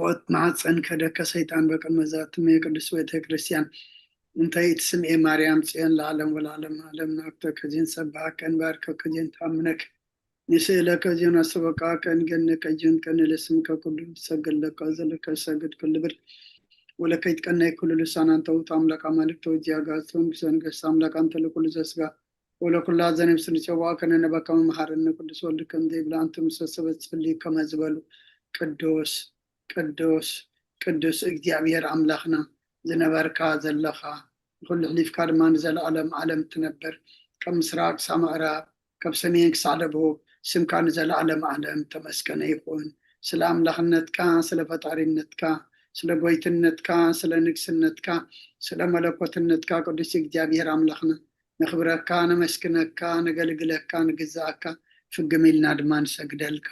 ኦት ማሕፀን ከደከ ሰይጣን በቅድመ ዛትም የቅዱስ ቤተ ክርስቲያን እንተ ኢትስምኤ ማርያም ጽዮን ለዓለም ወለዓለም ዓለም ናቅተከ ዚን ሰብሐከ ንባርከከ ዚን ተአምነከ ንስእለከ ዚን አስበቃከ ንገነከ ዚን ቀንለ ስምከ ኩሉ ንሰግድ ለከ ዘለከ ሰግድ ኩሉ ብር ወለከ ይትቀነይ ኩሉ ልሳን አንተ ውእቱ አምላክ አማልክት ወእግዚአ አጋእዝት ወንጉሰ ነገስት አምላክ አንተ ለኩሉ ዘስጋ ወለኩላ ዘነብስ ንጸዋከ ነነባከ መሐረነ ቅዱስ ወልድከ እንዘ ይብላ አንተ ምሰ ሰበት ጸልዩ ከመ ዝበሉ ቅዱስ ቅዱስ ቅዱስ እግዚኣብሔር ኣምላኽና ዝነበርካ ዘለኻ ንኹሉ ሕሊፍካ ድማ ንዘለኣለም ዓለም ትነብር ካብ ምስራቅ ክሳብ ምዕራብ ካብ ሰሜን ክሳዕ ደቡብ ስምካ ንዘለኣለም ዓለም ተመስገነ ይኹን። ስለ ኣምላኽነትካ ስለ ፈጣሪነትካ ስለ ጎይትነትካ ስለ ንግስነትካ ስለ መለኮትነትካ ቅዱስ እግዚኣብሔር ኣምላኽና ነኽብረካ ነመስግነካ ነገልግለካ ንግዛኣካ ፍግም ኢልና ድማ ንሰግደልካ።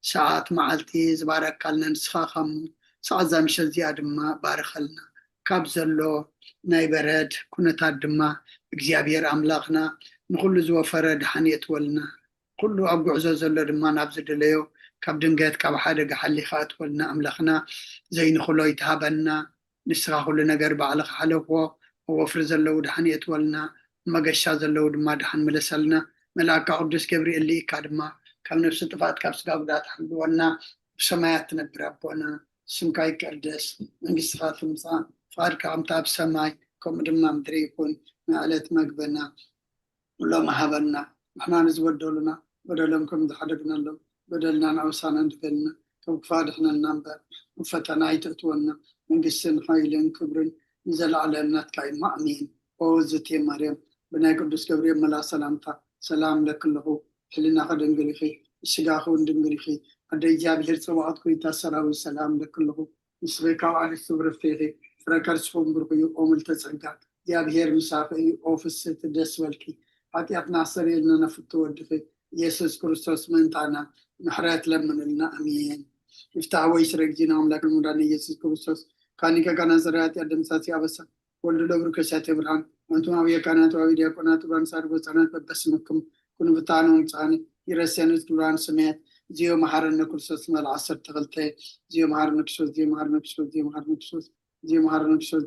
ሰዓት መዓልቲ ዝባረካልና ንስኻ ካሞ ሰዓት እዛ ምሸት እዚኣ ድማ ባርኸልና። ካብ ዘሎ ናይ በረድ ኩነታት ድማ እግዚኣብሔር ኣምላኽና ንኹሉ ዝወፈረ ድሓን የእትወልና። ኩሉ ኣብ ጉዕዞ ዘሎ ድማ ናብ ዝደለዮ ካብ ድንገት ካብ ሓደጋ ሓሊኻ እትወልና ኣምላኽና ዘይንኽሎ ይትሃበና። ንስኻ ኩሉ ነገር ባዕልኻ ሓለፍዎ። ኣብ ወፍሪ ዘለዉ ድሓን የእትወልና፣ መገሻ ዘለዉ ድማ ድሓን ምለሰልና። መልኣካ ቅዱስ ገብርኤል ልኢካ ድማ ካብ ነፍሲ ጥፋት ካብ ስጋ ጉዳት ሓልወና። ብሰማያት ትነብር ኣቦና ስምካ ይቀደስ፣ መንግስትኻ ትምፃእ፣ ፍቓድካ ከምታ ኣብ ሰማይ ከምኡ ድማ ምድሪ ይኹን። ንዕለት መግበና ሎም ሃበና። ንሕና ንዝበደሉና በደሎም ከም ዝሓደግናሎም በደልና ንኣውሳና እንድበልና ካብ ክፋ ድሕነና እምበር ኣብ ፈተና ኣይተእትወና። መንግስትን ሓይልን ክብርን ንዘለዓለም ናትካ እዩ። ኣሜን። ኦ ዝቴ ማርያም ብናይ ቅዱስ ገብርኤል መልኣ ሰላምታ ሰላም ለክልኹ ሕልና ከደንግል ኢኺ ስጋ ክውን ድንግል ኢኺ ኣደ እግዚኣብሔር ጽባዖት ኮይታ ሰራዊት ሰላም ለክልኹ ንስኺ ካብ ኣንስቲ ብርክቲ ኢኺ ፍረ ከርስኹም ብሩኽ እዩ። ኦ ምልተ ጸጋ እግዚኣብሔር ምሳኺ እዩ። ኦ ፍስሕቲ ደስ በልኪ ሓጢኣትና ኣስተርእየልና ነፍቲ ወድኺ ኢየሱስ ክርስቶስ ምእንታና ምሕረት ለምንልና። ኣሜን። ይፍታሕ ወይ ስረ ጊዜና ኣምላክ ንሙዳን ኢየሱስ ክርስቶስ ካኒ ከጋና ዘራያት ያደምሳሲ ኣበሳ ወልድ ለብሩ ከሳቴ ብርሃን ኣንቱም ኣብ የካናት ኣብ ዲያቆናት ብራን ሳድጎ ህፃናት በበስምኩም ኩኑ ብታኑ ንፃኒ ይረሰንስ ግብራን ስሜት ዚዮ መሓረነ ክርስቶስ መል ዓሰርተ ክልተ ዚዮ መሓረነ ክርስቶስ ዚዮ መሓረነ ክርስቶስ ዚዮ መሓረነ ክርስቶስ ዚዮ መሓረነ ክርስቶስ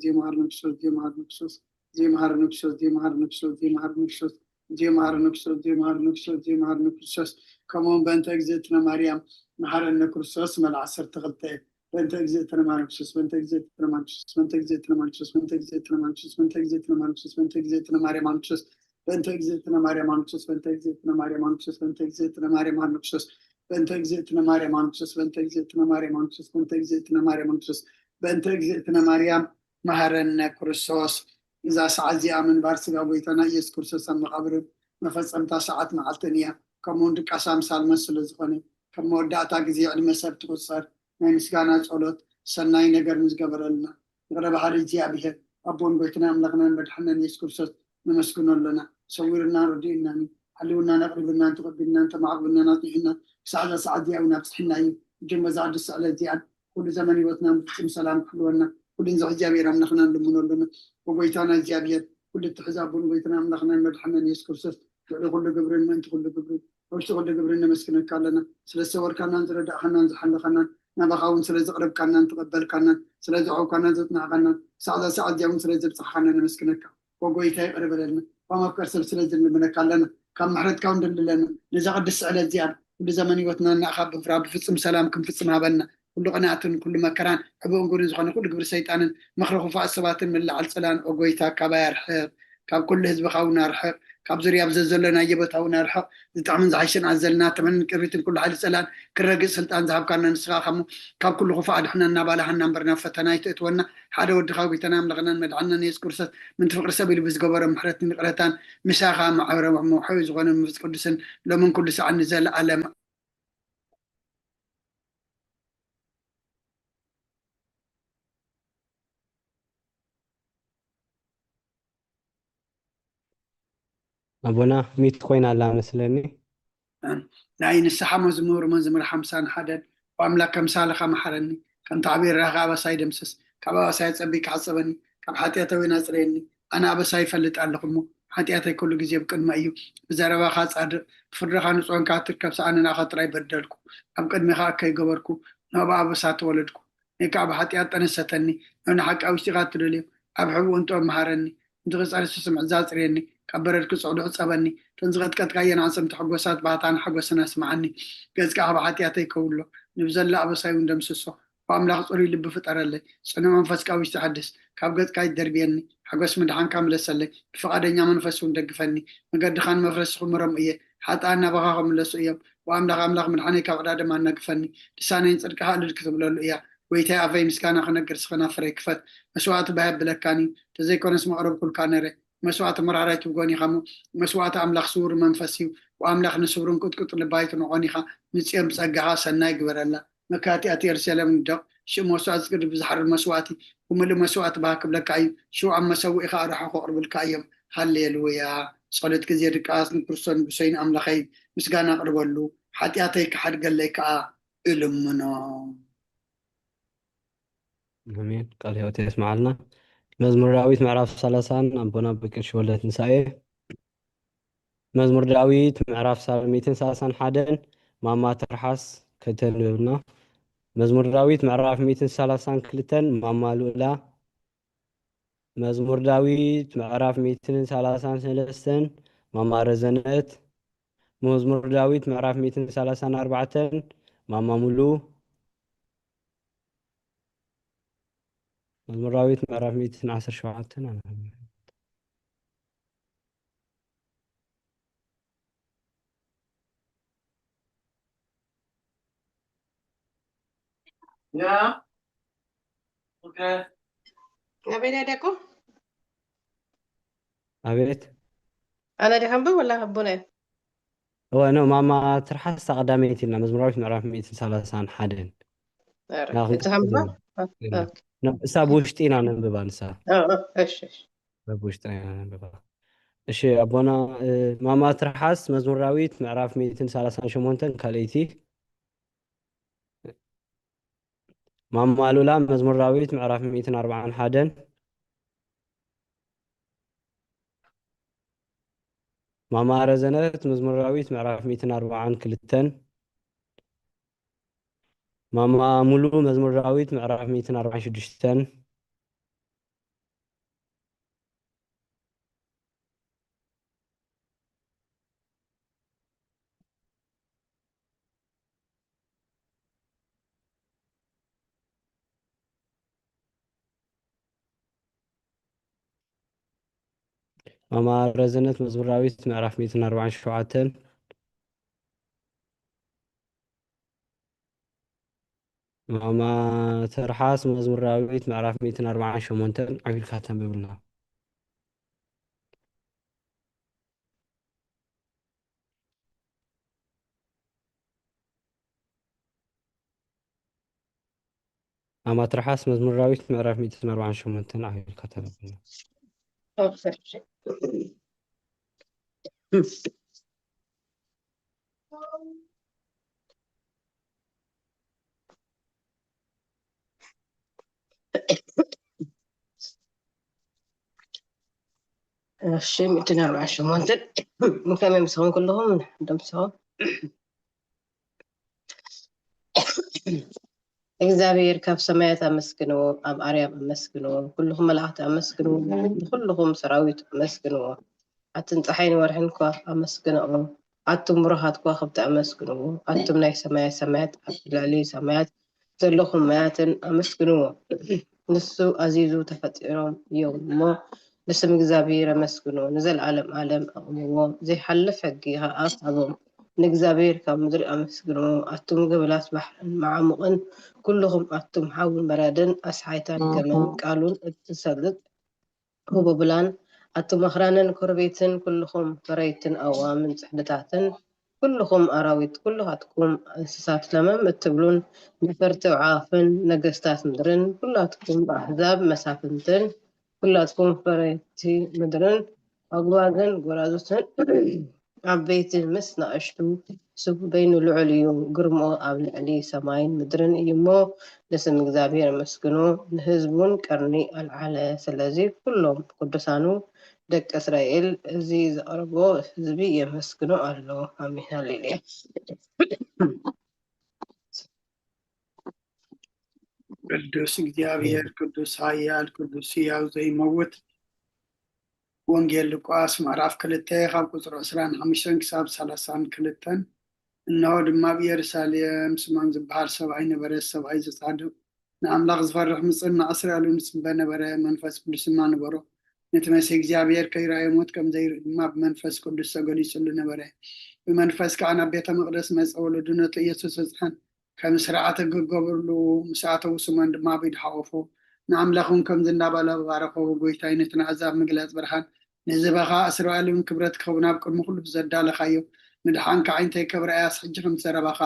ዚዮ መሓረነ ክርስቶስ ዚዮ መሓረነ ክርስቶስ ዚዮ መሓረነ ክርስቶስ ዚዮ መሓረነ ክርስቶስ ዚዮ መሓረነ ክርስቶስ ዚዮ መሓረነ ክርስቶስ ዚዮ መሓረነ ክርስቶስ ከምኡውን በእንተ እግዝእትነ ማርያም መሓረነ ክርስቶስ መል ዓሰርተ ክልተ በእንተ እግዝእትነ ማርያም ክርስቶስ በእንተ እግዝእትነ ማርያም ክርስቶስ በእንተ እግዝእትነ ማርያም ክርስቶስ በእንተ እግዝእትነ ማርያም ክርስቶስ በእንተ እግዝእትነ ማርያም ክርስቶስ በእንተ እግዝእትነ ማርያም ክርስቶስ በእንተ እግዝእትነ ማርያም ክርስቶስ በእንተ እግዝእትነ ማርያም ክርስቶስ በእንተ እግዝእትነ ማርያም ክርስቶስ በእንተ እግዝእትነ ማርያም ክርስቶስ በእንተ እግዝእትነ ማርያም ክርስቶስ በእንተ እግዝእትነ ማርያም ክርስቶስ በእንተ እግዝእትነ ማርያም መሃረነ ክርስቶስ። እዛ ሰዓት እዚኣ ምንባር ስጋ ጎይታና ኢየሱስ ክርስቶስ ኣብ መቓብርን መፈጸምታ ሰዓት መዓልትን እያ። ከምኡውን ድቃስ ኣምሳል መስ ስለ ዝኾነ ከም መወዳእታ ግዜ ዕድመ ሰብ ትቑጸር ናይ ምስጋና ጸሎት ሰናይ ነገር ንዝገበረልና ይቕረ ባሕሪ እግዚኣብሔር ኣቦን ጎይትና ኣምላኽናን መድሓናን የሱስ ክርስቶስ ነመስግኖ ኣለና። ሰዊርናን ረዲኡናን እዩ። ሓልውናን ኣቕሪብናን ተቐቢልናን ተማዕቕብናን ኣፅኒሑና ክሳዕ እዛ ሰዓት እዚኣ እውን ኣብፅሕና እዩ። እጅን በዛ ቅድስቲ ዕለት እዚኣን ኩሉ ዘመን ህይወትና ብፍፁም ሰላም ክሕልወና ኩሉ ንዚ እግዚኣብሔር ኣምላኽና ንልምኖ ኣለና። ብጎይታና እግዚኣብሔር ኩሉ እትሕዝ ኣቦን ጎይትና ኣምላኽናን መድሓናን የሱስ ክርስቶስ ልዕሊ ኩሉ ግብርን ምእንቲ ኩሉ ግብርን ውሽጢ ኩሉ ግብርን ነመስግነካ ኣለና። ስለ ዝሰወርካናን ዝረዳእካናን ዝሓለኻናን ናባኻ እውን ስለ ዝቕረብካናን ተቐበልካናን ስለ ዘዕብካናን ዘጽናዕካናን ሳዕዛ ሰዓት እዚኣ እውን ስለ ዘብጻሕካና ነመስግነካ። ወጎይታ ይቕረ በለልና። ካብ መፍቀር ሰብ ስለ ዝንልምነካ ኣለና። ካብ ምሕረትካ እውን ድልለና። ነዛ ቅድስቲ ዕለት እዚኣ ኩሉ ዘመን ህይወትና እናእኻ ብምፍራ ብፍጹም ሰላም ክንፍጽም ሃበና። ኩሉ ቅንኣትን ኩሉ መከራን ዕቡን ጉርን ዝኾነ ኩሉ ግብሪ ሰይጣንን ምኽሪ ክፉኣት ሰባትን ምልዓል ጽላን ኦ ጎይታ ካባይ ኣርሕቕ። ካብ ኩሉ ህዝብኻ እውን ኣርሕቕ። ካብ ዙርያ ብዘ ዘሎ ናይ የቦታ እውን ኣርሕቕ። ዝጥዕምን ዝሓይሽን ኣዘልና ተመንን ቅርቢትን ኩሉ ሓይሊ ጸላን ክረግጽ ስልጣን ዝሃብካና ንስኻ ከሞ ካብ ኩሉ ክፉእ ኣድሕነና ባልሃና እምበር ናብ ፈተና ኣይትእትወና። ሓደ ወድኻ ጎይታና ኣምላኽናን መድሓንናን የሱስ ክርስቶስ ምንቲ ፍቕሪ ሰብ ኢሉ ብዝገበሮ ምሕረትን ይቕረታን ምሳኻ ማዕበረ ምውሓዩ ዝኾነ መንፈስ ቅዱስን ሎምን ኩሉ ሰዓት ንዘለኣለም ኣቦና ሚት ኮይና ኣላ መስለኒ። ናይ ንስሓ መዝሙር መዝሙር ሓምሳን ሓደን ብኣምላክ ከምሳልኻ መሓረኒ፣ ከም ተዕቢርካ ኣበሳይ ደምስስ፣ ካብ ኣበሳይ ኣጸቢካ ሕጸበኒ፣ ካብ ሓጢኣተይ እውን ኣጽርየኒ። ኣነ ኣበሳይ ይፈልጥ ኣለኹ እሞ፣ ሓጢኣተይ ኩሉ ግዜ ብቅድመይ እዩ። ብዘረባኻ ጻድቕ፣ ብፍርድኻ ንጹህ እንካ ትርከብ፣ ኣነ ንኣኻ ጥራይ በደልኩ፣ ኣብ ቅድሜኻ እከይ ገበርኩ፣ ናብ ኣበሳ ተወለድኩ። እኔ ከዓ ብሓጢኣት ጠነሰተኒ። ናብ ንሓቂ ኣውሽጢኻ እትደልዮ ኣብ ሕብኡ እንጥበብ መሃረኒ። ነቲ ክጸርስ ስምዒት ኣጽርየኒ፣ ካብ በረድ ክጽዕዱ ሕጸበኒ። እተን ዝቐጥቀጥካየን ኣዕጽምቲ ሕጎሳት ባህታን ሓጎስን ኣስምዓኒ። ገጽካ ካብ ሓጢኣተይ ከውሎ፣ ንብዘላ ኣበሳይ እውን ደምስሶ። ኦ ኣምላኽ ጽሩይ ልቢ ፍጠረለይ፣ ጽኑዕ መንፈስካ ውሽጢ ሓድስ። ካብ ገጽካ ኣይትደርብየኒ፣ ሓጎስ ምድሓንካ ምለሰለይ። ብፍቓደኛ መንፈስ እውን ደግፈኒ። መገድኻን መፍረስኹም ምረሙ እየ፣ ሓጥኣን ናባኻ ክምለሱ እዮም። ኦ ኣምላኽ ኣምላኽ ምድሓነይ ካብ ዕዳ ደም ኣናግፈኒ። ልሳነይ ንጽድቅኻ እልል ክትብለሉ እያ። ጎይታይ ኣፈይ ምስጋና ክነግር ስኽና ፍረይ ክፈት። መስዋእቲ ባህ የብለካን እዩ፣ ተዘይኮነስ መቕረብኩልካ ነረ። መስዋእቲ መራራይ ትብጎን ኢኻ እሞ፣ መስዋእቲ ኣምላኽ ስውር መንፈስ እዩ። ወኣምላኽ ንስብርን ቅጥቅጥ ልባይ ትንዖን ኢኻ። ንጽዮን ብጸጋኻ ሰናይ ግበረላ። መካቲኣት የሩሳሌም ንደቕ። ሽእ መስዋእቲ ዝቅድብ ዝሓርር መስዋእቲ ብምሉእ መስዋእቲ ባህ ክብለካ እዩ። ሽው ኣብ መሰውኢኻ ኣርሖ ከቕርብልካ እዮም። ሃሌሉያ። ጸሎት ግዜ ድቃስ ንክርስቶስ ንጉሰይን ኣምላኸይ ምስጋና ኣቕርበሉ። ሓጢኣተይ ክሓድገለይ ከኣ እልምኖ። ኣሜን። ቃል ህይወት የስምዓልና። መዝሙር ዳዊት ምዕራፍ ሰላሳን ኣቦና ብቅል ሽወለት ንሳኤ። መዝሙር ዳዊት ምዕራፍ ሚእትን ሰላሳን ሓደን ማማ ትርሓስ ከተንብብና። መዝሙር ዳዊት ምዕራፍ ሚእትን ሰላሳን ክልተን ማማ ልኡላ። መዝሙር ዳዊት ምዕራፍ ሚእትን ሰላሳን ሰለስተን ማማ ረዘነት። መዝሙር ዳዊት ምዕራፍ ሚእትን ሰላሳን ኣርባዕተን ማማ ሙሉ። መዝሙር ዳዊት ምዕራፍ ሚእትን ዓሰርተ ሸውዓተን። ያ ኦኬ። ኣበይ ደቁ? ኣቤት። ኣነ ዲኻ ኣንብብ ወላ ኣቦና እዩ? እወ፣ ኖ፣ ማማ ትርሓስ እታ ቀዳመይቲ ኢልና መዝሙራዊት ምዕራፍ ሚእትን ሰላሳን ሓደን። ኧረ፣ ናኹም እቲ ሃምባ? ትርሓስ አ፣ ኢልና። ኦኬ። ኖ፣ እሳ ብውሽጢ ኢና ነንብባ ንሳ። አ፣ አ፣ እሺ፣ እሺ። በብውሽጢ ኢና ነንብባ። እሺ፣ ኣቦና፣ እ፣ ማማ ትርሓስ መዝሙር ዳዊት ምዕራፍ ሚእትን ሰላሳን ሸሞንተን ካልኣይቲ። ማማ ሉላ መዝሙር ዳዊት ምዕራፍ ሚእትን ኣርባዓን ሓደን። ማማ ረዘነት መዝሙር ዳዊት ምዕራፍ ሚእትን ኣርባዓን ክልተን። ማማ ሙሉ መዝሙር ዳዊት ምዕራፍ ሚእትን ኣርባዓን ሽዱሽተን። ማማ ረዘነት መዝሙር ዳዊት ምዕራፍ ሚእትን ኣርባዓን ሸውዓተን። ማማ ትርሓስ መዝሙር ዳዊት ምዕራፍ ሚእትን ኣርባዓን ሸሞንተን ዓቢልካ ተንብብልና። ማማ ትርሓስ መዝሙር ዳዊት ምዕራፍ ሚእትን ኣርባዓን ሸሞንተን ዓቢልካ ተንብብልና። እሺ፣ ሚእትን ኣርባዓን ሸሞንተን። ከመይ ምስኹም ኩልኹም? ደምስኹም። እግዚኣብሔር ካብ ሰማያት ኣመስግንዎ፣ ኣብ ኣርያም ኣመስግንዎ፣ ኩልኹም መላእኽቲ ኣመስግንዎ፣ ንኹልኹም ሰራዊት ኣመስግንዎ። ኣትን ጸሓይን ወርሕን ከዋኽብቲ ኣመስግንኦ። ኣቱም ብሩኻት ከዋኽብቲ ኣመስግንዎ። ኣቱም ናይ ሰማያት ሰማያት፣ ኣብ ልዕሊ ሰማያት ዘለኹም ማያትን ኣመስግንዎ። ንሱ ኣዚዙ ተፈጢሮም እዮም እሞ፣ ንስም እግዚኣብሔር ኣመስግንዎ። ንዘለዓለም ዓለም ኣቕምዎ። ዘይሓልፍ ሕጊ ኸኣ ሃቦም። ንእግዚኣብሔር ካብ ምድሪ ኣመስግንዎ። ኣቱም ገበላት ባሕርን መዓሙቕን፣ ኩልኹም ኣቱም ሓውን በራድን፣ ኣስሓይታን ገመን፣ ቃሉን እትሰልጥ ህቦብላን፣ ኣቱም ኣኽራንን ኮረቤትን፣ ኩልኹም ፈረይትን ኣእዋምን ጽሕድታትን፣ ኩልኹም ኣራዊት፣ ኩልኻትኩም እንስሳት ለመም እትብሉን፣ ነፈርቲ ኣዕዋፍን ነገስታት ምድርን፣ ኩላትኩም ኣሕዛብ መሳፍንትን፣ ኩላትኩም ፈረይቲ ምድርን፣ ኣጉባዝን ጎራዙትን፣ ዓበይቲ ምስ ናእሽቱ፣ ስሙ በይኑ ልዑል እዩ፣ ግርምኡ ኣብ ልዕሊ ሰማይን ምድርን እዩ እሞ፣ ንስም እግዚኣብሔር ኣመስግኑ፣ ንህዝቡን ቀርኒ ኣልዓለ። ስለዚ ኩሎም ቅዱሳኑ ደቂ እስራኤል፣ እዚ ዘቕረቦ ህዝቢ የመስግኖ ኣሎ። ኣሜን፣ ሃሌሉያ። ቅዱስ እግዚኣብሔር፣ ቅዱስ ኃያል፣ ቅዱስ ሕያው ዘይመውት። ወንጌል ሉቃስ ምዕራፍ ክልተ ካብ ቁጽሪ ዕስራን ሓሙሽተን ክሳብ ሰላሳን ክልተን። እነሆ ድማ ኣብ ኢየሩሳሌም ስምዖን ዝበሃል ሰብኣይ ነበረ፣ ሰብኣይ ዘጻድቕ፣ ንኣምላኽ ዝፈርሕ፣ ምጽናዕ እስራኤልን ዝጽበ ነበረ። መንፈስ ቅዱስ ድማ ነበሮ። ነቲ መሲሕ እግዚኣብሔር ከይረኣየ ሞት ከም ዘይርኢ ድማ ብመንፈስ ቅዱስ ተገሊጹሉ ነበረ። ብመንፈስ ከዓ ናብ ቤተ መቕደስ መጸ። ወለዱ ነቲ ኢየሱስ በጽሐን። ከም ስርዓት ሕጊ ክገብርሉ ምስ ኣተዉ፣ ስምዖን ድማ ኣብ ኢዱ ሓቖፎ። ንኣምላኽ እውን ከምዚ እናበለ ባረኾ፣ "ጎይታይ፣ ነቲ ንኣሕዛብ ምግላጽ ብርሃን፣ ንህዝብኻ እስራኤል እውን ክብረት ክኸውን ኣብ ቅድሚ ኩሉ ዘዳለኻዮ ምድሓን ከዓ እንታይ ከብርኣያስ ሕጂ ከም ዝዘረባኻ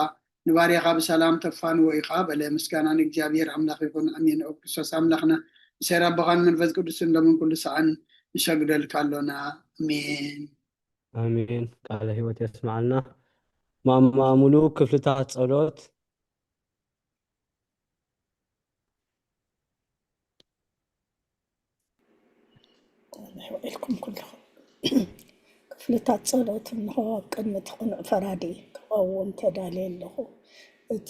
ንባርያኻ ብሰላም ተፋንዎ ኢኻ" በለ። ምስጋና ንእግዚኣብሔር ኣምላኽ ይኹን፣ ኣሜን። ኦ ክርስቶስ ኣምላኽና፣ ብሰይር ኣቦኻን መንፈስ ቅዱስን ሎምን ኩሉ ሰዓን ንሰግደልካ ኣሎና። ኣሜን። ኣሜን። ቃለ ሕይወት የስምዓልና። ማማ ሙሉ ክፍልታት ጸሎት። ኢልኩም ኩልኹም። ክፍልታት ጸሎት እንሆ ኣብ ቅድሚ እቲ ቅኑዕ ፈራዲ ክቐውም ተዳልየ ኣለኹ። እቲ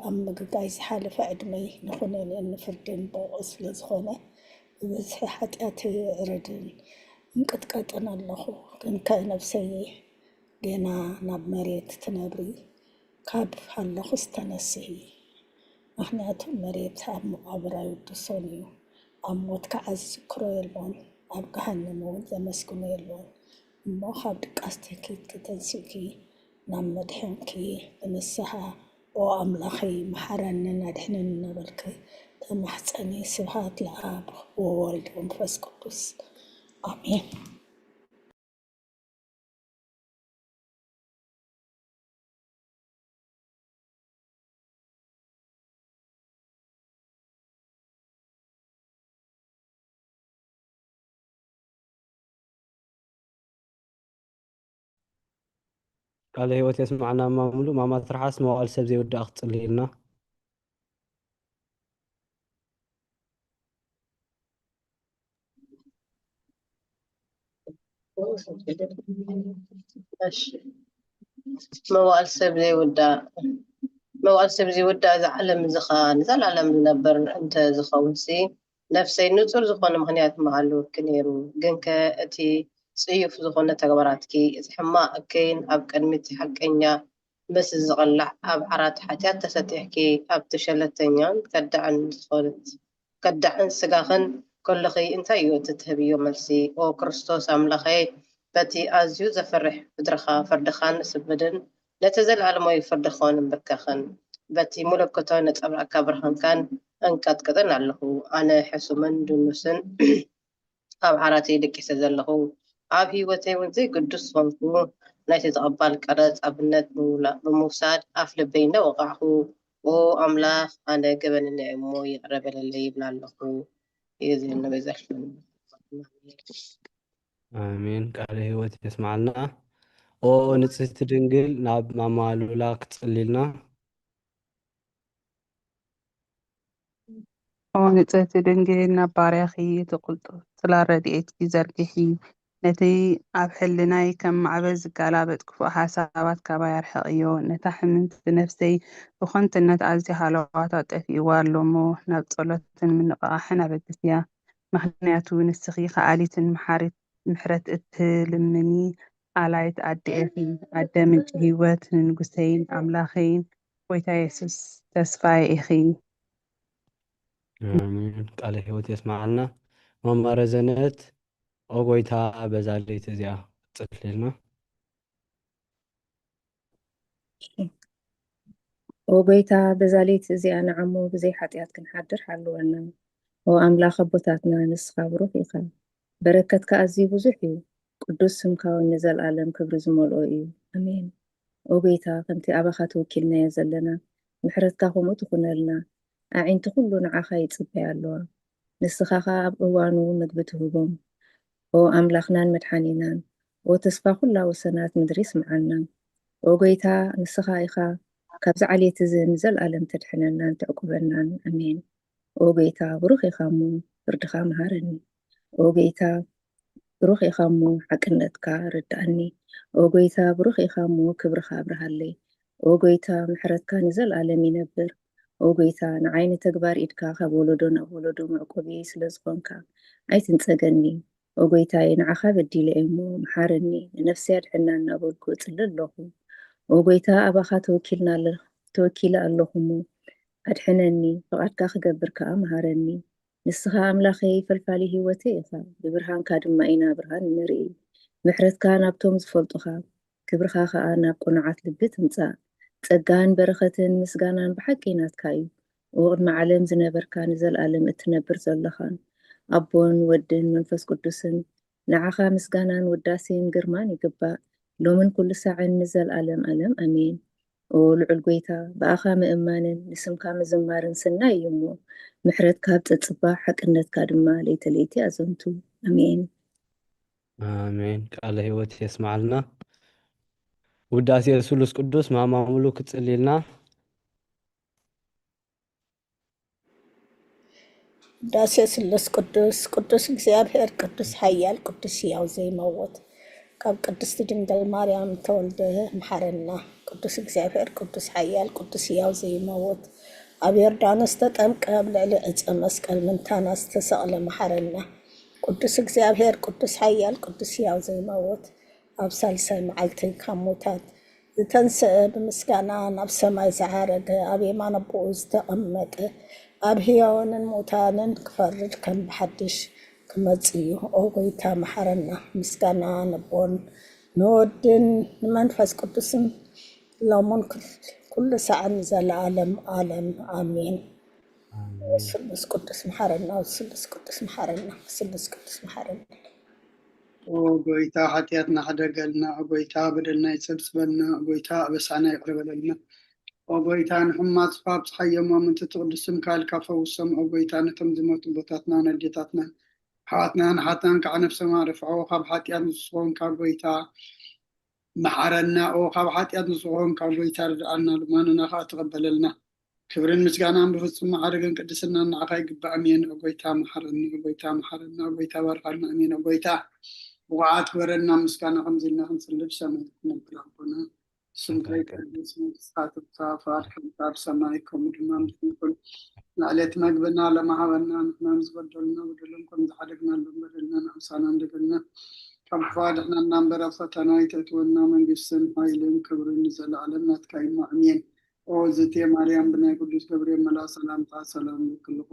ኣብ ምግጋይ ዝሓለፈ ዕድመይ ንኹነኔን ንፍርድን ብቑዕ ስለ ዝኾነ፣ ብብዝሒ ሓጢኣተይ እረድን እንቅጥቀጥን ኣለኹ። ግንከ ነብሰይ፣ ጌና ናብ መሬት ትነብሪ፣ ካብ ሃለኹስ ተነስሂ። ምኽንያቱ መሬት ኣብ መቓብር ኣይውድሶን እዩ። ኣብ ሞት ከዓ ዝዝክሮ የሎን፣ ኣብ ገሃነም እውን ዘመስግኖ የሎን። እሞ ካብ ድቃስ ትኪትኪ ተንሲእኪ ናብ መድሕንኪ ብንስሃ፣ "ኦ ኣምላኸይ፣ መሓረንን ኣድሕነን" እናበልኪ ተማሕጸኒ። ስብሃት ለኣብ ወወልድ ወመንፈስ ቅዱስ። ኣሜን። ቃለ ሕይወት የስማዕና። ማማ ሙሉ፣ ማማ ትርሓስ መዋዕል ሰብ ዘይውዳእ ክትጽልይልና። እሺ። መዋዕል ሰብ ዘይውዳእ፣ መዋዕል ሰብ ዘይውዳእ፣ እዛ ዓለም እዚ ኸኣ ንዘለኣለም ዝነብር እንተ ዝኸውንሲ፣ ነፍሰይ፣ ንጹር ዝኾነ ምኽንያት ምሃልወኪ ነይሩ። ግንከ እቲ ጽዩፍ ዝኾነ ተግባራትኪ፣ እቲ ሕማቕ እከይን ኣብ ቅድሚ እቲ ሓቀኛ ምስ ዝቕላዕ ኣብ ዓራት ሓጢኣት ተሰጢሕኪ፣ ኣብቲ ሸለልተኛን ከዳዕን ዝኾነት ከዳዕን ስጋኽን ከለኺ እንታይ እዩ እቲ ትህብዮ መልሲ? ኦ ክርስቶስ ኣምላኸይ፣ በቲ ኣዝዩ ዘፍርሕ ፍድርኻ፣ ፍርድኻን ስብድን ነቲ ዘለኣለማዊ ፍርድኻ ንንብርከኽን፣ በቲ መለኮታዊ ነጸብራቕካ ብርሃንካን እንቀጥቅጥን ኣለኹ። ኣነ ሕሱምን ድኑስን ኣብ ዓራተይ ደቂሰ ዘለኹ፣ ኣብ ህይወተይ እውን ዘይግዱስ ዝኾንኩ፣ ናይቲ ተቐባል ቀረጽ ኣብነት ብምውላ-፣ ብምውሳድ ኣፍ ልበይ እናወቓዕኩ፣ "ኦ ኣምላኽ፣ ኣነ ገበነኛ እየ እሞ ይቕረ በለለይ" ይብል ኣለኹ። የዚን ነበይ ዘርፍን። ኣሜን። ቃለ ህይወት የስማዓልና። ኦ ንጽህቲ ድንግል፣ ናብ ማማ ሉላ ክትጽልይልና። ኦ ንጽህቲ ድንግል፣ ናብ ባርያኺ እቲ ቅልጡፍ ጽላል ረድኤትኪ ዘርግሒ። ነቲ ኣብ ሕልናይ ከም ማዕበል ዝገላበጥ ክፉእ ሓሳባት ካባይ ኣርሕቕዮ። ነታ ሕምምቲ ነፍሰይ ብኸንቱነት ኣዝዩ ሃለዋታ ጠፊእዋ ኣሎ እሞ፣ ናብ ጸሎትን ምንቕቓሕን ኣበግስያ። ምኽንያቱ ንስኺ ከኣሊትን መሓሪት ምሕረት እትልምኒ ኣላይት ኣደ ኢኺ። ኣደ ምንጪ ህይወት፣ ንንጉሰይን ኣምላኸይን ጎይታ የሱስ ተስፋይ ኢኺ። ኣሜን። ቃለ ህይወት የስማዓልና። ማማ ረዘነት፣ ኦ ጎይታ፣ በዛ ለይቲ እዚኣ ጽልልና። ኦ ጎይታ፣ በዛ ለይቲ እዚኣ ንዓሞ ብዘይ ሓጢኣት ክንሓድር ሓልወና። ኦ ኣምላኽ ኣቦታትና፣ ንስኻ ብሩኽ ኢኻ። በረከትካ ኣዝዩ ብዙሕ እዩ። ቅዱስ ስምካ እውን ንዘለኣለም ክብሪ ዝመልኦ እዩ። ኣሜን። ኦ ጎይታ፣ ከምቲ ኣባኻ ተወኪልናዮ ዘለና፣ ምሕረትካ ከምኡ ትኹነልና። ኣዒንቲ ኩሉ ንዓኻ ይጽበያ ኣለዋ። ንስኻ ኸኣ ኣብ እዋኑ ምግቢ ትህቦም። ኦ ኣምላኽናን መድሓኒናን፣ ኦ ተስፋ ኩላ ወሰናት ምድሪ ስምዓና። ኦ ጎይታ፣ ንስኻ ኢኻ ካብዚ ዓሌት እዚ ንዘለኣለም ተድሕነናን ተዕቁበናን። ኣሜን። ኦ ጎይታ፣ ብሩኽ ኢኻ እሞ ፍርድኻ መሃረኒ። ኦ ጎይታ፣ ብሩኽ ኢኻ እሞ ሓቅነትካ ርድኣኒ። ኦ ጎይታ፣ ብሩኽ ኢኻ እሞ ክብርኻ ኣብርሃለይ። ኦ ጎይታ፣ ምሕረትካ ንዘለኣለም ይነብር። ኦ ጎይታ፣ ንዓይ ንተግባር ኢድካ ካብ ወለዶ ናብ ወለዶ መዕቆቢ ስለ ዝኾንካ ኣይትንጸገኒ። ኦ ጎይታየ፣ ንዓኻ በዲለ እየ እሞ መሓረኒ፣ ንነፍሰይ ኣድሕና እናበልኩ እጽሊ ኣለኹ። ኦ ጎይታ፣ ኣባኻ ተወኪልና ኣለ-፣ ተወኪለ ኣለኹ እሞ ኣድሕነኒ፣ ፍቓድካ ክገብር ከኣ መሃረኒ። ንስኻ ኣምላኸይ ፈልፋሊ ህይወተይ ኢኻ፣ ብብርሃንካ ድማ ኢና ብርሃን ንርኢ። ምሕረትካ ናብቶም ዝፈልጡኻ፣ ክብርኻ ኸኣ ናብ ቅኑዓት ልቢ ትምጻእ። ጸጋን በረኸትን ምስጋናን ብሓቂ ናትካ እዩ። ኦ ቅድሚ ዓለም ዝነበርካ ንዘለኣለም እትነብር ዘለኻን ኣቦን ወድን መንፈስ ቅዱስን ንዓኻ ምስጋናን ውዳሴን ግርማን ይግባእ። ሎምን ኩሉ ሳዕን ንዘለኣለም ኣለም ኣሜን። ኦ ልዑል ጎይታ፣ ብኣኻ ምእማንን ንስምካ ምዝማርን ሰናይ እዩ እሞ፣ ምሕረትካ ኣብ ጸጽባ፣ ሓቅነትካ ድማ ለይቲ ለይቲ ኣዘንቱ። ኣሜን። ኣሜን። ቃለ ህይወት የስማዓልና። ውዳሴ ስሉስ ቅዱስ ማማ ሙሉ ክትጽልይልና። ውዳሴ ስሉስ ቅዱስ። ቅዱስ እግዚኣብሔር ቅዱስ ሓያል ቅዱስ ሕያው ዘይመውት፣ ካብ ቅድስቲ ድንግል ማርያም ተወልደ መሓረና። ቅዱስ እግዚኣብሔር ቅዱስ ሓያል ቅዱስ ሕያው ዘይመውት፣ ኣብ ዮርዳኖስ ተጠምቀ፣ ኣብ ልዕሊ ዕፀ መስቀል ምንታና ዝተሰቕለ መሓረና። ቅዱስ እግዚኣብሔር ቅዱስ ሓያል ቅዱስ ሕያው ዘይመውት፣ ኣብ ሳልሳይ መዓልቲ ካብ ሙታት ዝተንስአ፣ ብምስጋና ናብ ሰማይ ዝዓረገ፣ ኣብ የማን ኣቦኡ ዝተቐመጠ፣ ኣብ ህያዋንን ሙታንን ክፈርድ ከም ብሓድሽ ክመጽእ እዩ። ኦ ጎይታ መሓረና። ምስጋና ነቦን ንወድን ንመንፈስ ቅዱስን ሎሙን ኩል-፣ ኩሉ ሳዕን ዘለኣለም ኣለም ኣሜን። ስሉስ ቅዱስ መሓረና፣ ስሉስ ቅዱስ መሓረና፣ ስሉስ ቅዱስ መሓረና። ኦ ጎይታ፣ ሓጢኣትና ሕደገልና። ኦ ጎይታ፣ በደልና ይጸብጽበልና። ኦ ጎይታ፣ ኣበሳና ይቕረ በለልና። ኦ ጎይታ፣ ንሕማጽ ኣብጽሓዮም፣ ኣመንቲ እቲ ቅዱስ ስምካ ኢልካ ፈውሶም። ኦ ጎይታ፣ ነቶም ዝሞቱ ኣቦታትናን ኣዴታትናን፣ ኣሕዋትናን ኣሓትናን ከዓ ነፍሶም ኣርፍዖ። ካብ ሓጢኣት ንስኻ ኾንካ ጎይታ፣ መሓረና። ኦ ካብ ሓጢኣት ንስኻ ኾንካ ጎይታ፣ ርድኣና፣ ልማንና ከዓ ተቐበለልና። ክብርን ምስጋናን ብፍጹም ማዕርግን ቅድስናን ንዓኻ ይግባእ። ኣሜን። ኦ ጎይታ፣ መሓረና። ኦ ጎይታ፣ መሓረና። ኦ ጎይታ፣ ባርኻልና። ኣሜን። ኦ ጎይታ፣ ብቑዓት ግበረና፣ ምስጋና ከምዚ ኢልና ክንጽሊ ብሰማይ ትነብር ኣቦና። ስምካ ይቀደስ፣ መንግስትካ ትምጻእ፣ ፍቓድካ ኣብ ሰማይ ከምኡ ድማ ምድሪ ይኹን። ንዕለት መግብና ሎሚ ሃበና፣ ንሕና ንዝበደሉና በደሎም ከም ዝሓደግናሎም በደልና ንኣምሳና እንደገልና ካብ ክፉእ ኣድሕነና እምበር፣ ኣብ ፈተና ኣይተእትወና፣ መንግስትን ሓይልን ክብርን ንዘለኣለም ናትካ እዩ። ኣሜን። ኦ ዝቴ ማርያም፣ ብናይ ቅዱስ ገብርኤል መልኣኽ ሰላምታ ሰላም እብለኪ ኣለኹ።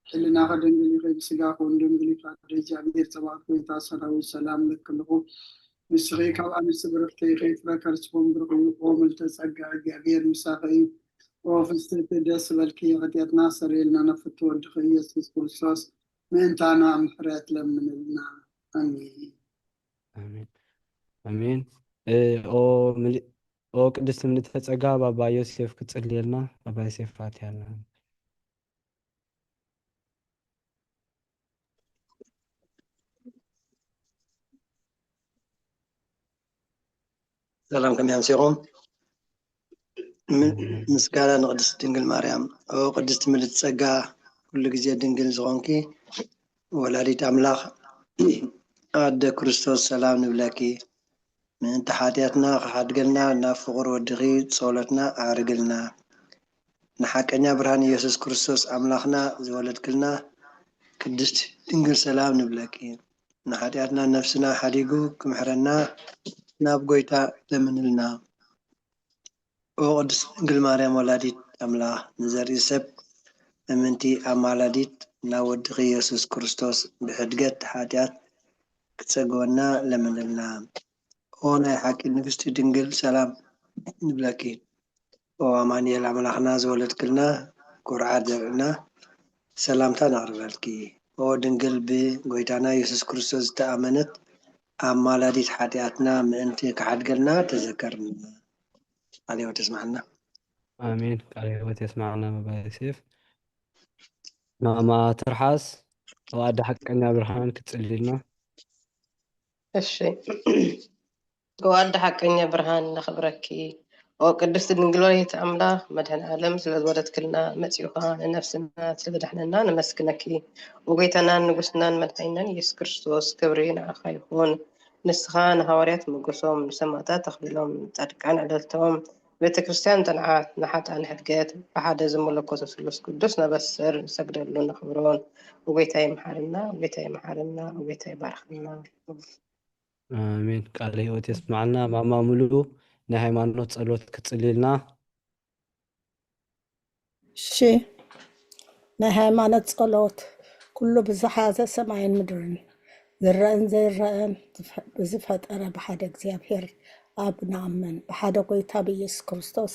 ሕልናኺ ድንግል ኢኺ፣ ብስጋኺ እውን ድንግል ኢኺ። ኣደ እግዚኣብሔር፣ ጸባኦት ጎይታ ሰራዊት፣ ሰላም እብለኪ ኣለኹ። ንስኺ ካብ ኣንስቲ ብርኽቲ ኢኺ፣ ፍረ ከርስኺ እውን ብሩኽ እዩ። ኦ ምልዕተ ጸጋ፣ እግዚኣብሔር ምሳኺ እዩ። ኦ ፍስሕቲ፣ ደስ ይበልኪ፣ ሓጢኣትና ኣስተሰርየልና፣ ናብ ፍትው ወድኺ ኢየሱስ ክርስቶስ ምእንታና ምሕረት ለምንልና። ኣሜን። ኣሜን። ኣሜን። እ፣ ኦ ምል-፣ ኦ ቅድስቲ ምልዕተ ጸጋ፣ ባባ ዮሴፍ ክትጽልየልና፣ ባባ ዮሴፍ ፋትያልና። ሰላም፣ ከመይ ኣምሲኹም? ም-፣ ምስጋና ንቅድስቲ ድንግል ማርያም። ኦ ቅድስቲ ምልዕቲ ጸጋ፣ ኩሉ ግዜ ድንግል ዝኾንኪ ወላዲት ኣምላኽ፣ ኣደ ክርስቶስ፣ ሰላም ንብለኪ። ምእንቲ ሓጢኣትና ክሓድገልና፣ ናብ ፍቑር ወድኺ ጸሎትና ኣዕርግልና። ንሓቀኛ ብርሃን ኢየሱስ ክርስቶስ ኣምላኽና ዝወለድክልና ቅድስቲ ድንግል፣ ሰላም ንብለኪ። ንሓጢኣትና ነፍስና ሓዲጉ ክምሕረና፣ ናብ ጎይታ ለምንልና። ኦ ቅድስት ድንግል ማርያም ወላዲት ኣምላኽ፣ ንዘርኢ ሰብ እምንቲ ኣማላዲት፣ ናብ ወድኺ ኢየሱስ ክርስቶስ ብሕድገት ሓጢኣት ክትጸግወና ለምንልና። ኦ ናይ ሓቂ ንግስቲ ድንግል፣ ሰላም ንብለኪ። ኦ ኣማኑኤል ኣምላኽና ዝወለድክልና፣ ኩርዓት ዘርእና፣ ሰላምታ ነቕርበልኪ። ኦ ድንግል፣ ብጎይታና ኢየሱስ ክርስቶስ ዝተኣመነት ኣማላዲት፣ ሓጢኣትና ምእንቲ ክሓድገልና ተዘከርና። ቃለ ሕይወት የስምዓልና። ኣሜን። ቃለ ሕይወት የስምዓልና መባይ ዮሴፍ። ማማ ትርሓስ፣ ኣብ ኣደ ሓቀኛ ብርሃን ክትጽልይልና። እሺ። ኦ ኣደ ሓቀኛ ብርሃን ነኽብረኪ። ኦ ቅድስቲ ድንግል ወላዲተ ኣምላኽ፣ መድኃኔ ዓለም ስለ ዝወለድክልና፣ መጺኡ ኸኣ ንነፍስና ስለ ዘድሓነና ነመስግነኪ። ኦ ጎይታናን ንጉስናን መድሓኒናን ኢየሱስ ክርስቶስ፣ ክብሪ ንዓኻ ይኹን። ንስኻ ንሃዋርያት ሞገሶም፣ ንሰማዕታት ኣኽሊሎም፣ ንጻድቃን ዕልልታኦም፣ ቤተ ክርስቲያን ጽንዓት፣ ንሓጣን ሕድገት፣ ብሓደ ዝመለኮቶ ስሉስ ቅዱስ ነበስር፣ ንሰግደሉ፣ ነኽብሮን። ጎይታ ይምሓርና፣ ጎይታ ይምሓርና፣ ጎይታ ይባርኽና። ኣሜን። ቃለ ህይወት የስማዕልና። ማማ ሙሉ ናይ ሃይማኖት ጸሎት ክትጽልልና። እሺ፣ ናይ ሃይማኖት ጸሎት። ኩሉ ብዝሓዘ ሰማይን ምድርን ዝረአን ዘይረአን ዝፈ- ብዝፈጠረ ብሓደ እግዚኣብሔር ኣብ ንኣምን፣ ብሓደ ጎይታ ብኢየሱስ ክርስቶስ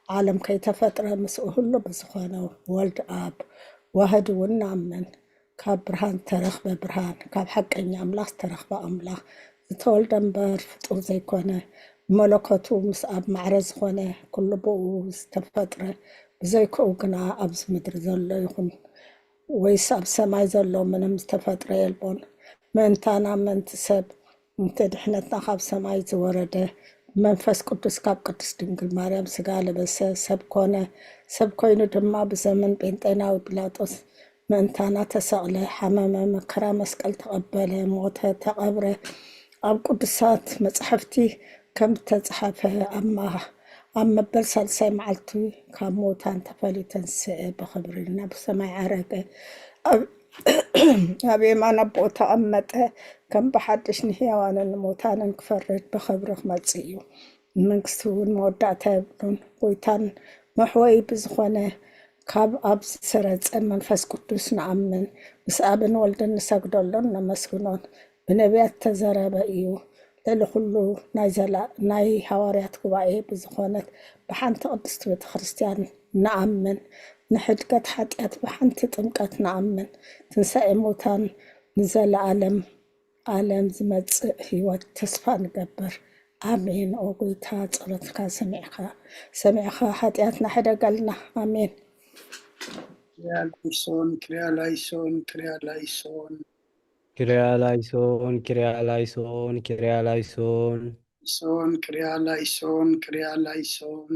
ዓለም ከይተፈጥረ ምስኡ ሁሉ ብዝኾነ ወልድ ኣብ ዋህድ እውን ንኣምን። ካብ ብርሃን ዝተረኽበ ብርሃን፣ ካብ ሓቀኛ ኣምላኽ ዝተረኽበ ኣምላኽ፣ ዝተወልደ እምበር ፍጡር ዘይኮነ፣ ብመለኮቱ ምስ ኣብ ማዕረ ዝኾነ፣ ኩሉ ብኡ ዝተፈጥረ፣ ብዘይክኡ ግና ኣብዚ ምድሪ ዘሎ ይኹን ወይስ ኣብ ሰማይ ዘሎ ምንም ዝተፈጥረ የልቦን። ምእንታና ምእንቲ ሰብ፣ ምእንቲ ድሕነትና ካብ ሰማይ ዝወረደ፣ ብመንፈስ ቅዱስ ካብ ቅድስት ድንግል ማርያም ስጋ ለበሰ፣ ሰብ ኮነ። ሰብ ኮይኑ ድማ ብዘመን ጴንጤናዊ ጲላጦስ ምእንታና ተሰቕለ፣ ሓመመ፣ መከራ መስቀል ተቐበለ፣ ሞተ፣ ተቐብረ። ኣብ ቅዱሳት መጻሕፍቲ ከም ዝተጻሕፈ ኣብ ማ- ኣብ መበል ሳልሳይ መዓልቲ ካብ ሙታን ተፈልዩ ተንስአ፣ ብኽብሪ ናብ ሰማይ ዓረገ፣ ኣብ ኣብ የማን ኣቦኡ ተቐመጠ። ከም ብሓድሽ ንሕያዋንን ንሙታንን ክፈርድ ብኽብሪ ክመጽእ እዩ። ንመንግስቲ እውን መወዳእታ የብሉን። ጎይታን መሕወይ ብዝኾነ ካብ ኣብ ዝሰረጸ መንፈስ ቅዱስ ንኣምን፣ ምስ ኣብን ወልድን ንሰግደሉን ነመስግኖን። ብነቢያት ተዘረበ እዩ። ልዕሊ ኩሉ ናይ ዘላ ናይ ሃዋርያት ጉባኤ ብዝኾነት ብሓንቲ ቅድስቲ ቤተ ክርስቲያን ንኣምን። ንሕድገት ሓጢኣት ብሓንቲ ጥምቀት ንኣምን። ትንሳኤ ሙታን ንዘለኣለም ኣለም ዝመጽእ ህይወት ተስፋ ንገብር። ኣሜን። ኦ ጎይታ ጸሎትካ ሰሚዕካ ሰሚዕካ ሓጢኣትና ሕደገልና። ኣሜን። ክሪያ ላይሶን፣ ክሪያ ላይሶን፣ ክሪያ ላይሶን። ክሪያ ላይሶን፣ ክሪያ ላይሶን፣ ክሪያ ላይሶን። ሶን፣ ክሪያ ላይሶን፣ ክሪያ ላይሶን።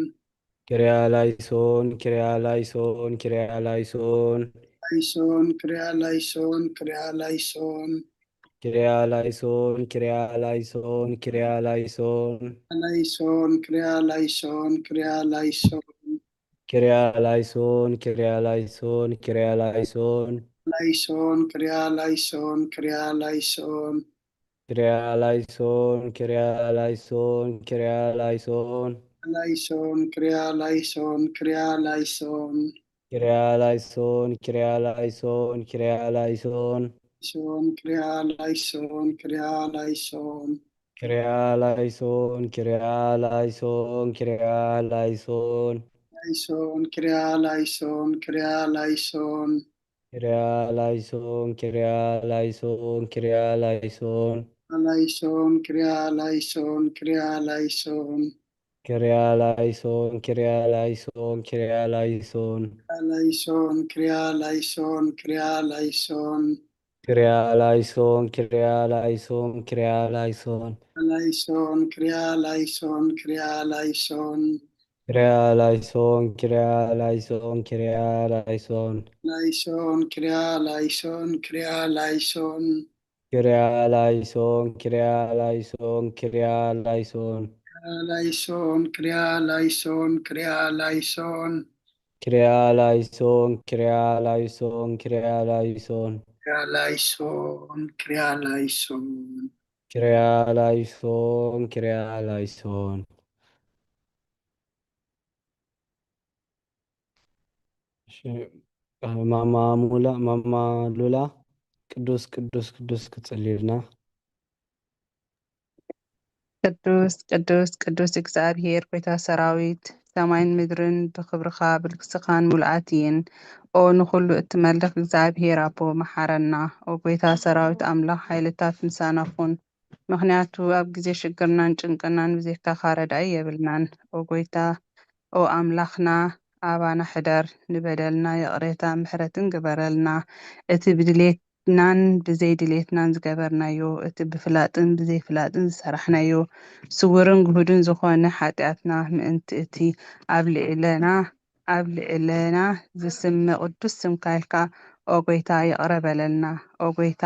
ክሪያ ላይሶን፣ ክሪያ ላይሶን፣ ክሪያ ላይሶን። ላይሶን፣ ክሪያ ላይሶን፣ ክሪያ ላይሶን። ክሪያ ላይሶን፣ ክሪያ ላይሶን፣ ክሪያ ላይሶን። ላይሶን፣ ክሪያ ላይሶን፣ ክሪያ ላይሶን። ክሪያ ላይሶን፣ ክሪያ ላይሶን፣ ክሪያ ላይሶን። ላይሶን፣ ክሪያ ላይሶን፣ ክሪያ ላይሶን። ክሪያ ላይሶን፣ ክሪያ ላይሶን፣ ክሪያ ላይሶን። ላይሶን፣ ክሪያ ላይሶን፣ ክሪያ ላይሶን። ክሪያ ላይሶን፣ ክሪያ ላይሶን፣ ክሪያ ላይሶን። ሶን፣ ክሪያ ላይሶን፣ ክሪያ ላይሶን። ክሪያ ላይሶን፣ ክሪያ ላይሶን፣ ክሪያ ላይሶን። ላይሶን፣ ክሪያ ላይሶን፣ ክሪያ ላይሶን። ክሪያ ላይሶን፣ ክሪያ ላይሶን፣ ክሪያ ላይሶን። ላይሶን፣ ክሪያ ላይሶን፣ ክሪያ ላይሶን። ክሪያ ላይሶን፣ ክሪያ ላይሶን፣ ክሪያ ላይሶን። ላይሶን፣ ክሪያ ላይሶን፣ ክሪያ ላይሶን። ክሪያ ላይሶን፣ ክሪያ ላይሶን፣ ክሪያ ላይሶን። ላይሶን፣ ክሪያ ላይሶን፣ ክሪያ ላይሶን። ክሪያ ላይሶን፣ ክሪያ ላይሶን፣ ክሪያ ላይሶን። ላይሶን፣ ክሪያ ላይሶን፣ ክሪያ ላይሶን። ክሪያ ላይሶን፣ ክሪያ ላይሶን፣ ክሪያ ላይሶን። ላይሶን፣ ክሪያ ላይሶን፣ ክሪያ ላይሶን። ክሪያ ላይሶን፣ ክሪያ ላይሶን፣ ክሪያ ላይሶን። ክሪያ ላይሶን፣ ክሪያ ላይሶን። ክሪያ ላይሶን፣ ክሪያ ላይሶን። እሺ፣ ማማ ሙላ፣ ማማ ሉላ፣ ቅዱስ፣ ቅዱስ፣ ቅዱስ ክጽልዩልና። ቅዱስ፣ ቅዱስ፣ ቅዱስ እግዚኣብሔር፣ ጎይታ ሰራዊት፣ ሰማይን ምድርን ብኽብርኻ፣ ብልግስኻን ምሉኣት እየን። ኦ ንኹሉ እትመልኽ እግዚኣብሔር ኣቦ፣ መሓረና። ኦ ጎይታ ሰራዊት ኣምላኽ፣ ሓይልታት ምሳና ኩን። ምኽንያቱ ኣብ ግዜ ሽግርናን ጭንቅናን ብዘይካኻ ረዳኢ የብልናን። ኦ ጎይታ፣ ኦ ኣምላኽና፣ ኣባና ሕደር፣ ንበደልና ይቕሬታ ምሕረትን ግበረልና። እቲ ብድሌትናን ብዘይድሌትናን ዝገበርናዮ፣ እቲ ብፍላጥን ብዘይፍላጥን ዝሰራሕናዮ፣ ስውርን ግሁድን ዝኾነ ሓጢኣትና ምእንቲ እቲ ኣብ ልዕለና ኣብ ልዕለና ዝስመ ቅዱስ ስምካ ኢልካ፣ ኦ ጎይታ፣ ይቕረ በለልና። ኦ ጎይታ፣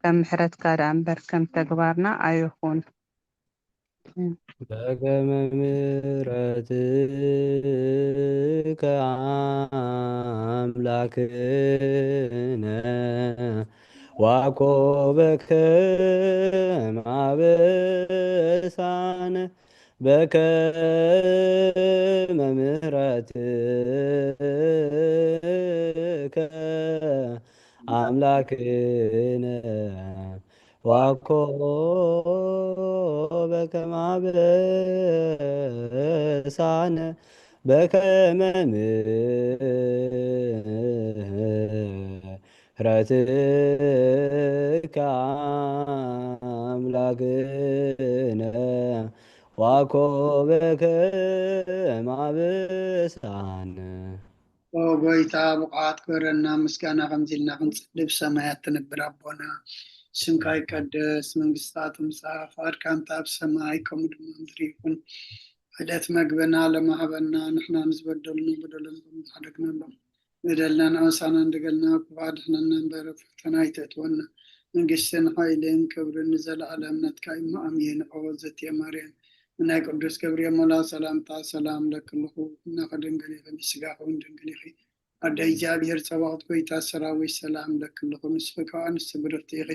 ከም ምሕረትካ ደኣ እምበር ከም ተግባርና ኣይኹን። በከመ ምሕረትከ ኣምላክነ ዋኮ በከመ አበሳነ በከመ ምሕረትከ አምላክነ ዋኮ በከመ አበሳነ በከመ ምሕረትከ አምላክነ ዋኮ በከመ አበሳነ። ኦ ጎይታ፣ ብቕዓት ግበረና፣ ምስጋና ከምዚ ኢልና ክንጽሊ፣ ብሰማያት ትነብር ኣቦና፣ ስምካ ይቀደስ፣ መንግስትካ ትምጻእ፣ ፍቓድካ እንተ ኣብ ሰማይ ከምኡ ድማ ምድሪ ይኹን። ዕለት መግብና ሎሚ ሃበና፣ ንሕና ንዝበደሉና በደሎም ከም ዝሓደግናሎም፣ በደልና ንኣሳና እንደገልና፣ ክፉእ ኣድሕነና እምበር፣ ኣብ ፈተና ኣይተእትወና። መንግስትን ሓይልን ክብርን ንዘለኣለም ናትካ እዩ። ኣሜን። ኦ ዘትየ ማርያም፣ ናይ ቅዱስ ገብርኤል መልኣክ ሰላምታ ሰላም ለኪ ኣለኹ። እነሆ ድንግል ኢኺ፣ ብስጋኺ እውን ድንግል ኢኺ። ኣደ እግዚኣብሔር ጸባኦት፣ ጎይታ ሰራዊት ሰላም ለኪ ኣለኹ። ንስኺ ካብ ኣንስቲ ብርኽቲ ኢኺ፣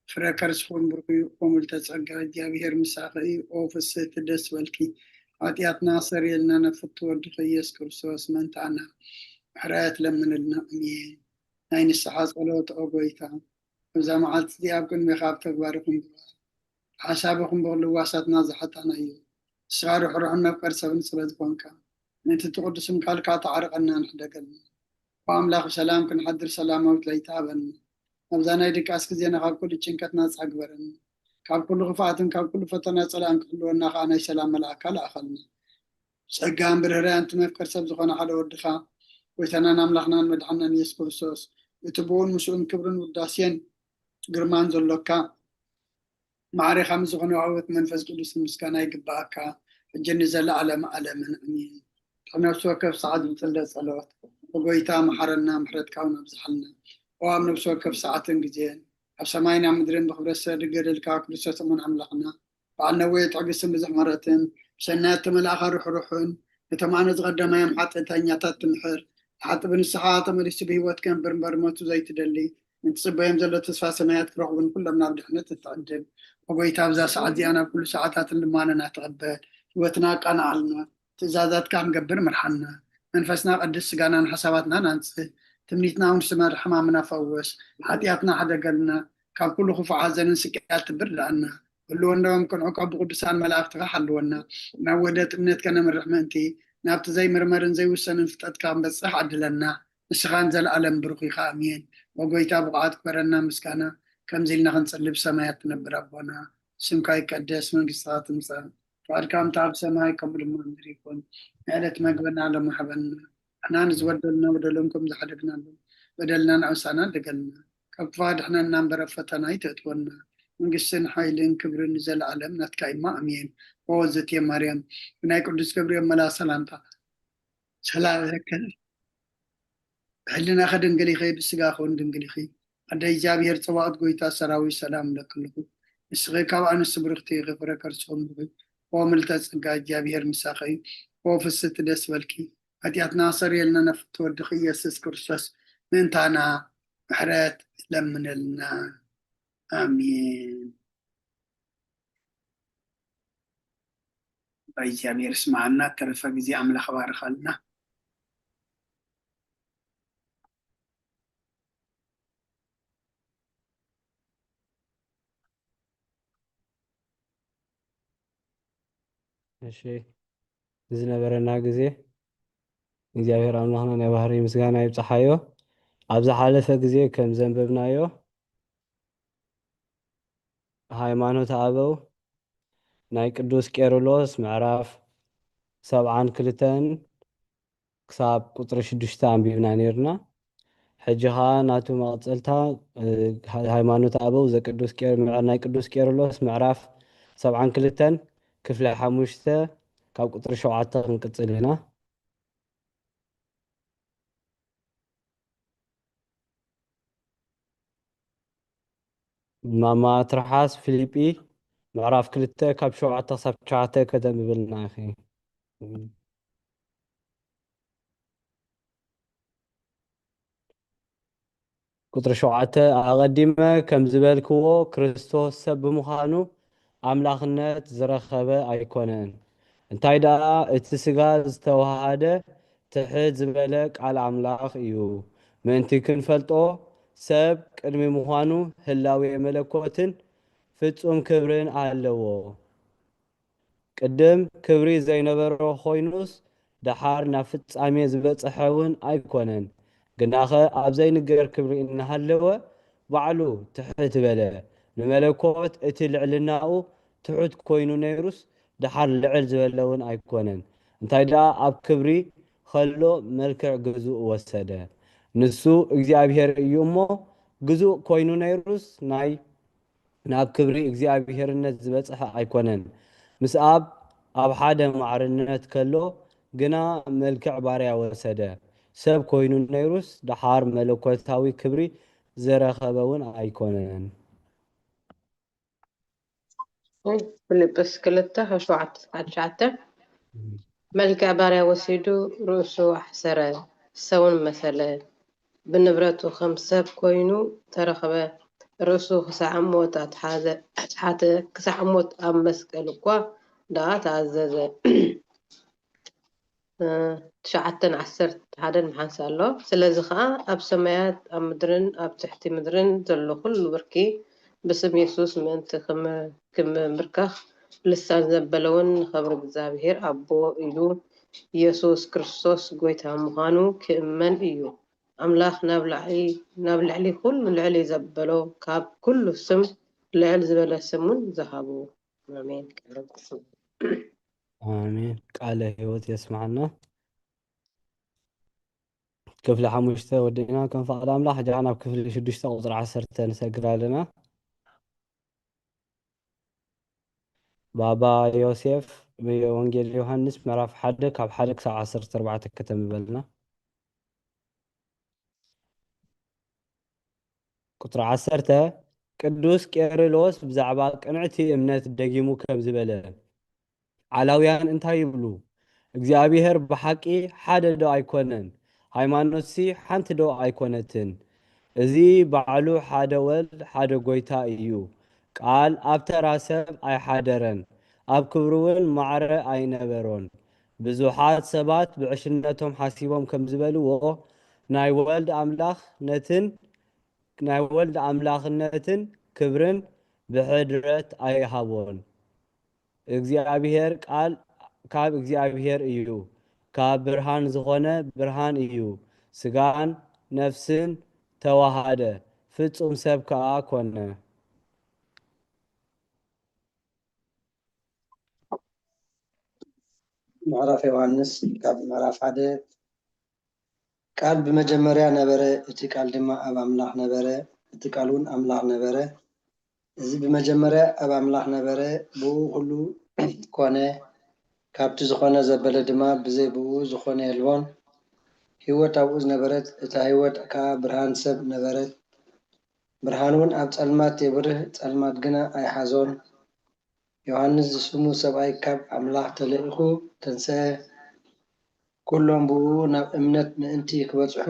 ፍረ ከርስኺ እውን ብሩኽ እዩ። ኦ ምልዕተ ጸጋ፣ እግዚኣብሔር ምሳኺ እዩ። ኦ ፍስህቲ፣ ደስ በልኪ። ሓጢኣትና ኣሰሪየልና፣ ናብ ፍትወ ወድኺ ኢየሱስ ክርስቶስ ምእንታና ምሕረት ለምንልና። ኣሜን። ናይ ንስሓ ጸሎት። ኦ ጎይታ፣ እዛ መዓልቲ እዚኣ ኣብ ቅድሜኻ ኣብ ተግባር ይኹን ብቓል፣ ሓሳብ ይኹን ብኹሉ ዋሳትና ዝሓጣናዮ፣ ንስኻ ርሕሩሕን መፍቀር ሰብን ስለ ዝኾንካ፣ ነቲ እቲ ቅዱስ ስምካ ተዓርቐና ንሕደገልና። ኦ ኣምላኽ፣ ብሰላም ክንሓድር ሰላማዊት ለይቲ ሃበና። ኣብዛ ናይ ድቃስ ግዜና ካብ ኩሉ ጭንቀት ናጻ ግበረና። ካብ ኩሉ ክፍኣትን ካብ ኩሉ ፈተና ጸላእን ክሕልወና ከኣ ናይ ሰላም መልኣካ ለኣኸልና። ጸጋን ብርህራን እቲ መፍቀር ሰብ ዝኾነ ሓደ ወድኻ፣ ጎይታናን ኣምላኽናን መድሓናን ኢየሱስ ክርስቶስ፣ እቲ ብኡን ምስኡን ክብርን ውዳሴን ግርማን ዘሎካ፣ ማዕሬኻ ምስ ዝኾነ ውሃቦት መንፈስ ቅዱስ ምስጋና ይግብኣካ፣ ሕጂ ንዘለኣለም ኣለምን ኣሜን። ድሕሪ ነፍሲ ወከፍ ሰዓት ዝጽለ ጸሎት። ኦ ጎይታ፣ መሓረና፣ ምሕረትካ እውን ኣብዝሓልና። ኦ ኣብ ነፍሲ ወከፍ ሰዓትን ግዜን፣ ኣብ ሰማይን ኣብ ምድርን ብኽብረት ሰድገደልካ ክርስቶስ እሙን ኣምላኽና፣ በዓል ነዊሕ ትዕግስትን ብዙሕ ምሕረትን፣ ብሰናያት እተመልኣኻ ርሕሩሕን፣ ነቶም ኣነ ዝቐደማዮም ሓጢኣተኛታት ትምሕር፣ ንሓጢ ብንስሓ ተመሊሱ ብህይወት ክነብር እምበር ሞቱ ዘይትደሊ፣ ንትጽበዮም ዘሎ ተስፋ ሰማያት ክረኽቡን ኩሎም ናብ ድሕነት እትዕድም። ኦ ጎይታ፣ ኣብዛ ሰዓት እዚኣ ናብ ኩሉ ሰዓታትን ልማነና ተቐበል፣ ህይወትና ኣቃንዓልና፣ ትእዛዛትካ ክንገብር ምርሓና። መንፈስና ቀድስ፣ ስጋናን ሓሳባትናን ኣንጽህ። ትምኒትና እውን ስመር፣ ሕማምና ፈውስ፣ ሓጢኣትና ሕደገልና፣ ካብ ኩሉ ክፉእ ሓዘንን ስቅያት ትብርዳእና። ህልወናኦም ክንዕቆ ብቅዱሳን መላእክትኻ ሓልወና። ናብ ውህደት እምነት ከነምርሕ ምእንቲ፣ ናብቲ ዘይምርመርን ዘይውሰንን ፍልጠትካ ክንበጽሕ ዓድለና። ንስኻ ንዘለኣለም ብሩኽ ኢኻ። ኣሜን። ኦ ጎይታ፣ ብቕዓት ግበረና ምስጋና፣ ከምዚ ኢልና ክንጽሊ፣ ብሰማያት ትነብር ኣቦና፣ ስምካ ይቀደስ፣ መንግስትኻ ትምጻእ፣ ፍቓድካ ከምቲ ኣብ ሰማይ ከምኡ ድማ ኣብ ምድሪ ይኹን። ንዕለት መግብና ሎሚ ሃበና። ንሕና ንዝበደሉና በደሎም ከም ዝሓደግናሎም፣ በደልና ንኣሳና ደገልና። ካብ ክፉእ ኣድሕነና እምበር ኣብ ፈተና ኣይተእትወና። መንግስትን ሓይልን ክብርን ንዘለኣለም ናትካ እዩማ። ኣሜን። ኦ ዘትየ ማርያም፣ ብናይ ቅዱስ ገብርኤል መልኣክ ሰላምታ ሰላም እለኪ። ብሕልናኺ ድንግል ኢኺ፣ ብስጋኺ እውን ድንግል ኢኺ። ኣደ እግዚኣብሔር ጸባኦት፣ ጎይታ ሰራዊት ሰላም እለኪ ኣለኹ። ንስኺ ካብ ኣንስቲ ብርኽቲ ኢኺ፣ ፍረ ከርስኺ እውን ብሩኽ እዩ። ኦ ምልዕተ ጸጋ፣ እግዚኣብሔር ምሳኺ እዩ። ኦ ፍስሕቲ፣ ደስ በልኪ። ሓጢኣትና ኣሰሪየልና፣ ናብ ፍትወ ወድኺ ኢየሱስ ክርስቶስ ምእንታና ምሕረት ለምነልና። ኣሜን። እግዚኣብሔር ስምዓና፣ ተረፈ ግዜ ኣምላኽ ባርኸልና። እሺ፣ ዝነበረና ግዜ እግዚኣብሔር ኣምላኽና ናይ ባህሪ ምስጋና ይብጽሓዮ። ኣብ ዝሓለፈ ግዜ ከም ዘንበብናዮ፣ ሃይማኖተ ኣበው ናይ ቅዱስ ቄርሎስ ምዕራፍ ሰብዓን ክልተን ክሳብ ቁጽሪ ሽዱሽተ ኣንቢብና ኔርና። ሕጂ ኸኣ ናቱ መቐጸልታ፣ እ፣ ሃ-፣ ሃይማኖተ ኣበው ዘቅዱስ ቄር-፣ ምዕ-፣ ናይ ቅዱስ ቄርሎስ ምዕራፍ ሰብዓን ክልተን ክፍሊ ሓሙሽተ ካብ ቁጽሪ ሸውዓተ ክንቅጽል ኢና። ማማ ትርሓስ ፊሊጲ ምዕራፍ ክልተ ካብ ሸውዓተ ክሳብ ትሽዓተ ከተንብብልና ኢኺ። ቁጽሪ ሸውዓተ፣ ኣቐዲመ ከም ዝበልክዎ፣ ክርስቶስ ሰብ ብምዃኑ ኣምላኽነት ዝረኸበ ኣይኮነን። እንታይ ደኣ፣ እቲ ስጋ ዝተዋሃደ ትሕት ዝበለ ቃል ኣምላኽ እዩ። ምእንቲ ክንፈልጦ፣ ሰብ ቅድሚ ምዃኑ ህላዌ መለኮትን ፍጹም ክብርን ኣለዎ። ቅድም ክብሪ ዘይነበሮ ኮይኑስ፣ ደሓር ናብ ፍጻሜ ዝበጽሐ እውን ኣይኮነን። ግናኸ ኣብ ዘይንገር ክብሪ እናሃለወ፣ ባዕሉ ትሕት በለ። ንመለኮት እቲ ልዕልናኡ ትሑት ኮይኑ ነይሩስ፣ ደሓር ልዕል ዝበለ እውን ኣይኮነን። እንታይ ደኣ፣ ኣብ ክብሪ ኸሎ መልክዕ ግዙእ ወሰደ። ንሱ እግዚኣብሔር እዩ እሞ፣ ግዙእ ኮይኑ ነይሩስ፣ ናይ ናብ ክብሪ እግዚኣብሔርነት ዝበጽሐ ኣይኮነን። ምስ ኣብ ኣብ ሓደ ማዕርነት ከሎ ግና መልክዕ ባርያ ወሰደ። ሰብ ኮይኑ ነይሩስ፣ ደሓር መለኮታዊ ክብሪ ዝረኸበ እውን ኣይኮነን። ፊልጵስ ክልተ ካብ ሸውዓተ እስካብ ትሽዓተ፣ መልክዕ ባርያ ወሲዱ፣ ርእሱ ኣሕሰረ፣ ሰውን መሰለ፣ ብንብረቱ ከም ሰብ ኮይኑ ተረኽበ፣ ርእሱ ክሳዕ ሞት ኣትሓዘ፣ ኣትሓተ፣ ክሳዕ ሞት ኣብ መስቀል እኳ ደኣ ተኣዘዘ። ትሽዓተን ዓሰርተ ሓደን ብሓንሳእ ኣሎ። ስለዚ ኸኣ ኣብ ሰማያት፣ ኣብ ምድርን ኣብ ትሕቲ ምድርን ዘሎ ኩሉ ብርኪ ብስም የሱስ ምእንቲ ክም- ክምብርከኽ፣ ብልሳን ዘበለ እውን ንኸብሪ እግዚኣብሔር ኣቦ ኢሉ ኢየሱስ ክርስቶስ ጐይታ ምዃኑ ክእመን እዩ። ኣምላኽ ናብ ላዕሊ፣ ናብ ልዕሊ ኩሉ ልዕሊ ዘበሎ፣ ካብ ኩሉ ስም ልዕል ዝበለ ስም እውን ዝሃቦ። ኣሜን። ኣሜን። ቃለ ህይወት የስማዕና። ክፍሊ ሓሙሽተ ወዲእና ከም ፈቓድ ኣምላኽ፣ ሕጂ ናብ ክፍሊ ሽዱሽተ ቁጽሪ ዓሰርተ ንሰግር ኣለና። ባባ ዮሴፍ፣ ወንጌል ዮሃንስ ምዕራፍ ሓደ ካብ ሓደ ክሳብ ዓሰርተ ኣርባዕተ ከተንብበልና። ቁጽሪ ዓሰርተ፣ ቅዱስ ቄርሎስ ብዛዕባ ቅንዕቲ እምነት ደጊሙ ከምዚ በለ፣ ዓላውያን እንታይ ይብሉ? እግዚኣብሔር ብሓቂ ሓደ ዶ ኣይኮነን? ሃይማኖትሲ ሓንቲ ዶ ኣይኮነትን? እዚ ባዕሉ ሓደ ወልድ ሓደ ጐይታ እዩ። ቃል ኣብ ተራ ሰብ ኣይሓደረን፣ ኣብ ክብሩ እውን ማዕረ ኣይነበሮን። ብዙሓት ሰባት ብዕሽነቶም ሓሲቦም ከም ዝበልዎ፣ ናይ ወልድ ኣምላኽነትን ናይ ወልድ ኣምላኽነትን ክብርን ብሕድረት ኣይሃቦን። እግዚኣብሔር ቃል ካብ እግዚኣብሔር እዩ፣ ካብ ብርሃን ዝኾነ ብርሃን እዩ፣ ስጋን ነፍስን ተዋሃደ፣ ፍጹም ሰብ ከኣ ኮነ። ምዕራፍ ዮሃንስ ካብ ምዕራፍ ሓደ። ቃል ብመጀመርያ ነበረ፣ እቲ ቃል ድማ ኣብ ኣምላኽ ነበረ፣ እቲ ቃል እውን ኣምላኽ ነበረ። እዚ ብመጀመርያ ኣብ ኣምላኽ ነበረ፣ ብኡ ኩሉ ኮነ፣ ካብቲ ዝኾነ ዘበለ ድማ ብዘይ ብኡ ዝኾነ የልቦን። ህይወት ኣብኡ ዝነበረት፣ እታ ህይወት ከኣ ብርሃን ሰብ ነበረት። ብርሃን እውን ኣብ ጸልማት የብርህ፣ ጸልማት ግና ኣይሓዞን። ዮሃንስ ዝስሙ ሰብኣይ ካብ ኣምላኽ ተለኢኹ ተንስአ። ኩሎም ብኡ ናብ እምነት ምእንቲ ክበጽሑ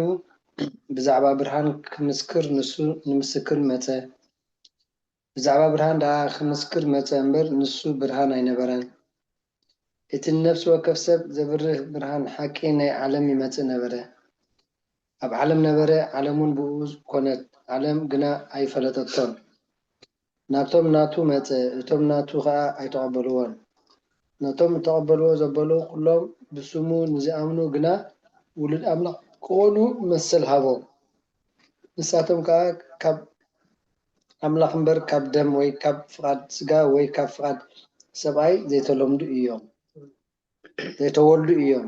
ብዛዕባ ብርሃን ክምስክር ንሱ ንምስክር መጸ። ብዛዕባ ብርሃን ደኣ ክምስክር መጸ እምበር ንሱ ብርሃን ኣይነበረን። እቲ ንነፍሲ ወከፍ ሰብ ዘብርህ ብርሃን ሓቂ ናይ ዓለም ይመጽእ ነበረ። ኣብ ዓለም ነበረ፣ ዓለም እውን ብኡ ኮነት፣ ዓለም ግና ኣይፈለጠቶን። ናብቶም ናቱ መጸ፣ እቶም ናቱ ኸኣ ኣይተቐበልዎን። ነቶም እተቐበልዎ ዘበሎ ኩሎም ብስሙ ንዝኣምኑ ግና ውሉድ ኣምላኽ ክኾኑ መሰል ሃቦም። ንሳቶም ከኣ ካብ ኣምላኽ እምበር ካብ ደም ወይ ካብ ፍቓድ ስጋ ወይ ካብ ፍቓድ ሰብኣይ ዘይተለምዱ እዮም፣ ዘይተወልዱ እዮም።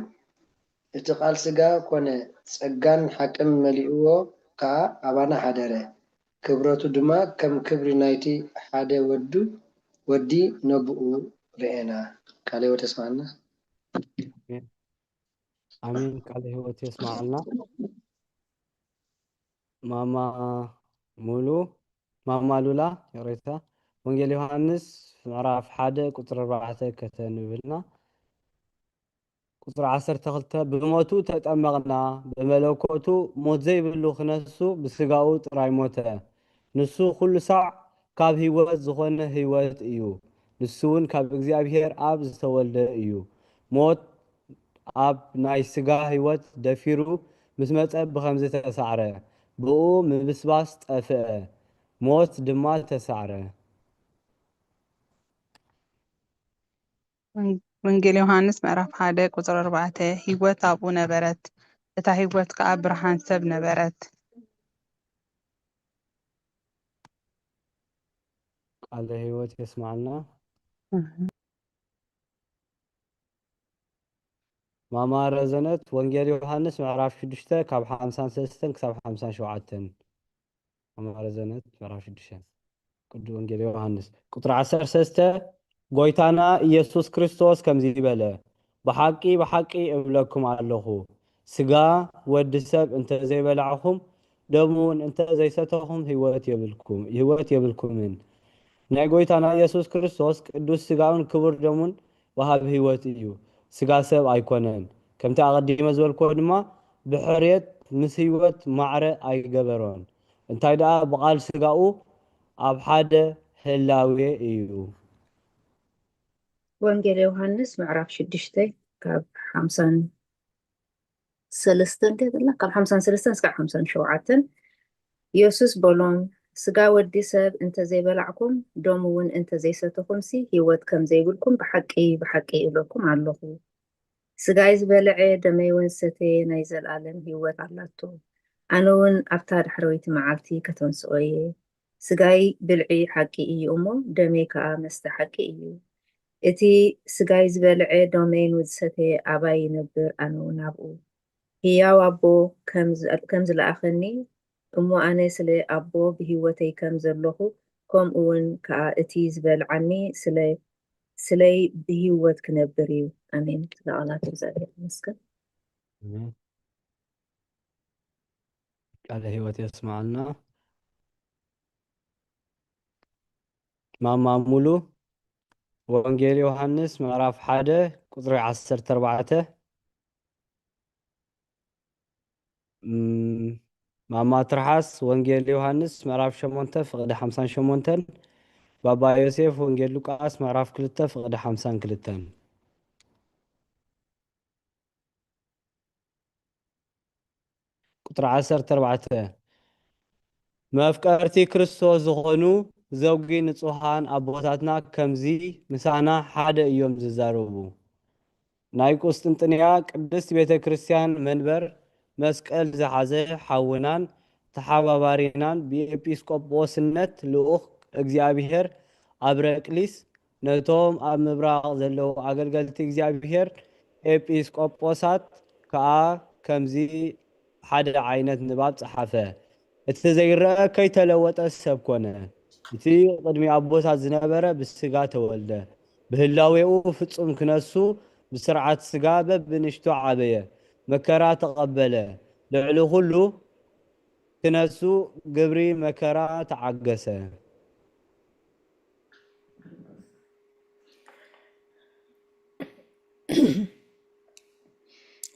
እቲ ቃል ስጋ ኮነ፣ ጸጋን ሓቅን መሊእዎ ከኣ ኣባና ሓደረ። ክብረቱ ድማ ከም ክብሪ ናይቲ ሓደ ወዱ፣ ወዲ ነብኡ ርኤና። ቃለ ሕይወት የስማዕና። ኣሜን። ቃለ ሕይወት የስማዕልና። ማማ ሙሉ፣ ማማ ሉላ፣ ይቕሬታ፣ ወንጌል ዮሃንስ ምዕራፍ ሓደ ቁጽሪ ኣርባዕተ ከተንብብልና። ቁጽሪ ዓሰርተ ክልተ፣ ብሞቱ ተጠመቕና፣ ብመለኮቱ ሞት ዘይብሉ ክነሱ ብስጋኡ ጥራይ ሞተ። ንሱ ኩሉ ሳዕ ካብ ህይወት ዝኾነ ህይወት እዩ። ንሱ እውን ካብ እግዚኣብሔር ኣብ ዝተወልደ እዩ። ሞት ኣብ ናይ ስጋ ህይወት ደፊሩ ምስ መጸ ብኸምዚ ተሳዕረ። ብኡ ምብስባስ ጠፍአ፣ ሞት ድማ ተሳዕረ። ወንጌል ዮሃንስ ምዕራፍ ሓደ ቁጽሪ ኣርባዕተ፣ ህይወት ኣብኡ ነበረት፣ እታ ህይወት ከኣ ብርሃን ሰብ ነበረት። ቃለ ህይወት የስማዕና። ማማ ረዘነት፣ ወንጌል ዮሃንስ ምዕራፍ ሽዱሽተ ካብ ሓምሳን ሰለስተን ክሳብ ሓምሳን ሸውዓተን። ማማ ረዘነት ምዕራፍ ሽዱሽተ፣ ቅዱስ ወንጌል ዮሃንስ ቁጽሪ ዓሰርተ ሰለስተ፣ ጎይታና ኢየሱስ ክርስቶስ ከምዚ በለ፣ ብሓቂ ብሓቂ እብለኩም ኣለኹ፣ ስጋ ወዲ ሰብ እንተ ዘይበላዕኹም፣ ደሙ እውን እንተ ዘይሰተኹም ህይወት የብልኩም፣ ህይወት የብልኩምን። ናይ ጎይታና ኢየሱስ ክርስቶስ ቅዱስ ስጋኡን ክቡር ደሙን ወሃቢ ህይወት እዩ። ስጋ ሰብ ኣይኮነን። ከምቲ ኣቐዲመ ዝበልክዎ ድማ ብሕርየት ምስ ህይወት ማዕረ ኣይገበሮን። እንታይ ደኣ ብቓል ስጋኡ ኣብ ሓደ ህላዌ እዩ። ወንጌል ዮሃንስ ምዕራፍ ሽዱሽተ ካብ ሓምሳን ሰለስተን ከይብልና ካብ ሓምሳን ሰለስተን እስካብ ሓምሳን ሸውዓተን። ኢየሱስ በሎም፣ ስጋ ወዲ ሰብ እንተ ዘይበላዕኩም፣ ደሙ እውን እንተ ዘይሰተኹምሲ፣ ህይወት ከም ዘይብልኩም ብሓቂ፣ ብሓቂ እብለኩም ኣለኹ። ስጋይ ዝበልዐ፣ ደመይ እውን ዝሰተየ ናይ ዘለኣለም ህይወት ኣላቶ። ኣነ እውን ኣብታ ዳሕረወይቲ መዓልቲ ከተንስኦ እየ። ስጋይ ብልዒ ሓቂ እዩ እሞ፣ ደመይ ከኣ መስተ ሓቂ እዩ። እቲ ስጋይ ዝበልዐ፣ ደመይን ዝሰተየ ኣባይ ይነብር፣ ኣነ እውን ኣብኡ። ህያው ኣቦ ከም ዝ-፣ ከም ዝለኣኸኒ፣ እሞ ኣነ ስለ ኣቦ ብህይወተይ ከም ዘለኹ፣ ከምኡ እውን ከኣ እቲ ዝበልዓኒ ስለ-፣ ስለይ ብህይወት ክነብር እዩ። ኣሜን። ስለ ቃላት እግዚኣብሔር ይመስገን። ኣሜን። ቃለ ህይወት የስማዕና። ማማ ሙሉ፣ ወንጌል ዮሃንስ ምዕራፍ ሓደ ቁጽሪ ዓሰርተ ኣርባዕተ። እም፣ ማማ ትርሓስ፣ ወንጌል ዮሃንስ ምዕራፍ ሸሞንተ ፍቕዲ ሓምሳን ሸሞንተን። ባባ ዮሴፍ፣ ወንጌል ሉቃስ ምዕራፍ ክልተ ፍቕዲ ሓምሳን ክልተን። ቁጽሪ ዓሰርተ ኣርባዕተ፣ መፍቀርቲ ክርስቶስ ዝኾኑ ዘውጊ ንጹሃን ኣቦታትና ከምዚ ምሳና ሓደ እዮም ዝዛረቡ። ናይ ቁስጥንጥንያ ቅድስት ቤተ ክርስቲያን መንበር መስቀል ዝሓዘ ሓውናን ተሓባባሪናን ብኤጲስቆጶስነት ልኡኽ እግዚኣብሔር ኣብረቅሊስ ነቶም ኣብ ምብራቕ ዘለዉ ኣገልገልቲ እግዚኣብሔር ኤጲስቆጶሳት ከኣ ከምዚ ሓደ ዓይነት ንባብ ጸሓፈ። እቲ ዘይረአ ከይተለወጠ ሰብ ኮነ። እቲ ቅድሚ ኣቦታት ዝነበረ ብስጋ ተወልደ። ብህላዌኡ ፍጹም ክነሱ ብስርዓት ስጋ በብንሽቱ ዓበየ። መከራ ተቐበለ። ልዕሊ ኩሉ ክነሱ ግብሪ መከራ ተዓገሰ።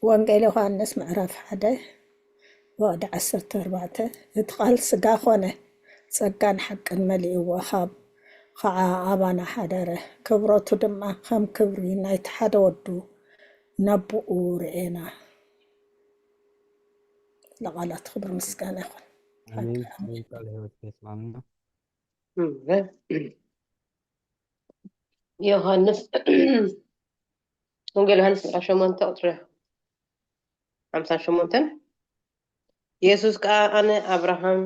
ወንጌል ዮሃንስ ምዕራፍ ሓደ ወቕዲ ዓሰርተ ኣርባዕተ፣ እቲ ቃል ስጋ ኾነ፣ ጸጋን ሓቅን መሊእዎ፣ ካብ ኸዓ ኣባና ሓደረ፣ ክብረቱ ድማ ከም ክብሪ ናይቲ ሓደ ወዱ ነብኡ ርኤና። ለቓላት ክብሪ ምስጋና ይኹን። ኣሜን። ኣሜን። ቃለ ህይወት የስማዕና። ዮሃንስ፣ ወንጌል ዮሃንስ ምዕራፍ ሸሞንተ ቁጽሪ ሓምሳን ሸሞንተን። የሱስ ከኣ ኣነ ኣብርሃም፣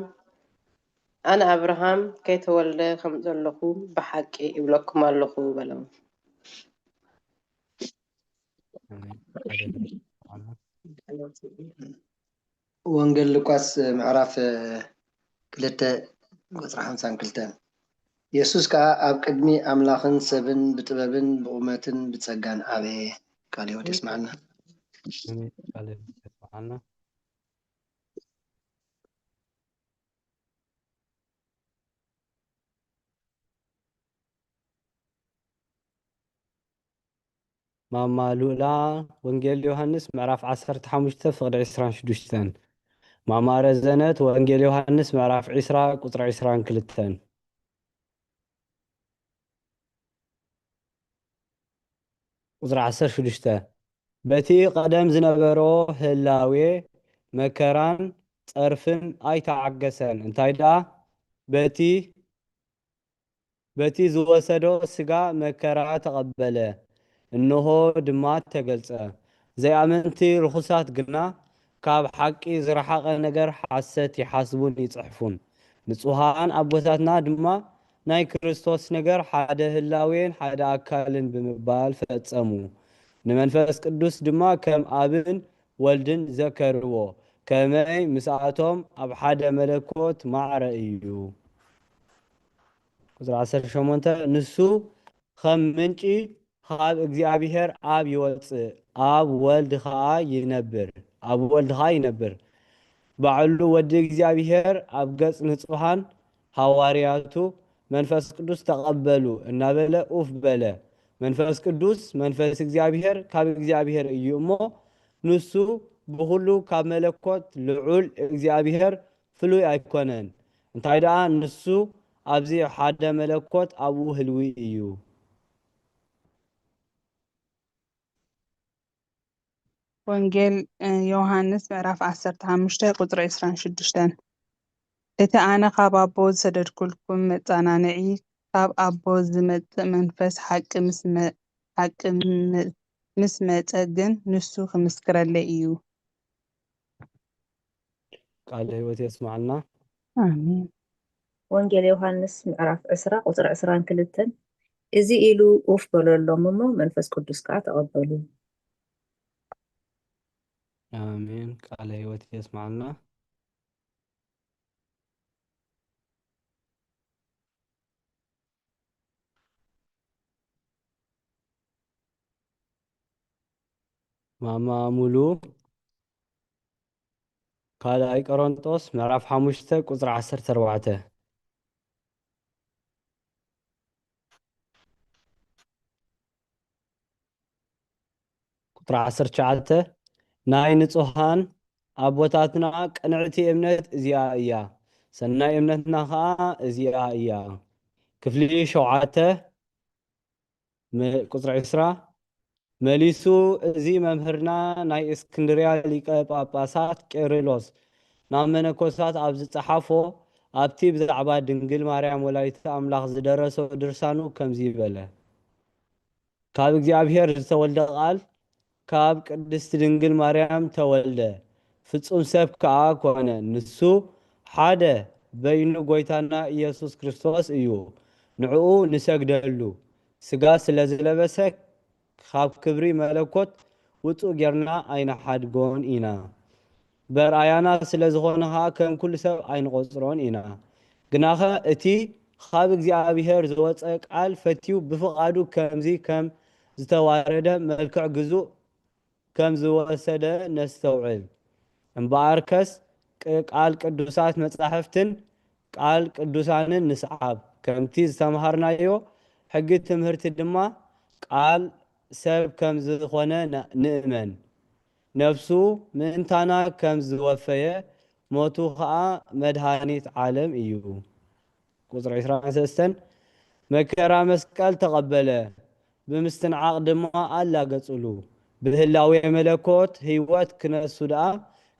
ኣነ ኣብርሃም ከይተወልደ ከም ዘለኹ ብሓቂ እብለኩም ኣለኹ በሎም። ኣሜን። ቃለ ህይወት የስማዕና። ወንጌል ሉቃስ ምዕራፍ ክልተ ቁጽሪ ሓምሳን ክልተን። የሱስ ከኣ ኣብ ቅድሚ ኣምላኽን ሰብን ብጥበብን ብቑመትን ብጸጋን ዓበየ። ቃለ ህይወት የስማዕና። ኣሜን። ቃለ ህይወት የስማዕና። ማማ ሉላ፣ ወንጌል ዮሃንስ ምዕራፍ ዓሰርተ ሓሙሽተ ፍቕዲ ዕስራን ሽዱሽተን። ማማ ረዘነት፣ ወንጌል ዮሃንስ ምዕራፍ ዕስራ ቁጽሪ ዕስራን ክልተን። ቁጽሪ ዓሰርተ ሽዱሽተ። በቲ ቀደም ዝነበሮ ህላዌ መከራን ጸርፍን ኣይተዓገሰን። እንታይ ደኣ? በቲ በቲ ዝወሰዶ ሥጋ መከራ ተቐበለ። እንሆ ድማ ተገልጸ። ዘይኣመንቲ ርኹሳት ግና ካብ ሓቂ ዝረሓቐ ነገር ሓሰት ይሓስቡን ይጽሕፉን። ንጹሃን ኣቦታትና ድማ ናይ ክርስቶስ ነገር ሓደ ህላዌን ሓደ ኣካልን ብምባል ፈጸሙ። ንመንፈስ ቅዱስ ድማ ከም ኣብን ወልድን ዘከርዎ፣ ከመይ ምስኣቶም ኣብ ሓደ መለኮት ማዕረ እዩ። ቁጽሪ ዓሰርተ ሸሞንተ፣ ንሱ ከም ምንጪ ካብ እግዚኣብሔር ኣብ ይወጽእ፣ ኣብ ወልድ ኸኣ ይነብር፣ ኣብ ወልድ ኸኣ ይነብር። ባዕሉ ወዲ እግዚኣብሔር ኣብ ገጽ ንጹሃን ሃዋርያቱ መንፈስ ቅዱስ ተቐበሉ እናበለ ኡፍ በለ። መንፈስ ቅዱስ መንፈስ እግዚኣብሔር ካብ እግዚኣብሔር እዩ እሞ፣ ንሱ ብኹሉ ካብ መለኮት ልዑል እግዚኣብሔር ፍሉይ ኣይኮነን። እንታይ ደኣ፣ ንሱ ኣብዚ ሓደ መለኮት ኣብኡ ህልዊ እዩ። ወንጌል፣ እ፣ ዮሃንስ ምዕራፍ ዓሰርተ ሓሙሽተ ቁጽሪ ዕስራን ሽዱሽተን። እቲ ኣነ ካብ ኣቦ ዝሰደድኩልኩም መጻናንዒ፣ ካብ ኣቦ ዝመጽእ መንፈስ ሓቂ ምስ መ-፣ ሓቂ ም-፣ ምስ መጸ ግን ንሱ ክምስክረለይ እዩ። ቃለ ሕይወት የስማዕልና። ኣሜን። ወንጌል ዮሃንስ ምዕራፍ ዕስራ ቁጽሪ ዕስራን ክልተን፣ እዚ ኢሉ ኡፍ በለሎም እሞ መንፈስ ቅዱስ ከኣ ተቐበሉ። ኣሜን። ቃለ ሕይወት የስማዕልና። ማማ ሙሉ፣ ካልኣይ ቆሮንጦስ ምዕራፍ ሓሙሽተ ቁጽሪ ዓሰርተ ኣርባዕተ። ቁጽሪ ዓሰርተ ትሽዓተ፣ ናይ ንጹሃን ኣቦታትና ቅንዕቲ እምነት እዚኣ እያ፣ ሰናይ እምነትና ኸኣ እዚኣ እያ። ክፍሊ ሸውዓተ፣ ም-፣ ቁጽሪ ዕስራ፣ መሊሱ፣ እዚ መምህርና ናይ እስክንድርያ ሊቀ ጳጳሳት ቄርሎስ ናብ መነኮሳት ኣብ ዝጸሓፎ፣ ኣብቲ ብዛዕባ ድንግል ማርያም ወላዲተ ኣምላኽ ዝደረሶ ድርሳኑ ከምዚ በለ። ካብ እግዚኣብሔር ዝተወልደ ቃል ካብ ቅድስቲ ድንግል ማርያም ተወልደ፣ ፍጹም ሰብ ከኣ ኮነ። ንሱ ሓደ በይኑ ጐይታና ኢየሱስ ክርስቶስ እዩ። ንዕኡ ንሰግደሉ። ሥጋ ስለ ዝለበሰ ካብ ክብሪ መለኮት ውጹእ ጌርና ኣይንሓድጎን ኢና። በርኣያና ስለ ዝኾነ ኸኣ ከም ኩሉ ሰብ ኣይንቖጽሮን ኢና። ግናኸ እቲ ኻብ እግዚኣብሄር ዝወጸ ቃል ፈትዩ ብፍቓዱ ከምዚ ከም ዝተዋረደ መልክዕ ግዙእ ከም ዝወሰደ ነስተውዕል። እምበኣርከስ ቅ-፣ ቃል ቅዱሳት መጻሕፍትን ቃል ቅዱሳንን ንስዓብ። ከምቲ ዝተምሃርናዮ ሕጊ ትምህርቲ ድማ ቃል ሰብ ከም ዝኾነ ን-፣ ንእመን። ነፍሱ ምእንታና ከም ዝወፈየ፣ ሞቱ ኸኣ መድሃኒት ዓለም እዩ። ቁጽሪ ዕስራን ሰለስተን፣ መከራ መስቀል ተቐበለ፣ ብምስትንዓቕ ድማ ኣላገጹሉ። ብህላዌ መለኮት ህይወት ክነሱ ደኣ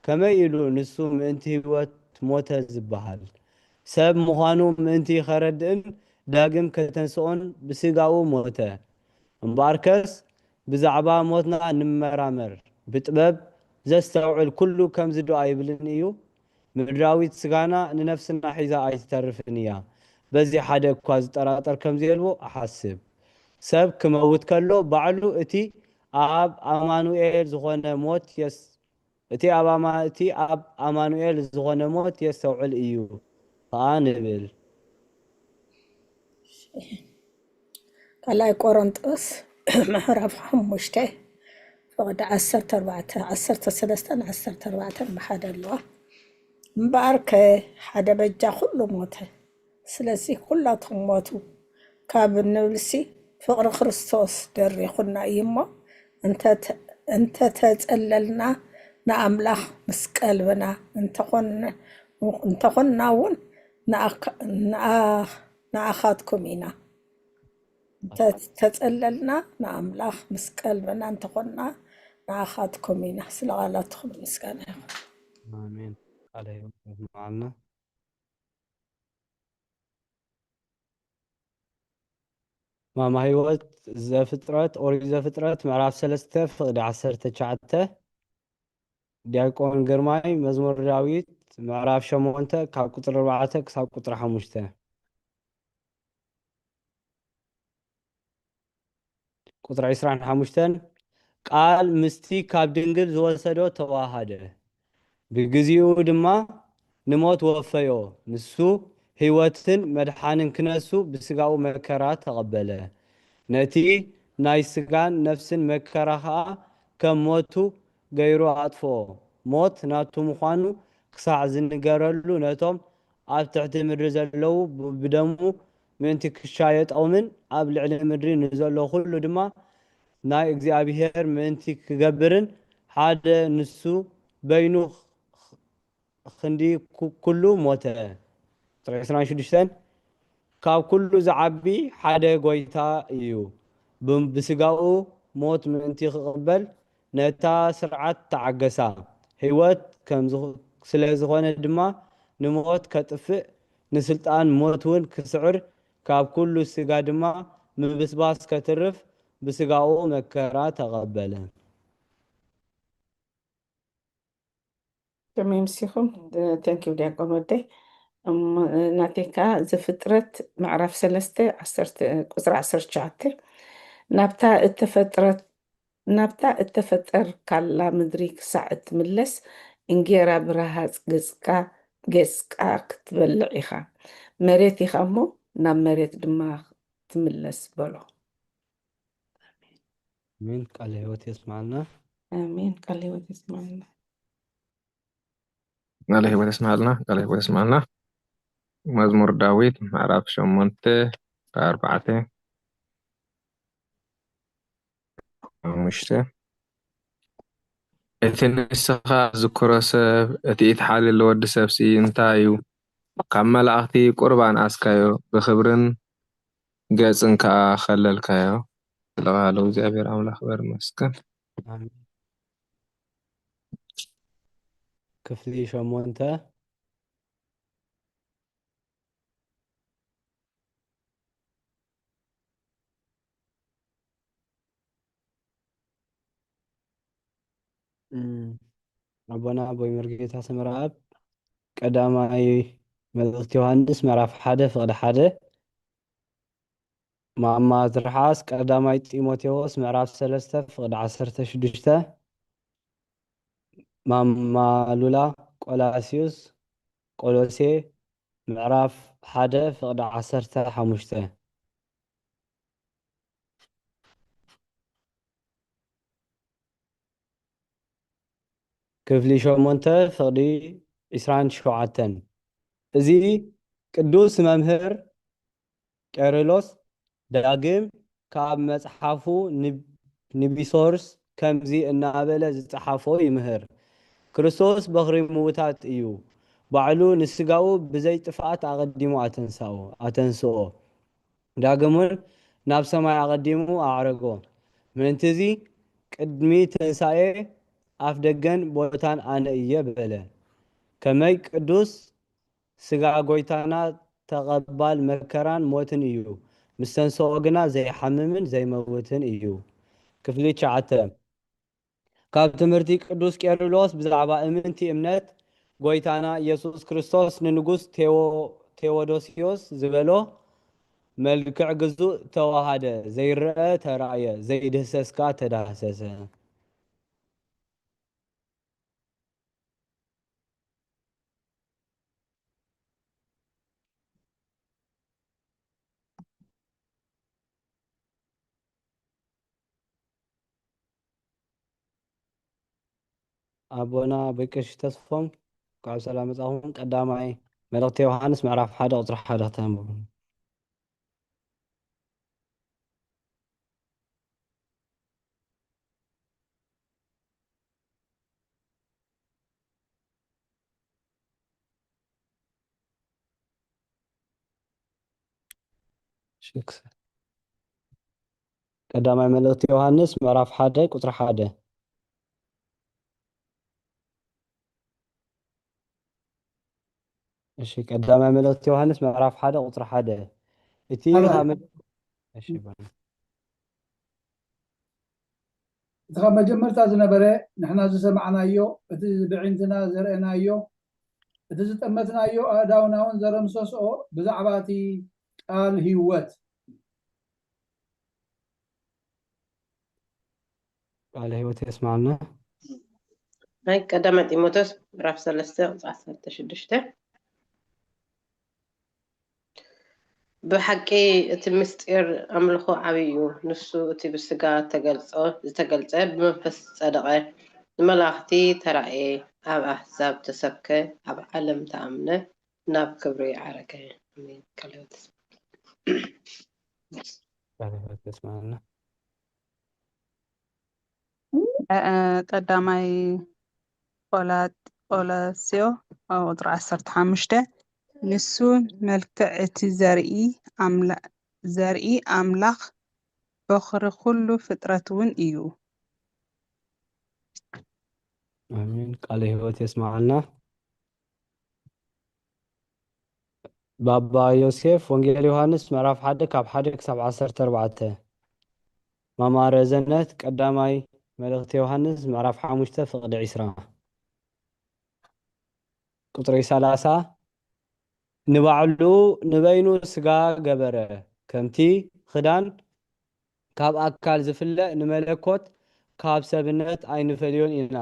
ከመይ ኢሉ ንሱ ምእንቲ ህይወት ሞተ ዝበሃል? ሰብ ምዃኑ ምእንቲ ኸረድእን ዳግም ከተንስኦን ብስጋኡ ሞተ። እምበኣርከስ ብዛዕባ ሞትና ንመራመር። ብጥበብ ዘስተውዕል ኩሉ ከምዚ ዶ ኣይብልን እዩ? ምድራዊት ስጋና ንነፍስና ሒዛ ኣይትተርፍን እያ። በዚ ሓደ እኳ ዝጠራጠር ከም ዘየልቦ እሓስብ። ሰብ ክመውት ከሎ ባዕሉ እቲ ኣብ ኣማኑኤል ዝኾነ ሞት የስ-፣ እቲ ኣብ ኣማ-፣ እቲ ኣብ ኣማኑኤል ዝኾነ ሞት የስተውዕል እዩ ኸኣ ንብል። ካልኣይ ቆሮንጦስ ምዕራፍ ሓሙሽተ ፍቕዲ ዓሰርተ ኣርባዕተ፣ ዓሰርተ ሰለስተን ዓሰርተ ኣርባዕተን ብሓደ ኣለዋ። እምበኣርከ ሓደ በጃ ኩሉ ሞተ፣ ስለዚ ኩላቶም ሞቱ ካብ እንብልሲ ፍቕሪ ክርስቶስ ደሪኹና እዩ እሞ፣ እንተ-፣ እንተተጸለልና ንኣምላኽ ምስ ቀልብና እንተኾን-፣ እንተኾንና እውን ንኣኻ-፣ ንኣ-፣ ንኣኻትኩም ኢና። እንተ-፣ ተጸለልና ንኣምላኽ ምስ ቀልብና እንተኾንና ንኣኻትኩም ኢና። ስለ ቃላትኩም ምስጋና ይኹን። ኣሜን። ቃለ ህይወት የስምዓልና። ማማ ህይወት፣ ዘፍጥረት፣ ኦሪት ዘፍጥረት ምዕራፍ ሰለስተ ፍቕዲ ዓሰርተ ትሽዓተ። ዲያቆን ግርማይ፣ መዝሙር ዳዊት ምዕራፍ ሸሞንተ ካብ ቁጽሪ ኣርባዕተ ክሳብ ቁጽሪ ሓሙሽተ። ቁጽሪ ዕስራን ሓሙሽተን፣ ቃል ምስቲ ካብ ድንግል ዝወሰዶ ተዋሃደ፣ ብግዜኡ ድማ ንሞት ወፈዮ። ንሱ ህይወትን መድሓንን ክነሱ ብስጋኡ መከራ ተቐበለ። ነቲ ናይ ስጋን ነፍስን መከራ ኸኣ ከም ሞቱ ገይሩ ኣጥፍኦ። ሞት ናቱ ምዃኑ ክሳዕ ዝንገረሉ፣ ነቶም ኣብ ትሕቲ ምድሪ ዘለዉ ብ-፣ ብደሙ ምእንቲ ክሻየጦምን ኣብ ልዕሊ ምድሪ ንዘሎ ኹሉ ድማ ናይ እግዚኣብሔር ምእንቲ ክገብርን ሓደ ንሱ በይኑ ክንዲ ኩ-፣ ኩሉ ሞተ። ቁጽሪ ዕስራን ሽዱሽተን፣ ካብ ኩሉ ዝዓቢ ሓደ ጐይታ እዩ። ብ-፣ ብስጋኡ ሞት ምእንቲ ክቕበል ነታ ስርዓት ተዓገሳ። ህይወት ከም ዝኹ-፣ ስለ ዝኾነ ድማ ንሞት ከጥፍእ ንስልጣን ሞት እውን ክስዕር ካብ ኩሉ ስጋ ድማ ምብስባስ ከትርፍ ብስጋኡ መከራ ተቐበለ። ከመይ ምሲኹም? ተንኪው ዲያቆን ወደይ። እሞ፣ ናተይ ከኣ ዘፍጥረት ምዕራፍ ሰለስተ ዓሰርተ፣ ቁጽሪ ዓሰርተ ትሽዓተ፣ ናብታ እተፈጥረት፣ ናብታ እተፈጠርካላ ምድሪ ክሳዕ እትምለስ እንጌራ ብረሃጽ ገጽካ፣ ገጽካ ክትበልዕ ኢኻ። መሬት ኢኻ እሞ ናብ መሬት ድማ ትምለስ በሎ። ኣሜን። ቃለ ህይወት የስማዕና። ኣሜን። ቃለ ህይወት የስማዕና። ቃለ ህይወት የስማዕልና። ቃለ ህይወት የስማዕልና። መዝሙር ዳዊት ምዕራፍ ሸሞንተ ኣርባዕተ ሓሙሽተ። እቲ ንስኻ ዝክሮ ሰብ፣ እቲ ኢትሓልል ወዲ ሰብሲ እንታይ እዩ? ካብ መላእኽቲ ቁርባን ኣስካዮ፣ ብኽብርን ገጽን ከኣ ኸለልካዮ። ስለ ቃሉ እግዚኣብሔር ኣምላኽ ክበር ይመስገን። ኣሜን። ክፍሊ ሸሞንተ። እም፣ ኣቦና ኣቦይ መርጌታ ሰመረኣብ ቀዳማይ መልእኽቲ ዮሃንስ ምዕራፍ ሓደ ፍቕዲ ሓደ፣ ማማ ትርሓስ ቀዳማይ ጢሞቴዎስ ምዕራፍ ሰለስተ ፍቕዲ ዓሰርተ ሽዱሽተ፣ ማማ ሉላ ቆላስዩስ ቆሎሴ ምዕራፍ ሓደ ፍቕዲ ዓሰርተ ሓሙሽተ። ክፍሊ ሸሞንተ ፍቕዲ ዕስራን ሸውዓተን። እዚ ቅዱስ መምህር ቄርሎስ ዳግም ካብ መጽሓፉ ን-፣ ንቢሶርስ ከምዚ እናበለ ዝጸሓፎ ይምህር። ክርስቶስ በኽሪ ምዉታት እዩ። ባዕሉ ንስጋኡ ብዘይ ጥፍኣት ኣቐዲሙ ኣተንሳኦ-፣ ኣተንስኦ። ዳግም እውን ናብ ሰማይ ኣቐዲሙ ኣዕረጎ። ምእንትዚ ቅድሚ ትንሳኤ ኣፍ ደገን ቦታን ኣነ እየ በለ። ከመይ ቅዱስ ስጋ ጐይታና ተቐባል መከራን ሞትን እዩ፣ ምስ ተንስኦ ግና ዘይሓምምን ዘይመውትን እዩ። ክፍሊ ትሽዓተ። ካብ ትምህርቲ ቅዱስ ቄርሎስ ብዛዕባ እምንቲ እምነት ጐይታና ኢየሱስ ክርስቶስ ንንጉስ ቴዎ-፣ ቴዎዶስዮስ ዝበሎ፣ መልክዕ ግዙእ ተዋሃደ፣ ዘይረአ ተራእየ፣ ዘይድህሰስ ከኣ ተዳህሰሰ። ኣቦና ኣቦይ ቀሺ ተስፎም፣ እንኳዕ ብሰላም መጻኹም። ቀዳማይ መልእኽቲ ዮሃንስ ምዕራፍ ሓደ ቁጽሪ ሓደ ከተንብቡ። እሺ፣ ክስ-፣ ቀዳማይ መልእኽቲ ዮሃንስ ምዕራፍ ሓደ ቁጽሪ ሓደ። እሺ፣ ቀዳማይ መልእኽቲ ዮሃንስ ምዕራፍ ሓደ ቁጽሪ ሓደ። እቲ ኣባል። ካብ መ-፣ እሺ፣ በሉ። እቲ ካብ መጀመርታ ዝነበረ፣ ንሕና ዝሰማዕናዮ፣ እቲ ብዕንትና ዘርእናዮ፣ እቲ ዝጠመትናዮ፣ ኣእዳውና እውን ዘረምሰስኦ ብዛዕባ እቲ ቃል ህይወት። ቃለ ህይወት የስማዕና። ናይ ቀዳማይ ጢሞቴዎስ ምዕራፍ ሰለስተ ቁጽሪ ዓሰርተ ሽዱሽተ። ብሓቂ እቲ ምስጢር ኣምልኾ ዓብዪ እዩ። ንሱ እቲ ብስጋ ተገልጾ-፣ ዝተገልጸ፣ ብመንፈስ ዝጸደቐ፣ ንመላእኽቲ ተራእየ፣ ኣብ ኣህዛብ ተሰብከ፣ ኣብ ዓለም ተኣምነ፣ ናብ ክብሪ ዓረገ። ኣሜን። ቃለ ህይወት። ቃለ ህይወት የስማዕና። እ፣ እ፣ ቀዳማይ ቆላ-፣ ቆላስዮ ኣብ ቁጽሪ ዓሰርተ ሓሙሽተ፣ ንሱ መልክዕ እቲ ዘርኢ ኣምላ-፣ ዘርኢ ኣምላኽ በኹሪ ኩሉ ፍጥረት እውን እዩ። ኣሜን። ቃለ ህይወት የስማዓልና። ባባ ዮሴፍ፣ ወንጌል ዮሃንስ ምዕራፍ ሓደ ካብ ሓደ ክሳብ ዓሰርተ ኣርባዕተ። ማማ ረዘነት፣ ቀዳማይ መልእኽቲ ዮሃንስ ምዕራፍ ሓሙሽተ ፍቕዲ ዕስራ። ቁጽሪ ሰላሳ፣ ንባዕሉ ንበይኑ ስጋ ገበረ፣ ከምቲ ክዳን ካብ ኣካል ዝፍለ ንመለኮት ካብ ሰብነት ኣይንፈልዮን ኢና፣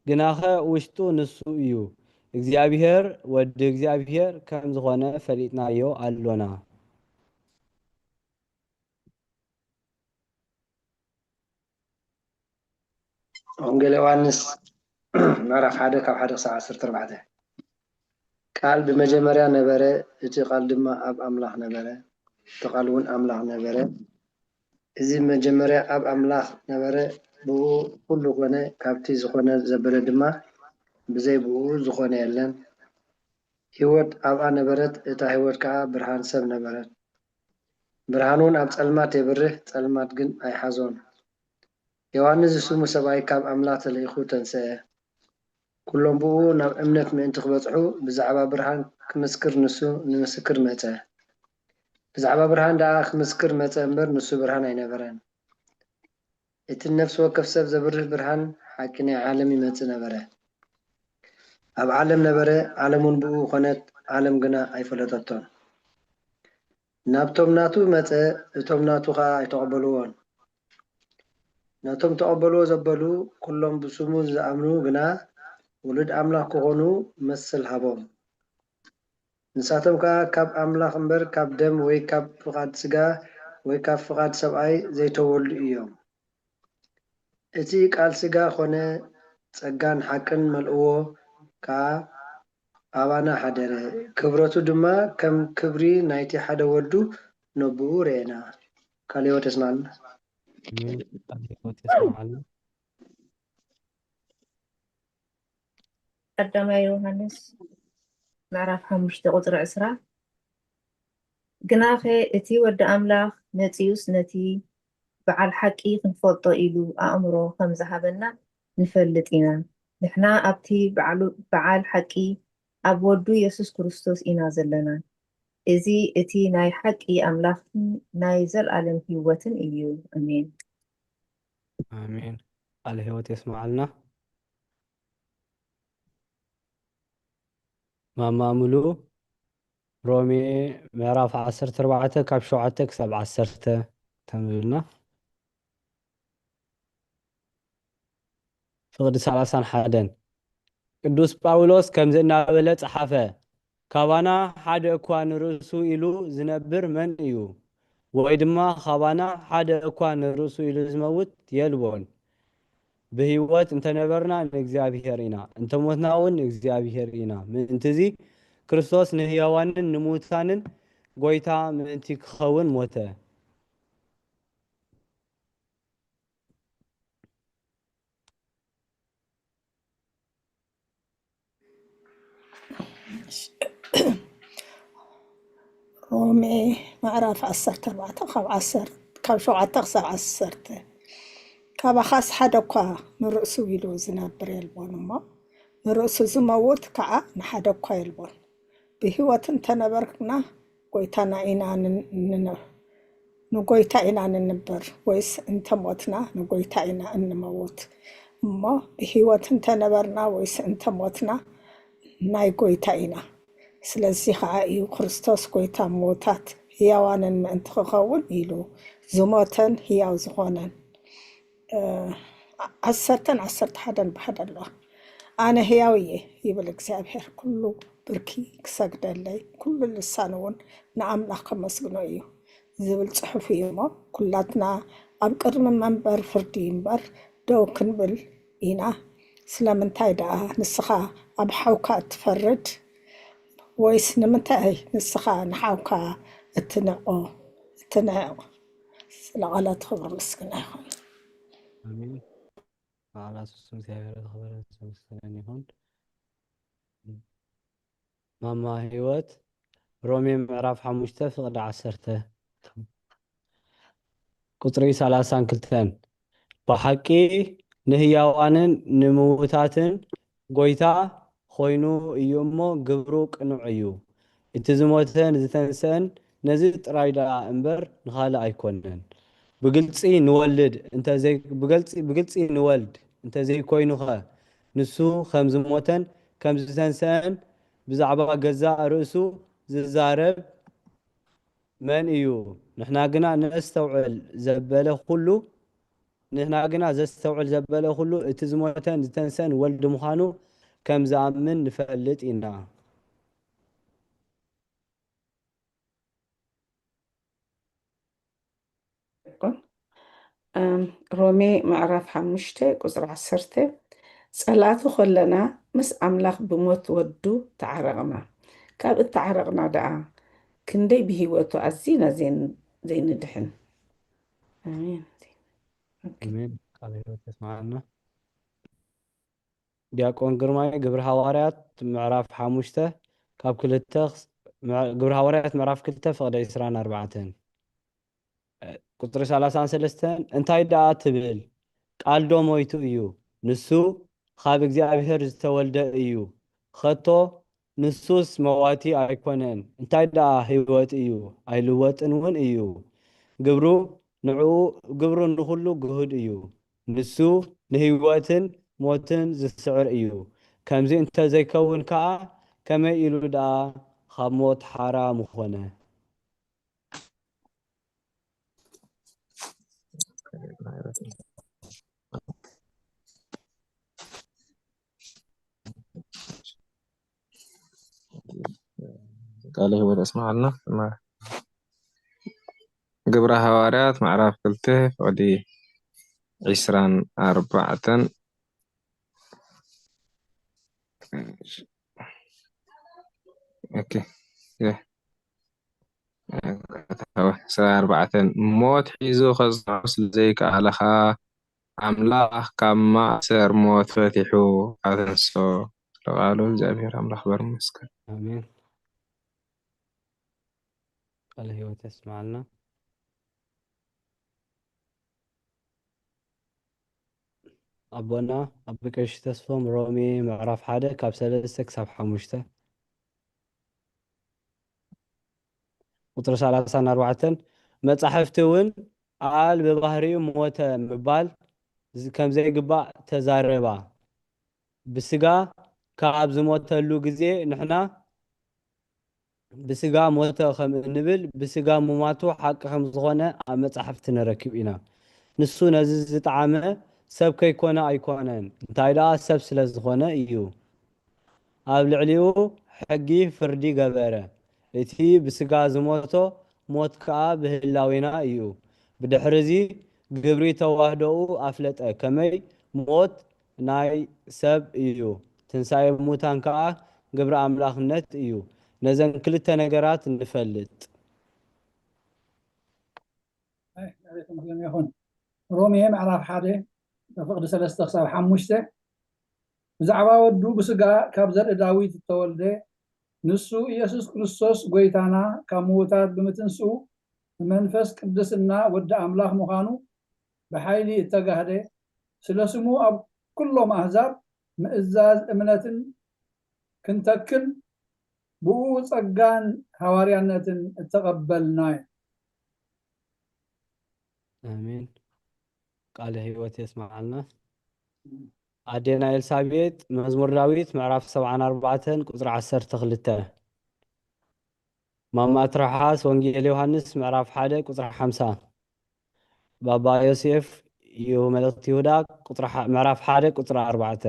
ግናኸ ውሽጡ ንሱ እዩ፣ እግዚኣብሔር ወዲ እግዚኣብሔር ከም ዝኾነ ፈሊጥናዮ ኣሎና። ወንጌል ዮሃንስ ምዕራፍ ሓደ ካብ ሓደ ክሳብ ዓሰርተ ኣርባዕተ። ቃል ብመጀመርያ ነበረ፣ እቲ ቃል ድማ ኣብ ኣምላኽ ነበረ፣ እቲ ቃል እውን ኣምላኽ ነበረ። እዚ መጀመርያ ኣብ ኣምላኽ ነበረ፣ ብእኡ ኩሉ ኮነ፣ ካብቲ ዝኾነ ዘበለ ድማ ብዘይ ብእኡ ዝኾነ የለን። ህይወት ኣብኣ ነበረት፣ እታ ህይወት ከኣ ብርሃን ሰብ ነበረት። ብርሃን እውን ኣብ ጸልማት የብርህ፣ ጸልማት ግን ኣይሓዞን። ዮሃንስ ዝስሙ ሰብኣይ ካብ ኣምላኽ ተልኢኹ ተንስአ። ኩሎም ብእኡ ናብ እምነት ምእንቲ ክበጽሑ ብዛዕባ ብርሃን ክምስክር ንሱ ንምስክር መጸ። ብዛዕባ ብርሃን ደኣ ክምስክር መጸ እምበር ንሱ ብርሃን ኣይነበረን። እቲ ንነፍሲ ወከፍ ሰብ ዘብርህ ብርሃን ሓቂ ናይ ዓለም ይመጽእ ነበረ። ኣብ ዓለም ነበረ፣ ዓለም እውን ብእኡ ኾነት፣ ዓለም ግና ኣይፈለጠቶን። ናብቶም ናቱ መጸ፣ እቶም ናቱ ኸኣ ኣይተቐበልዎን። ነቶም ተቐበልዎ ዘበሉ፣ ኩሎም ብስሙ ዝኣምኑ ግና ውሉድ ኣምላኽ ክኾኑ መስል ሃቦም። ንሳቶም ከኣ ካብ ኣምላኽ እምበር ካብ ደም ወይ ካብ ፍቓድ ስጋ ወይ ካብ ፍቓድ ሰብኣይ ዘይተወልዱ እዮም። እቲ ቃል ስጋ ኾነ፣ ጸጋን ሓቅን መልእዎ ከኣ ኣባና ሓደረ። ክብረቱ ድማ ከም ክብሪ ናይቲ ሓደ ወዱ ነብኡ ርኤና። ቃለ ህይወት የስማዕልና። ኣሜን። ቃለ ህይወት የስማዕልና። ቀዳማይ ዮሃንስ ምዕራፍ ሓሙሽተ ቁጽሪ ዕስራ፣ ግናኸ እቲ ወዲ ኣምላኽ መጺኡስ ነቲ በዓል ሓቂ ክንፈልጦ ኢሉ ኣእምሮ ከም ዝሃበና ንፈልጥ ኢና። ንሕና ኣብቲ በዓሉ-፣ በዓል ሓቂ ኣብ ወዱ የሱስ ክርስቶስ ኢና ዘለና። እዚ እቲ ናይ ሓቂ ኣምላኽን ናይ ዘልኣለም ህይወትን እዩ። ኣሜን። ኣሜን። ቃለ ህይወት የስምዓልና። ማማ ሙሉ፣ ሮሜ ምዕራፍ ዓሰርተ ኣርባዕተ ካብ ሸውዓተ ክሳብ ዓሰርተ ተንብብልና። ፍቕዲ ሰላሳን ሓደን። ቅዱስ ጳውሎስ ከምዚ እናበለ ጸሓፈ፣ ካባና ሓደ እኳ ንርእሱ ኢሉ ዝነብር መን እዩ? ወይ ድማ ካባና ሓደ እኳ ንርእሱ ኢሉ ዝመውት የልቦን። ብህይወት እንተነበርና ንእግዚኣብሔር ኢና፣ እንተሞትና እውን ንእግዚኣብሔር ኢና። ምእንትዚ ክርስቶስ ንህያዋንን ንምውታንን ጐይታ ምእንቲ ክኸውን ሞተ። ሮሜ ምዕራፍ ዓሰርተ ኣርባዕተ ካብ ዓሰርተ ካብ ሸውዓተ ክሳብ ዓሰርተ። ካባኻስ ሓደ እኳ ንርእሱ ኢሉ ዝነብር የልቦን እሞ፣ ንርእሱ ዝመውት ከዓ ንሓደ እኳ የልቦን። ብህይወት እንተነበርና ጎይታና ኢና ንን- ንነ- ንጎይታ ኢና ንንበር፣ ወይስ እንተሞትና ንጎይታ ኢና እንመውት? እሞ ብህይወት እንተነበርና ወይስ እንተሞትና ናይ ጎይታ ኢና። ስለዚ ከዓ እዩ ክርስቶስ ጎይታ ምዉታት ህያዋንን ምእንቲ ክኸውን ኢሉ ዝሞተን ህያው ዝኾነን። ዓሰርተን ዓሰርተ ሓደን ብሓደ ኣለዋ። ኣነ ህያው እየ ይብል እግዚኣብሔር፣ ኩሉ ብርኪ ክሰግደለይ፣ ኩሉ ልሳን እውን ንኣምላኽ ከመስግኖ እዩ ዝብል ጽሑፍ እዩ እሞ፣ ኩላትና ኣብ ቅድሚ መንበር ፍርዲ እምበር ደው ክንብል ኢና። ስለምንታይ ደኣ ንስኻ ኣብ ሓውካ እትፈርድ? ወይስ ንምንታይ ንስኻ ንሓውካ እትንዕቆ እትንዕቕ? ስለ ቃላት ክብሪ ምስግና ይኹን። ኣሜን። በዓላት ፍጹም እግዚኣብሔር ዝኸበረን ዝተመስገነን ይኹን። ማማ ህይወት፣ ሮሜ ምዕራፍ ሓሙሽተ ፍቕዲ ዓሰርተ ቁጽሪ ሰላሳን ክልተን፣ ብሓቂ ንህያዋንን ንምውታትን ጎይታ ኮይኑ እዩ እሞ፣ ግብሩ ቅኑዕ እዩ። እቲ ዝሞተን ዝተንስአን ነዚ ጥራይ ደኣ እምበር ንኻልእ ኣይኮነን። ብግልጺ ንወልድ እንተዘይ ብገልጺ ብግልጺ ንወልድ እንተዘይኮይኑኸ፣ ንሱ ከም ዝሞተን ከም ዝተንስአን ብዛዕባ ገዛእ ርእሱ ዝዛረብ መን እዩ? ንሕና ግና ነስተውዕል ዘበለ ኩሉ ንሕና ግና ዘስተውዕል ዘበለ ኩሉ እቲ ዝሞተን ዝተንሰን ወልድ ምዃኑ ከም ዝኣምን ንፈልጥ ኢና። ሮሜ ምዕራፍ ሓሙሽተ ቁፅሪ ዓሰርተ፣ ፀላእቲ ከለና ምስ ኣምላኽ ብሞት ወዱ ተዓረቕና፣ ካብ እተዓረቕና ደኣ ክንደይ ብህይወቱ ኣዚና ዘይንድሕን። ኣሜን። ኣሜን። ቃለ ህይወት የስምዓልና። ዲያቆን ግርማይ፣ ግብሪ ሃዋርያት ምዕራፍ ሓሙሽተ ካብ ክልተ ክስ- ምዕ- ግብሪ ሃዋርያት ምዕራፍ ክልተ ፍቕዲ ዕስራን ኣርባዕተን ቁፅሪ ሰላሳን ሰለስተን እንታይ ደኣ ትብል? ቃል ዶ ሞይቱ እዩ? ንሱ ካብ እግዚኣብሔር ዝተወልደ እዩ። ኸቶ ንሱስ መዋቲ ኣይኮነን፣ እንታይ ደኣ ህይወት እዩ፣ ኣይልወጥን እውን እዩ። ግብሩ ንዕኡ ግብሩ ንኹሉ ግሁድ እዩ። ንሱ ንህይወትን ሞትን ዝስዕር እዩ። ከምዚ እንተዘይከውን ከኣ ከመይ ኢሉ ደኣ ካብ ሞት ሓራ ምኾነ? ቃለ ህይወት ያስማዓልና። ግብረ ሃዋርያት ምዕራፍ ክልተ ፍቕዲ ዒስራን ኣርባዕተን። ኦኬ። ዕስራን ኣርባዕተን፣ ሞት ሒዙ ከጽንዖ ስለ ዘይከኣለ ኸኣ ኣምላኽ ካብ ማእሰር ሞት ፈቲሑ ኣተንስኦ። ስለ ቃሉ እግዚኣብሔር ኣምላኽ ክበር ይመስገን። ኣሜን። ቃለ ህይወት ያስምዓልና። ኣቦና ኣቢ ቀሺ ተስፎም ሮሜ ምዕራፍ ሓደ ካብ ሰለስተ ክሳብ ሓሙሽተ። ቁፅሪ ሰላሳን ኣርባዕተን፣ መጻሕፍቲ እውን ቃል ብባህሪኡ ሞተ ምባል ከም ዘይግባእ ተዛረባ። ብስጋ ካብ ዝሞተሉ ግዜ ንሕና ብስጋ ሞተ ከም እንብል ብስጋ ምማቱ ሓቂ ከም ዝኾነ ኣብ መጻሕፍቲ ንረክብ ኢና። ንሱ ነዚ ዝጠዓመ ሰብ ከይኮነ ኣይኮነን፣ እንታይ ደኣ ሰብ ስለ ዝኾነ እዩ። ኣብ ልዕሊኡ ሕጊ ፍርዲ ገበረ። እቲ ብስጋ ዝሞቶ ሞት ከኣ ብህላዌና እዩ። ብድሕርዚ ግብሪ ተዋህዶኡ ኣፍለጠ። ከመይ ሞት ናይ ሰብ እዩ፣ ትንሳኤ ሙታን ከኣ ግብሪ ኣምላኽነት እዩ። ነዘን ክልተ ነገራት ንፈልጥ። ኣይ፣ እግዚኣብሔር ይመስገን ይኹን። ሮሜ ምዕራፍ ሓደ ፍቕዲ ሰለስተ ክሳብ ሓሙሽተ፣ ብዛዕባ ወዱ ብስጋ ካብ ዘርኢ ዳዊት ዝተወልደ ንሱ ኢየሱስ ክርስቶስ ጐይታና ካብ ምዉታት ብምትንስኡ ብመንፈስ ቅዱስና ወዲ ኣምላኽ ምዃኑ ብሓይሊ እተጋህደ፣ ስለ ስሙ ኣብ ኩሎም ኣህዛብ ምእዛዝ እምነትን ክንተክል ብኡ ጸጋን ሃዋርያነትን እተቐበልና እዩ። ኣሜን። ቃለ ህይወት የስማዓልና። ኣዴና ኤልሳቤጥ መዝሙር ዳዊት ምዕራፍ ሰብዓን ኣርባዕተን ቁጽሪ ዓሰርተ ክልተ። ማማ ትርሓስ ወንጌል ዮሃንስ ምዕራፍ ሓደ ቁጽሪ ሓምሳ። ባባ ዮሴፍ እዩ መልእኽቲ ይሁዳ ቁጽሪ ሓ- ምዕራፍ ሓደ ቁጽሪ ኣርባዕተ።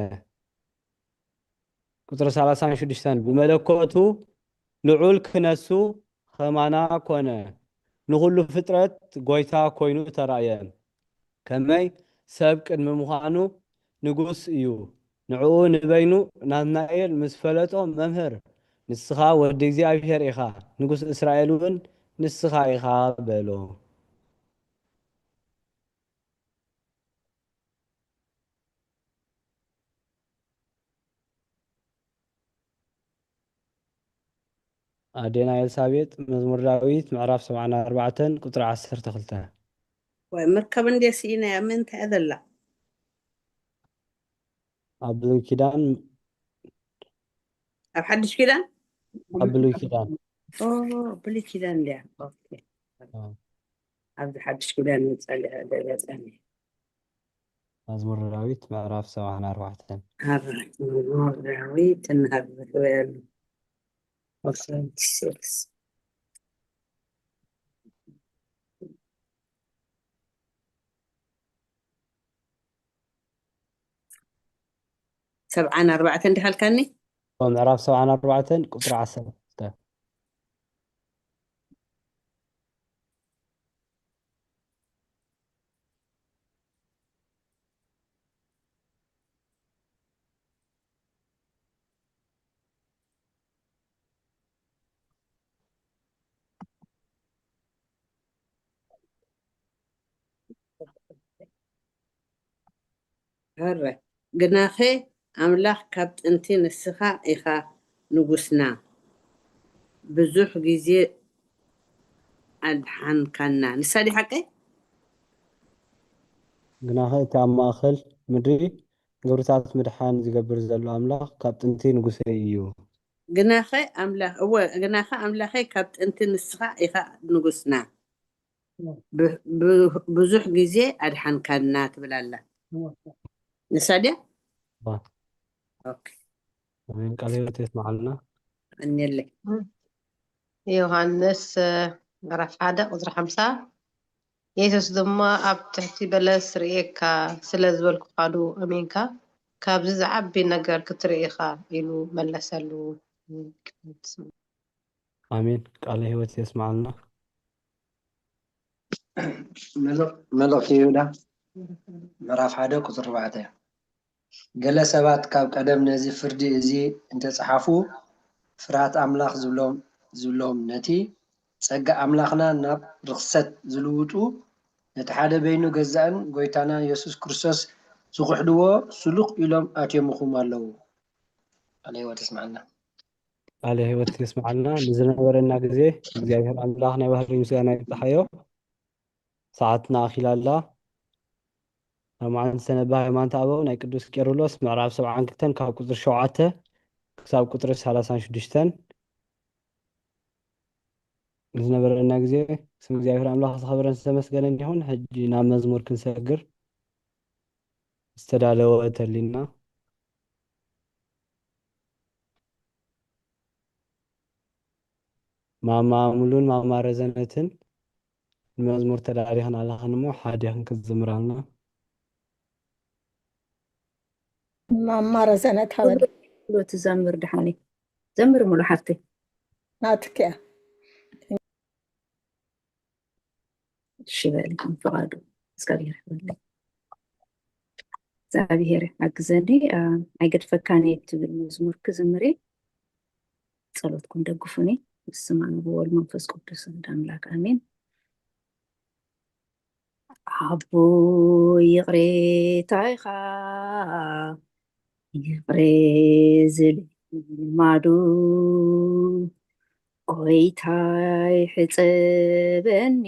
ቁጽሪ ሰላሳን ሽዱሽተን። ብመለኮቱ ልዑል ክነሱ ኸማና ኮነ፣ ንኹሉ ፍጥረት ጐይታ ኮይኑ ተራእየ። ከመይ ሰብ ቅድሚ ምዃኑ ንጉስ እዩ። ንዕኡ ንበይኑ ናትናኤል ምስ ፈለጦ፣ መምህር፣ ንስኻ ወዲ እግዚኣብሔር ኢኻ፣ ንጉስ እስራኤል እውን ንስኻ ኢኻ በሎ። ኣዴና ኤልሳቤጥ መዝሙር ዳዊት ምዕራፍ ሰብዓን ኣርባዕተን ቁጽሪ ዓሰርተ ክልተ። ወይ መርከብ እንዴ ስኢና እያ፣ ምንታይ እያ ዘላ? ኣብ ብሉይ ኪዳን ኣብ ሓድሽ ኪዳን? ኣብ ብሉይ ኪዳን ኦ፣ ብሉይ ኪዳን እንድያ። ኦኬ። ኣዎ። ኣብዚ ሓድሽ ኪዳን ይጸልያ ገለጸኒ። መዝሙር ዳዊት ምዕራፍ ሰብዓን ኣርባዕተን። ኣብ መዝሙር ዳዊት እናሃብ ዝበሉ። ኦኬ፣ ሴክስ። ሰብዓን ኣርባዕተን እንዲህ ኣልካኒ? ምዕራፍ ሰብዓን ኣርባዕተን ቁጽሪ ዓሰርተ ክልተ። ሀረ ግናኸ ኣምላኽ ካብ ጥንቲ ንስኻ ኢኻ ንጉስና፣ ብዙሕ ግዜ ኣድሓንካና። ንሳ ድያ ሓቀይ? ግናኸ እቲ ኣብ ማእከል ምድሪ ግብርታት ምድሓን ዝገብር ዘሎ ኣምላኽ ካብ ጥንቲ ንጉሰይ እዩ። ግናኸ ኣምላኽ እወ ግናኸ ኣምላኸይ ካብ ጥንቲ ንስኻ ኢኻ ንጉስና፣ ብ- ብ- ብዙሕ ግዜ ኣድሓንካና ትብል ኣላ። ንሳ ድያ? ዋ። ኦኬ። ኣሜን። ቃለ ህይወት የስማዓልና። ቀንየለይ። ዮሃንስ ምዕራፍ ሓደ ቁጽሪ ሓምሳ። የሱስ ድማ ኣብ ትሕቲ በለስ ርእየካ ስለ ዝበልኩኻ ዶ ኣሜንካ? ካብዚ ዝዓቢ ነገር ክትርኢ ኢኻ ኢሉ መለሰሉ። ኣሜን። ቃለ ህይወት የስማዓልና። መልእኽቲ ይሁዳ ምዕራፍ ሓደ ቁጽሪ ኣርባዕተ። ገለ ሰባት ካብ ቀደም ነዚ ፍርዲ እዚ እንተጸሓፉ፣ ፍርሃት ኣምላኽ ዝብሎም ዝብሎም ነቲ ጸጋ ኣምላኽና ናብ ርኽሰት ዝልውጡ፣ ነቲ ሓደ በይኑ ገዛእን ጐይታናን የሱስ ክርስቶስ ዝኽሕድዎ ስሉኽ ኢሎም ኣትዮምኹም ኣለዉ። ቃለ ህይወት የስምዓልና። ቃለ ህይወት የስምዓልና። ንዝነበረና ግዜ እግዚኣብሔር ኣምላኽ ናይ ባህሪ ምስጋና ይብጽሓዮ። ሰዓትና ኣኺላ ኣላ። ኣብ መዓልቲ ሰነ ብሃይማኖት ኣበው ናይ ቅዱስ ቄርሎስ ምዕራፍ ሰብዓን ክልተን ካብ ቁጽሪ ሸውዓተ ክሳብ ቁጽሪ ሰላሳን ሽዱሽተን። ንዝነበረና ግዜ ስም እግዚኣብሔር ኣምላኽ ዝኸበረን ዝተመስገነን ይኹን። ሕጂ ናብ መዝሙር ክንሰግር ዝተዳለወ ተሊና። ማማ ሙሉን ማማ ረዘነትን ንመዝሙር ተዳሪኽን ኣለኽን እሞ ሓዲኽን ክትዝምራልና። ማማ ረዘነት ሃበል። ሎ ትዘምር ደሓኒ ዘምር ሙሉ ሓፍተይ። ናትኪ እያ። እሺ በሊ ከም ፍቓዱ እግዚኣብሔር ይበለይ። እግዚኣብሔር ሓግዘኒ። አ፣ ኣይገድፈካን እየ እትብል መዝሙር ክዝምር እየ። ጸሎትኩም ደግፉኒ። በስመ ኣብ ወወልድ መንፈስ ቅዱስ ኣሐዱ ኣምላክ ኣሜን። ኣቦ ይቕሬታ ኢኻ ይቕሬ ዝብል ልማዱ። ጎይታይ ሕጸበኒ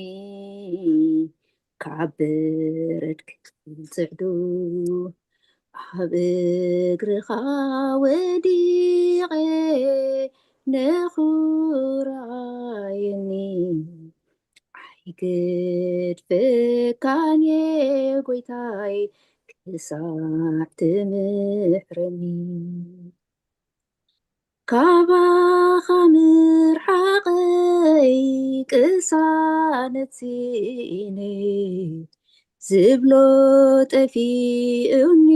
ካብ በረድ ክጽዕዱ፣ ኣብ እግርኻ ወዲቐ ነኹራየኒ። ኣይገድፈካን እየ ጎይታይ ክሳዕ ትምሕረኒ። ካባኻ ምርሓቐይ ቅሳነት ስኢነ፣ ዝብሎ ጠፊኡኒ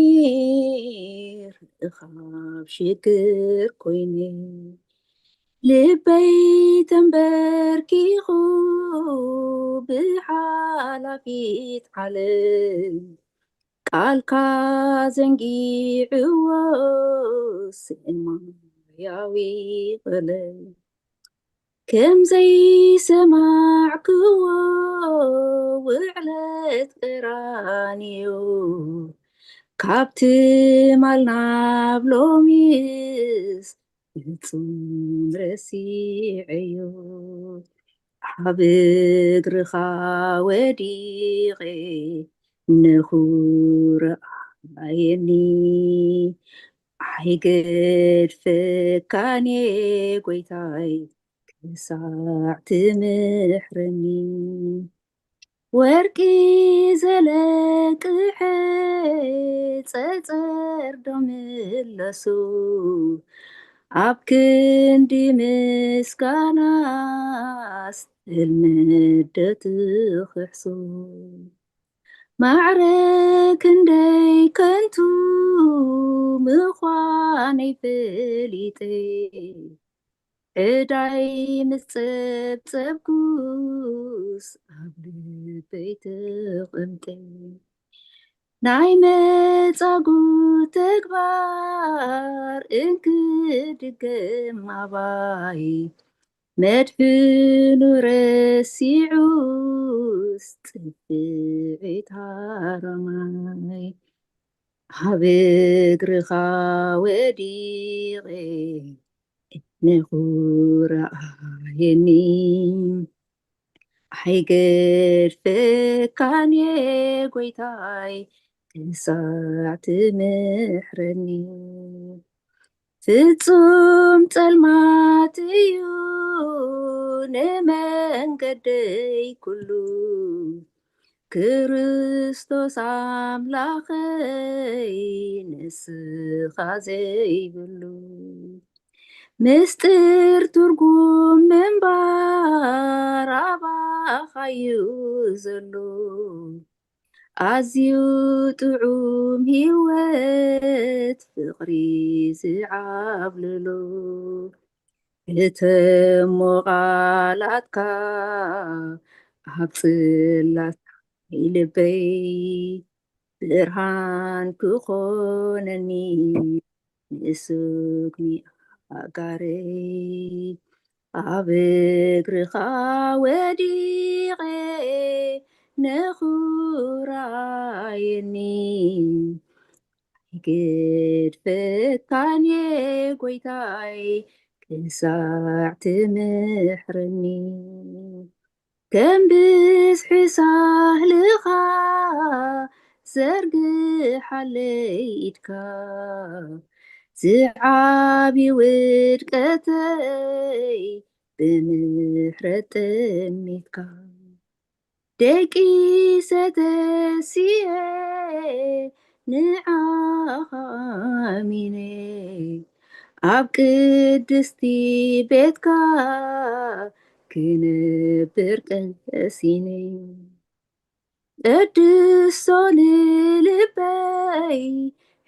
ርኻብ ሽግር ኮይነ። ልበይ ተንበርኪኹ ብሓላፊት ዓለም፣ ቃልካ ዘንጊዕዎ ሰማያዊ ቀለም። ከም ዘይሰማዕክዎ ውዕለት ቀራንዮ፣ ካብ ትማል ናብ ሎሚስ ፍጹም ረሲዐዮ። ኣብ እግርኻ ወዲቐ ነኹራየኒ። ኣይገድፈካን እየ ጎይታይ ክሳዕ ትምሕረኒ። ወርቂ ዘለቅሐ ጸጸር ዶ ምለሱ፣ ኣብ ክንዲ ምስጋናስ ህልመት ዶ ትኽሕሱ። ማዕረ ክንደይ ከንቱ ምዃነይ ፈሊጠ፣ ዕዳይ ምስ ጸብጸብኩስ ኣብ ልበይ ተቐምጠ። ናይ መጻጉ ተግባር እንክድገም ኣባይ፣ መድሕኑ ረሲዑስ ጽፍዒት ሃረማይ። ኣብ እግርኻ ወዲቐ ነኹራየኒ። ኣይገድፈካን እየ ጎይታይ ክሳዕ ትምሕረኒ። ፍጹም ጸልማት እዩ ንመንገደይ ኩሉ፣ ክርስቶስ ኣምላኸይ ንስኻ ዘይብሉ። ምስጢር ትርጉም ምንባር ኣባኻዩ ዘሎ፣ ኣዝዩ ጥዑም ህይወት ፍቕሪ ዝዓብልሎ። እተሞ ቃላትካ ኣብ ጽላት ልበይ ብርሃን ክኾነኒ፣ ንስጉሚ ኣእጋረይ። ኣብ እግርኻ ወዲቐ ነኹራየኒ። ኣይገድፈካን እየ ጎይታይ ክሳዕ ትምሕረኒ። ከም ብዝሒ ሳህልኻ ዘርግሓለይ ኢድካ፣ ዝዓቢ ውድቀተይ ብምሕረት ጠሚትካ። ደቂሰ ተሲኤ ንዓኻ ኣሚነ፣ ኣብ ቅድስቲ ቤትካ ክነብር ቀሲነ። ቅድሶ ንልበይ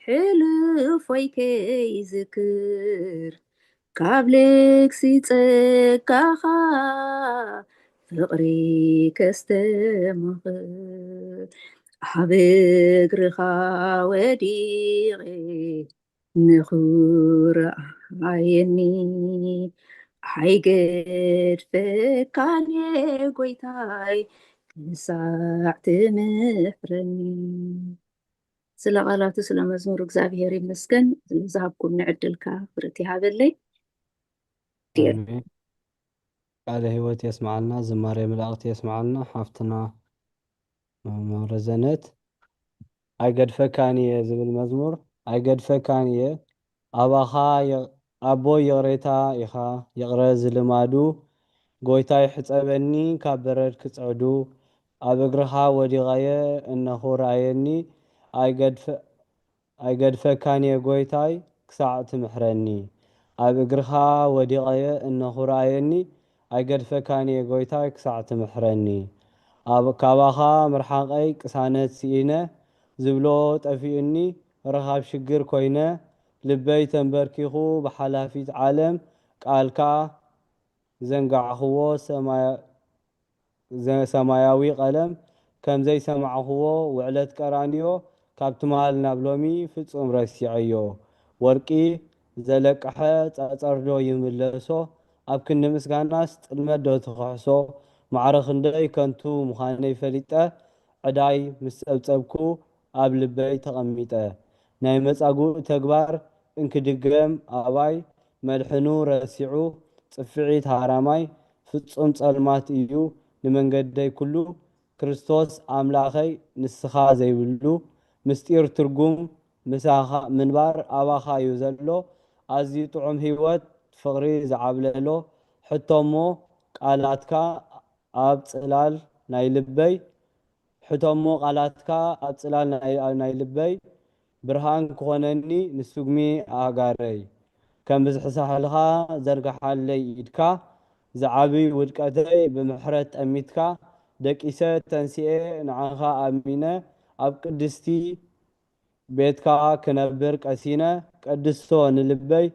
ሕሉፎይ ከይዝክር፣ ካብ ልግሲ ጸጋኻ ፍቕሪ ከስተማኽር። ኣብ እግርኻ ወዲቐ ንኹራየኒ። ኣይገድፈካን እየ ጎይታይ ክሳዕ ትምሕረኒ። ስለ ቃላቱ ስለ መዝሙር እግዚኣብሔር ይመስገን። ዝሃብኩም ንዕድልካ ብርት ይሃበለይ። ኣሜን። ቃለ ህይወት የስማዓልና፣ ዝማሬ መላእክቲ የስማዓልና። ሓፍትና መምህር ዘነት ኣይገድፈካን እየ ዝብል መዝሙር። ኣይገድፈካን እየ ኣባኻ የ- ኣቦይ ይቕሬታ ኢኻ ይቕረ ዝልማዱ። ጎይታይ ሕጸበኒ ካብ በረድ ክጽዕዱ። ኣብ እግርኻ ወዲቐየ እነኹ ረኣየኒ። ኣይገድፈ ኣይገድፈካን እየ ጎይታይ ክሳዕ ትምሕረኒ። ኣብ እግርኻ ወዲቐየ እነኹ ረኣየኒ። ኣይገድፈካን እየ ጎይታይ ክሳዕ ትምሕረኒ። ኣብ ካባኻ ምርሓቐይ ቅሳነት ስኢነ። ዝብሎ ጠፊኡኒ ረኻብ ሽግር ኮይነ። ልበይ ተንበርኪኹ ብሓላፊት ዓለም ቃልካ ዘንጋዕኽዎ ሰማያ- ዘ- ሰማያዊ ቀለም ከም ዘይሰማዕኽዎ ውዕለት ቀራንዮ ካብ ትማል ናብ ሎሚ ፍጹም ረሲዐዮ። ወርቂ ዘለቅሐ ጸጸር ዶ ይምለሶ? ኣብ ክንዲ ምስጋናስ ጥልመት ዶ ትኽሕሶ? ማዕረ ክንደይ ከንቱ ምዃነይ ፈሊጠ ዕዳይ ምስ ጸብጸብኩ ኣብ ልበይ ተቐሚጠ። ናይ መጻጉእ ተግባር እንክድገም ኣባይ መልሕኑ ረሲዑ ጽፍዒት ሃራማይ ፍጹም ጸልማት እዩ ንመንገደይ ኩሉ ክርስቶስ ኣምላኸይ ንስኻ ዘይብሉ ምስጢር ትርጉም ምሳኻ ምንባር ኣባኻ እዩ ዘሎ ኣዝዩ ጥዑም ህይወት ፍቕሪ ዝዓብለሎ ሕቶሞ ቃላትካ ኣብ ጽላል ናይ ልበይ ሕቶሞ ቃላትካ ኣብ ጽላል ናይ ልበይ ብርሃን ክኾነኒ ንስጉሚ ኣእጋረይ ከም ብዝሒ ሳሕልኻ ዘርግሓለይ ኢድካ ዝዓቢ ውድቀተይ ብምሕረት ጠሚትካ ደቂሰ ተንሲኤ ንዓኻ ኣሚነ ኣብ ቅድስቲ ቤትካ ክነብር ቀሲነ ቀድሶ ንልበይ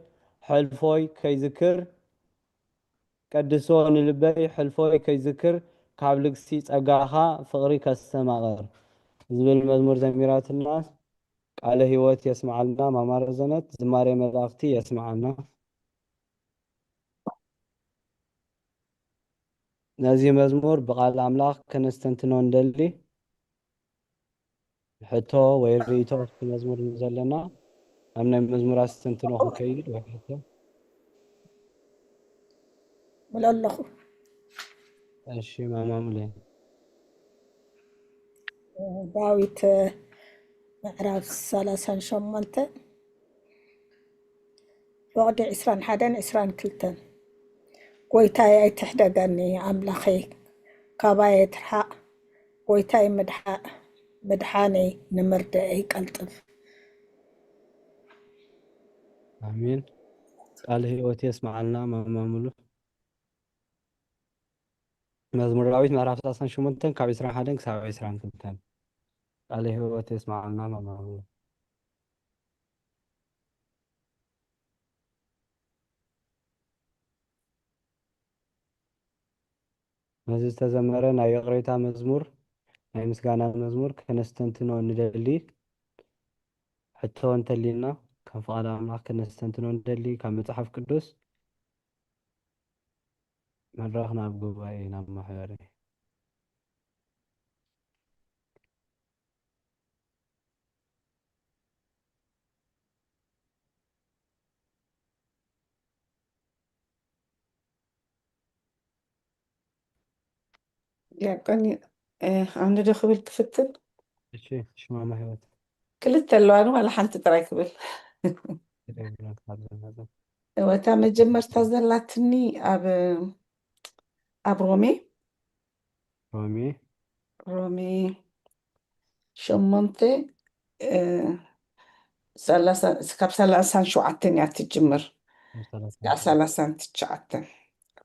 ሕልፎይ ከይዝክር ቀድሶ ንልበይ ሕልፎይ ከይዝክር ካብ ልግሲ ጸጋኻ ፍቕሪ ከስተማቕር ዝብል መዝሙር ዘሚራትና ቃለ ህይወት የስምዓልና። ማማ ረዘነት ዝማሬ መላእኽቲ የስምዓልና። ነዚ መዝሙር ብቓል ኣምላኽ ከነስተንትኖ እንደሊ ሕቶ ወይ ርእይቶ ኣብቲ መዝሙር ዘለና ኣብ ናይ መዝሙር ኣስተንትኖ ክንከይድ ወይ ሕቶ ምሎ ኣለኹ። እሺ ማማ ሙሌ ዳዊት ምዕራፍ ሰላሳን ሸሞንተ ፍቕዲ ዕስራን ሓደን ዕስራን ክልተን ጎይታይ ኣይትሕደገኒ ኣምላኸይ ካባየ ትርሓቕ ጎይታይ ምድሓ- ምድሓነይ ንምርድእይ ቀልጥፍ ኣሜን። ቃል ህይወት የስምዓልና ማማ ሙሉ። መዝሙር ዳዊት ምዕራፍ ሰላሳን ሸሞንተን ካብ ዕስራን ሓደን ክሳብ ዕስራን ክልተን። ቃለ ህይወት የስምዓልና ማማ ሙሉ። ነዚ ዝተዘመረ ናይ ይቕሬታ መዝሙር ናይ ምስጋና መዝሙር ከነስተንትኖ እንደሊ ሕቶ እንተሊና ካብ ፍቓድ ኣምላኽ ከነስተንትኖ እንደሊ ካብ መጽሓፍ ቅዱስ መድረኽ ናብ ጉባኤ ናብ ማሕበረ ዲያቆን ኣነ ዶ ክብል ክፍትን እሺ ሽማማ ህይወት ክልተ ኣለዋ ግን ዋላ ሓንቲ ጥራይ ክብል ይደውላ ካብ ዘመዘ እወታ መጀመርታ ዘላትኒ ኣብ ኣብ ሮሜ ሮሜ ሮሜ ሸሞንተ እ፣ ሰላሳ- ካብ ሰላሳን ሸውዓተን እያ ትጅምር ክሳዕ ሰላሳን ትሽዓተን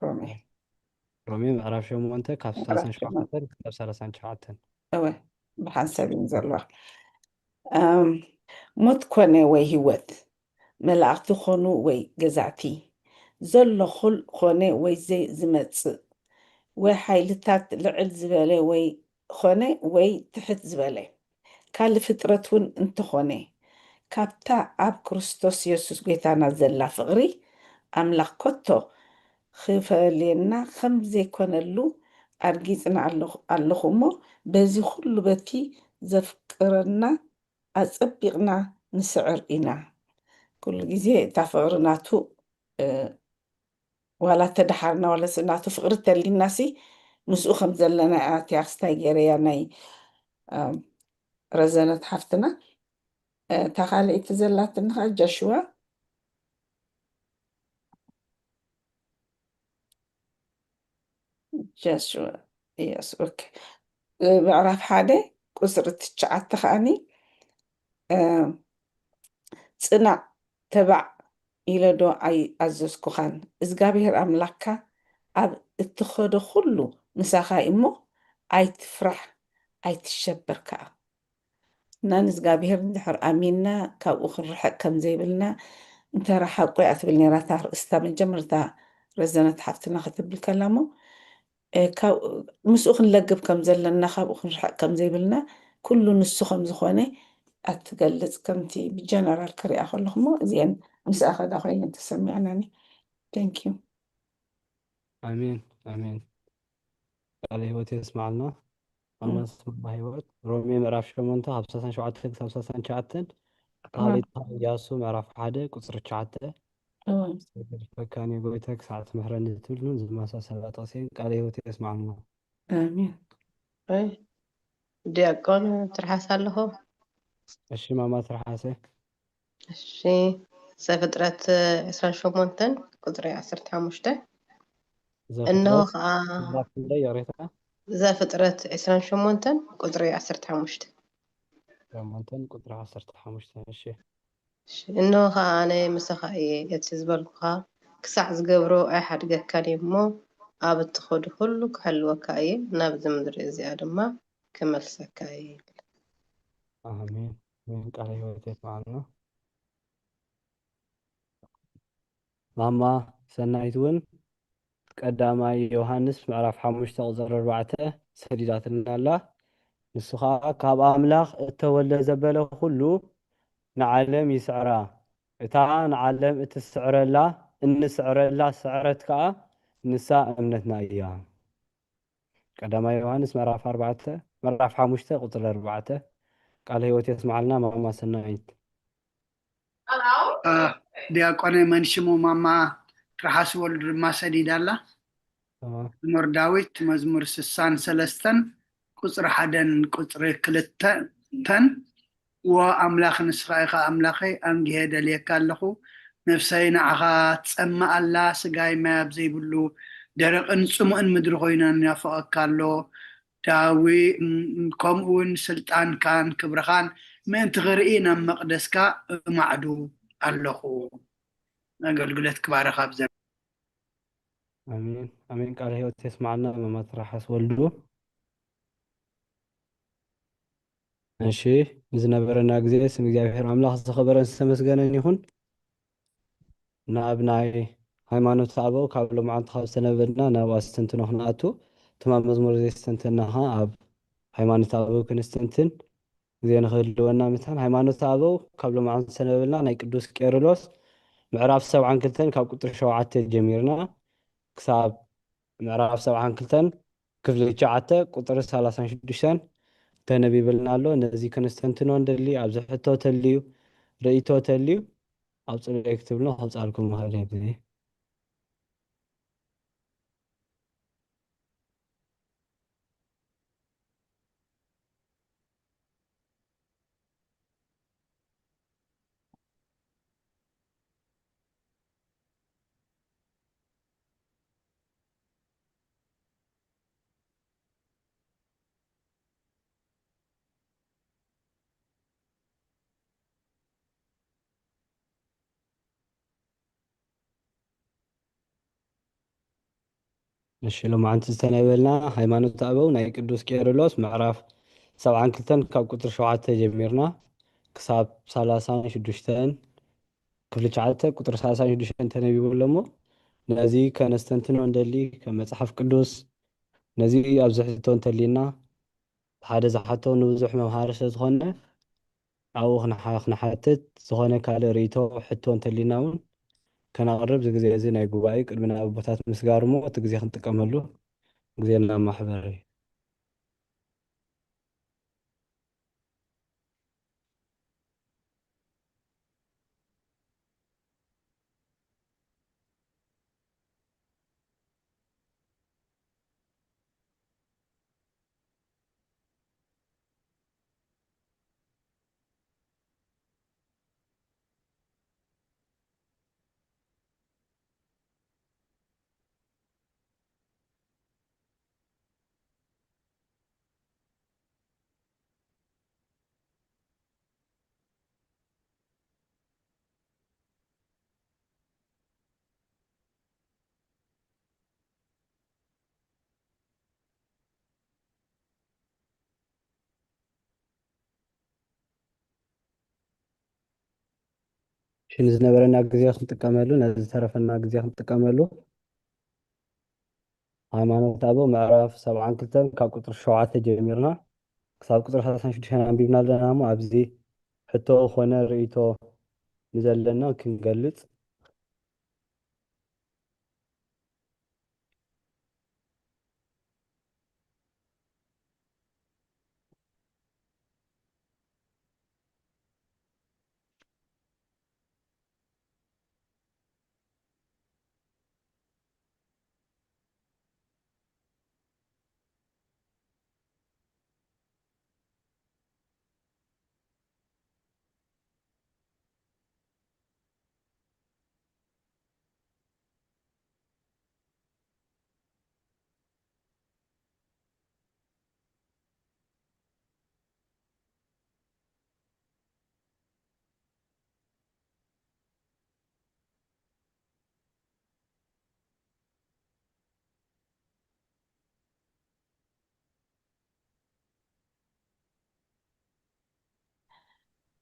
ሮሜ ሮሜ ምዕራፍ ሸሞንተ ካብ ሰላሳን ሸውዓተን ክሳብ ሰላሳን ትሽዓተን እወ ብሓንሳብ እየን ዘለዋ እም፣ ሞት ኮነ ወይ ህይወት መላእኽቲ ኾኑ ወይ ገዛእቲ ዘሎ ኹል ኾነ ወይ ዘይ ዝመጽእ ወይ ሓይልታት ልዕል ዝበለ ወይ ኾነ ወይ ትሕት ዝበለ ካልእ ፍጥረት እውን እንተኾነ ካብታ ኣብ ክርስቶስ የሱስ ጐይታና ዘላ ፍቕሪ ኣምላኽ ከቶ ኽፈልየና ኸም ዘይኮነሉ ኣርጊጽና ኣለኹ ኣለኹ እሞ በዚ ኹሉ በቲ ዘፍቅረና ኣጸቢቕና ንስዕር ኢና። ኩሉ ግዜ እታ ፍቕሪ ናቱ፣ እ፣ ዋላ ተደሓርና ዋላ ስ-፣ ናቱ ፍቕሪ ተሊናሲ ምስኡ ከም ዘለና እያ። እቲ ኣክስታይ ገይረያ ናይ፣ እ፣ ረዘነት ሓፍትና። እ፣ እታ ካልኣይቲ ዘላትኒ ኸዓ ጃሽዋ። ጃሽዋ፣ የስ፣ ኦኬ። እ፣ ምዕራፍ ሓደ ቁጽሪ ትሽዓተ ከኣኒ፣ እ፣ ጽናዕ፣ ተባዕ ኢለ ዶ ኣይኣዘዝኩኻን? እዝጋብሄር ኣምላክካ ኣብ እትኸዶ ኩሉ ምሳኻ እሞ ኣይትፍራሕ፣ ኣይትሸበር ከኣ። እና ንእዝጋብሄር እንድሕር ኣሚንና ካብኡ ክንርሕቕ ከም ዘይብልና፣ እንተ ረሓቁ እያ ትብል ነይራ እታ ኣርእስታ መጀመርታ ረዘነት ሓፍትና ክትብል ከላ እሞ፣ እ፣ ካብ-፣ ምስኡ ክንለግብ ከም ዘለና፣ ካብኡ ክንርሕቕ ከም ዘይብልና፣ ኩሉ ንሱ ከም ዝኾነ ኣትገልጽ፣ ከምቲ ብጀነራል ክሪኣ ከለኹ እሞ፣ እዚአን ምስኣ ከዳ ኮይነን ተሰሚዐናኒ። Thank you። ኣሜን፣ ኣሜን። ቃለ ህይወት የስማዕልና። ኣሜን። ኣማስ ህይወት። ሮሜ ምዕራፍ ሸሞንተ ካብ ሰላሳን ሸውዓተን ክሳብ ሰላሳን ትሽዓተን፣ ኣሜን። ካልኣይ ኢያሱ ምዕራፍ ሓደ ቁጽሪ ትሽዓተ። ኣሜን። "ፈካኒ ጎይታ ክሳዕ ትምሕረኒ" ትብል እውን ዝመሳሰላ ጥቕሲ ቃለ ህይወት የስማዕልና። ኣሜን። ኣይ፣ ዲያቆን ትርሓስ ኣለኹ። እሺ፣ ማማ ትርሓሰ። እሺ፣ ዘፍጥረት ዕስራን ሸሞንተን ቁጽሪ ዓሰርተ ሓሙሽተ። ዘፍጥረት እነሆ ኸዓ ምዕራፍ ክንደይ ይቕሬታ? ዘፍጥረት ዕስራን ሸሞንተን ቁጽሪ ዓሰርተ ሓሙሽተ። ሸሞንተን ቁጽሪ ዓሰርተ ሓሙሽተ፣ እሺ። እሺ፣ እነሆ ኸዓ ኣነ ምሳኻ እየ፣ እቲ ዝበልኩኻ ክሳዕ ዝገብሮ ኣይሓድገካን እየ እሞ፣ ኣብ እትኸዶ ኩሉ ክሕልወካ እየ፣ ናብዚ ምድሪ እዚኣ ድማ ክመልሰካ እየ ይብል። ኣሜን። ኣሜን። ቃለ ህይወት የስማዕልና። ማማ ሰናይት እውን ቀዳማይ ዮሃንስ ምዕራፍ ሓሙሽተ ቁጽሪ ኣርባዕተ ሰዲዳትና ኣላ። ንሱ ኸኣ፣ "ካብ ኣምላኽ እተወልደ ዘበለ ኩሉ ንዓለም ይስዕራ። እታ ንዓለም እትስዕረላ፣ እንስዕረላ ስዕረት ከኣ ንሳ እምነትና እያ።" ቀዳማይ ዮሃንስ ምዕራፍ ኣርባዕተ፣ ምዕራፍ ሓሙሽተ ቁጽሪ ኣርባዕተ። ቃለ ህይወት የስማዕልና ማማ ሰናይት። አ፣ ዲያቆን መን ሽሙ ማማ ትርሓስ ወልዱ ድማ ሰዲዳ ኣላ። ኣዎ። መዝሙር ዳዊት መዝሙር ስሳን ሰለስተን ቁጽሪ ሓደን ቁጽሪ ክልተን፣ "ዎ ኣምላኽ ንስኻ ኢኻ ኣምላኸይ፣ ኣንጊሀ ደልየካ ኣለኹ፣ ነፍሰይ ንዓኻ ትጸምእ ኣላ፣ ስጋይ ማይ ኣብ ዘይብሉ ደረቕን ጽሙእን ምድሪ ኮይኑ ይናፍቐካ ኣሎ፣ ዳዊ-፣ እም፣ ከምኡ እውን ስልጣንካን ክብርኻን ምእንቲ ክርኢ ናብ መቕደስካ እማዕዱ ኣለኹ።" ኣገልግሎት ክባረኽ ኣብ ዘ- ኣሜን፣ ኣሜን። ቃለ ህይወት የስማዕልና፣ መማ ትርሓስ ወልዱ። እሺ፣ ንዝነበረና ግዜ ስም እግዚኣብሔር ኣምላኽ ዝኸበረን ዝተመስገነን ይኹን። ናብ ናይ ሃይማኖት ኣበው ካብ ሎማዓንቲ ካብ ዝተነበልና ናብ ኣስተንትኖ ክንኣቱ፣ ትማም መዝሙር ዘየስተንተና ኸዓ ኣብ ሃይማኖት ኣበው ክንስተንትን ግዜ ንኽህልወና ምታን። ሃይማኖት ኣበው ካብ ሎማዓንቲ ዝተነበልና ናይ ቅዱስ ቄርሎስ ምዕራፍ ሰብዓን ክልተን ካብ ቁጽሪ ሸውዓተ ጀሚርና ክሳብ ምዕራፍ ሰብዓን ክልተን ክፍሊ ትሽዓተ ቁጽሪ ሰላሳን ሽዱሽተን ተነቢብልና ኣሎ። ነዚ ክንስተንትኖ እንደሊ፣ ኣብዚ ሕቶ ተልዩ፣ ርእይቶ ተልዩ፣ ኣብ ጽለይ ክትብሉ ከብጻልኩም ምኽእል እየ። እሺ፣ ሎማዓንቲ ዝተነበልና ሃይማኖት ኣበው ናይ ቅዱስ ቄርሎስ ምዕራፍ ሰብዓን ክልተን ካብ ቁጽሪ ሸውዓተ ጀሚርና ክሳብ ሰላሳን ሽዱሽተን፣ ክፍሊ ትሽዓተ ቁጽሪ ሰላሳን ሽዱሽተን ተነቢቡ ኣሎ እሞ፣ ነዚ ከነስተንትኖ እንደሊ፣ ከም መጽሓፍ ቅዱስ ነዚ ኣብዚ ሕቶ እንተሊና፣ ሓደ ዝሓቶ ንብዙሕ መምሃሪ ስለ ዝኾነ፣ ኣብኡ ክንሓ-፣ ክንሓትት፣ ዝኾነ ካልእ ርእይቶ፣ ሕቶ እንተሊና እውን ከነቕርብ፣ እዚ ግዜ እዚ ናይ ጉባኤ ቅድሚ ናብ ኣቦታት ምስጋር እሞ፣ እቲ ግዜ ክንጥቀመሉ፣ ግዜና ማሕበሪ። ሽን ዝነበረና ግዜ ክንጥቀመሉ፣ ነዚ ዝተረፈና ግዜ ክንጥቀመሉ። ሃይማኖት ኣበው ምዕራፍ ሰብዓን ክልተን ካብ ቁፅሪ ሸውዓተ ጀሚርና ክሳብ ቁፅሪ ሰላሳን ሽዱሽተን ኣንቢብና ኣለና እሞ፣ ኣብዚ ሕቶ ኮነ ርእይቶ ንዘለና ክንገልፅ።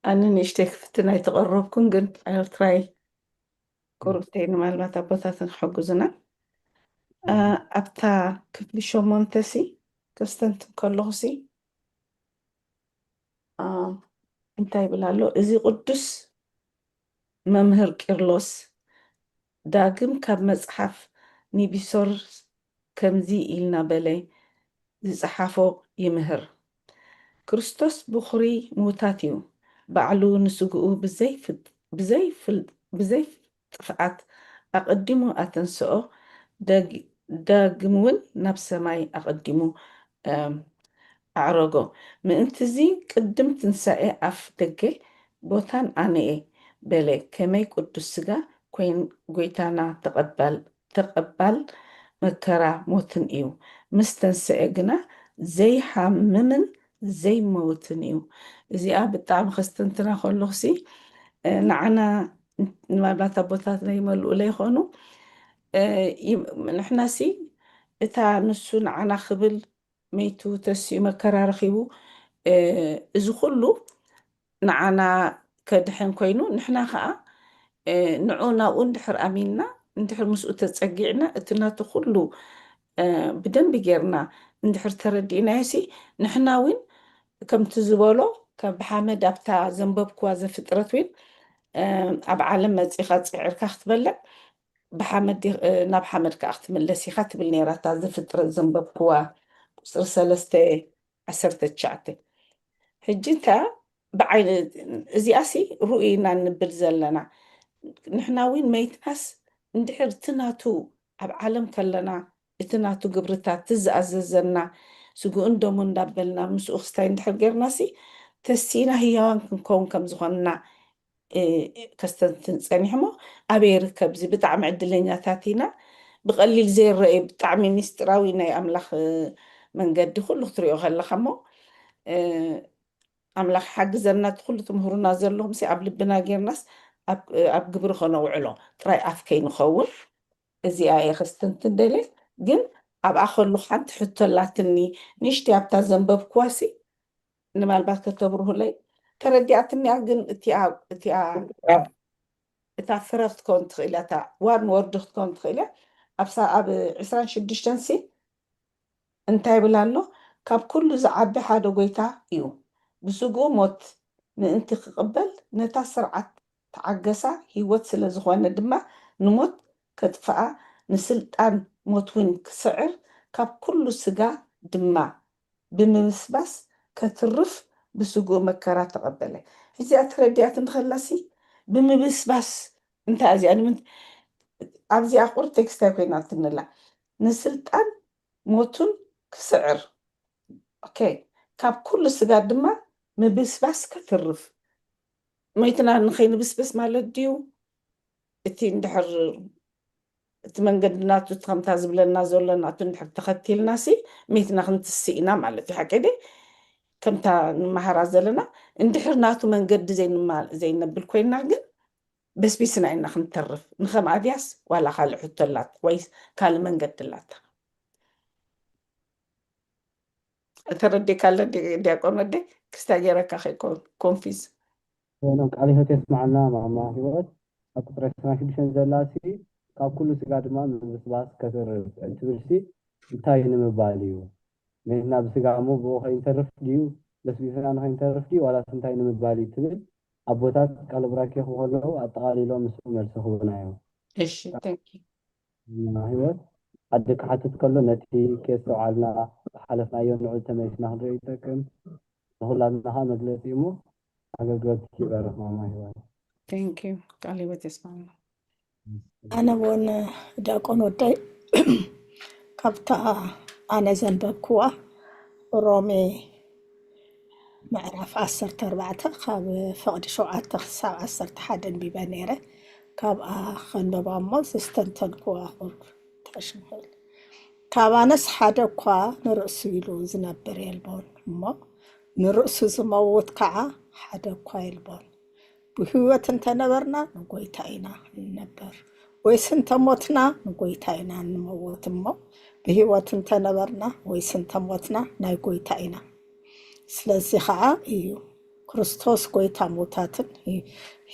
ኣነ ንእሽተይ ክፍትን ኣይተቐረብኩን፣ ግን I'll try። ቁርብተይ ንምናልባት ኣቦታትን ክሕግዙና። አ፣ ኣብታ ክፍሊ ሸሞንተ ሲ ከስተንትን ከለኹ ሲ፣ አ፣ እንታይ ይብል ኣሎ? እዚ ቅዱስ መምህር ቂርሎስ ዳግም ካብ መጽሓፍ ኒቢሶር ከምዚ ኢልና በለ ዝጸሓፎ ይምህር። ክርስቶስ ብኹሪ ምዉታት እዩ። ባዕሉ ንስግኡ ብዘይ ፍጥ-፣ ብዘይ ፍል-፣ ብዘይ ጥፍኣት ኣቐዲሙ ኣተንስኦ፣ ደግ-፣ ዳግም እውን ናብ ሰማይ ኣቐዲሙ፣ እም፣ ኣዕረጎ። ምእንትዚ ቅድም ትንሳኤ ኣፍ ደገ ቦታን ኣነኤ በለ። ከመይ ቅዱስ ስጋ ኮይን ጎይታና ተቐባል፣ ተቐባል መከራ ሞትን እዩ። ምስ ተንስኤ ግና ዘይሓምምን ዘይመውትን እዩ። እዚኣ ብጣዕሚ ከስተንትና ከለኹሲ፣ እ፣ ንዓና ንማልባት ኣቦታትና ይመልኡለ ይኾኑ። እ፣ ይም-፣ ንሕናሲ እታ ንሱ ንዓና ክብል መይቱ ተሲኡ መከራ ረኺቡ፣ እ፣ እዚ ኩሉ ንዓና ከድሕን ኮይኑ፣ ንሕና ኸኣ፣ እ፣ ንዑ ናብኡ እንድሕር ኣሚንና፣ እንድሕር ምስኡ ተጸጊዕና፣ እቲ ናቱ ኩሉ፣ እ፣ ብደንቢ ጌርና እንድሕር ተረዲእናዮሲ፣ ንሕና እውን ከምቲ ዝበሎ፣ ካብ ብሓመድ ኣብታ ዘንበብኩዋ ዘፍጥረት እውን፣ እ፣ ኣብ ዓለም መጺኻ ጽዒርካ ክትበልዕ፣ ብሓመድ ዲ-፣ እ፣ ናብ ሓመድ ከኣ ክትምለስ ኢኻ ትብል ነይራ እታ ዘፍጥረት ዘንበብኩዋ ቁጽሪ ሰለስተ ዓሰርተ ትሽዓተ። ሕጂ እንተ ብዓይኒ እዚኣሲ ርኡይ ኢና እንብል ዘለና። ንሕና እውን መይትናስ እንድሕር እቲ ናቱ ኣብ ዓለም ከለና እቲ ናቱ ግብርታት፣ እቲ ዝኣዘዘና ስግኡን ደሙን እንዳበልና ምስኡ ክስታይ እንድሕር ጌርናሲ፣ ተሲእና ህያዋን ክንከውን ከም ዝኾንና፣ እ፣ ከስተንትን ጸኒሑ እሞ፣ ኣበይ ይርከብ? እዚ ብጣዕሚ ዕድለኛታት ኢና። ብቐሊል ዘይረኣዩ ብጣዕሚ ሚስጥራዊ ናይ ኣምላኽ፣ እ፣ መንገዲ ኩሉ ክትሪኦ ከለኻ እሞ፣ እ፣ ኣምላኽ ሓግዘና። እቲ ኩሉ ትምህሩና ዘለኹምሲ ኣብ ልብና ጌርናስ ኣብ፣ ኣብ ግብሪ ከነውዕሎ ጥራይ ኣፍ ከይንኸውን። እዚኣ እየ ከስተንትን ደልየ። ግን ኣብኣ ከለኹ ሓንቲ ሕቶ ኣላትኒ፣ ንእሽተይ ኣብታ ዘንበብኩዋሲ ንማልባት ከተብርሁለይ። ተረዲኣትኒ እያ፣ ግን እቲኣ፣ እቲኣ፣ እታ ፍረ ክትከውን ትኽእል እያ፣ እታ ዋን ወርድ ክትከውን ትኽእል እያ። ኣብ ሳ-፣ ኣብ ዕስራን ሽዱሽተን ሲ እንታይ ይብል ኣሎ? ካብ ኩሉ ዝዓቢ ሓደ ጎይታ እዩ። ብስግኡ ሞት ምእንቲ ክቕበል ነታ ስርዓት ተዓገሳ፣ ህይወት ስለ ዝኾነ ድማ ንሞት ከጥፍኣ፣ ንስልጣን ሞት እውን ክስዕር፣ ካብ ኩሉ ስጋ ድማ ብምብስባስ ከትርፍ ብስግኡ መከራ ተቐበለ። እዚኣ ተረዲኣት እንተኸላሲ ብምብስባስ እንታይ እዚኣ? ንምንት-፣ ኣብዚኣ ቁር ቴክስት ኣይኮይናትንላ። ንስልጣን ሞቱን ክስዕር። ኦኬ። ካብ ኩሉ ስጋ ድማ ምብስባስ ከትርፍ። መይትና ንኸይንብስብስ ማለት ድዩ? እቲ እንድሕር እቲ መንገዲ ናቱ፣ እቲ ከምታ ዝብለና ዘሎ ናቱ እንድሕር ተኸቲልናሲ፣ መይትና ክንትስእ ኢና ማለት እዩ። ሓቂ ድየ? ከምታ ንመሃራ ዘለና፣ እንድሕር ናቱ መንገዲ ዘይንማ-፣ ዘይነብል ኮይንና ግን፣ በስቢስና ኢና ክንተርፍ። ንኸምኣ ድያስ ዋላ ካልእ ሕቶ ኣላት ወይስ ካልእ መንገዲ ኣላታ? ተረዲእካ ኣሎ ዲ-፣ ዲያቆን ወደይ? ክስታይ ገይረካ ከይኮን ኮንፊዝ። ሄኖክ፣ ቃለ ሕይወት የስምዓልና፣ ማማ ህይወት። ኣብ ቁፅሪ ዕስራን ሽዱሽተን ዘላ ሲ ካብ ኩሉ ስጋ ድማ ምብስባስ ከተርፍ እንትብል ሲ እንታይ ንምባል እዩ? መሬትና ብስጋ እሞ ብኡ ከይንተርፍ ድዩ? በስቢስና ንኸይንተርፍ ድዩ? ዋላስ እንታይ ንምባል እዩ ትብል ኣቦታት ቃለ ቡራኬ ክኸለዉ ኣጠቓሊሎም ምስ መልሲ ክህቡና እዮም። እሺ፣ thank you። ህይወት ኣደ ክሓትት ከሎ ነቲ ከየስተውዓልና ዝሓለፍናዮ ንዑ ተመሊስና ክንሪኦ ይጠቅም። ንኹላትና ከዓ መግለፂ እሞ ኣገልግሎት ይባርኽ ማማ ህይወት። Thank you። ቃለ ህይወት የስማዕና። ኣነ እውን ዲያቆን ወደይ ካብታ ኣነ ዘንበብክዋ ሮሜ ምዕራፍ ዓሰርተ ኣርባዕተ ካብ ፍቕዲ ሸውዓተ ክሳብ ዓሰርተ ሓደ ኣንቢበ ነይረ። ካብኣ ከንበባ እሞ ዘስተንተንክዋ ቁርብ ተሽምል ካብ ኣነስ ሓደ እኳ ንርእሱ ኢሉ ዝነብር የልቦን እሞ ንርእሱ ዝመውት ከዓ ሓደ እኳ የልቦን። ብህይወት እንተነበርና ንጎይታ ኢና እንነብር፣ ወይስ እንተሞትና ንጎይታ ኢና እንመውት። እሞ ብህይወት እንተነበርና ወይስ እንተሞትና ናይ ጎይታ ኢና። ስለዚ ከዓ እዩ ክርስቶስ ጎይታ ሙታትን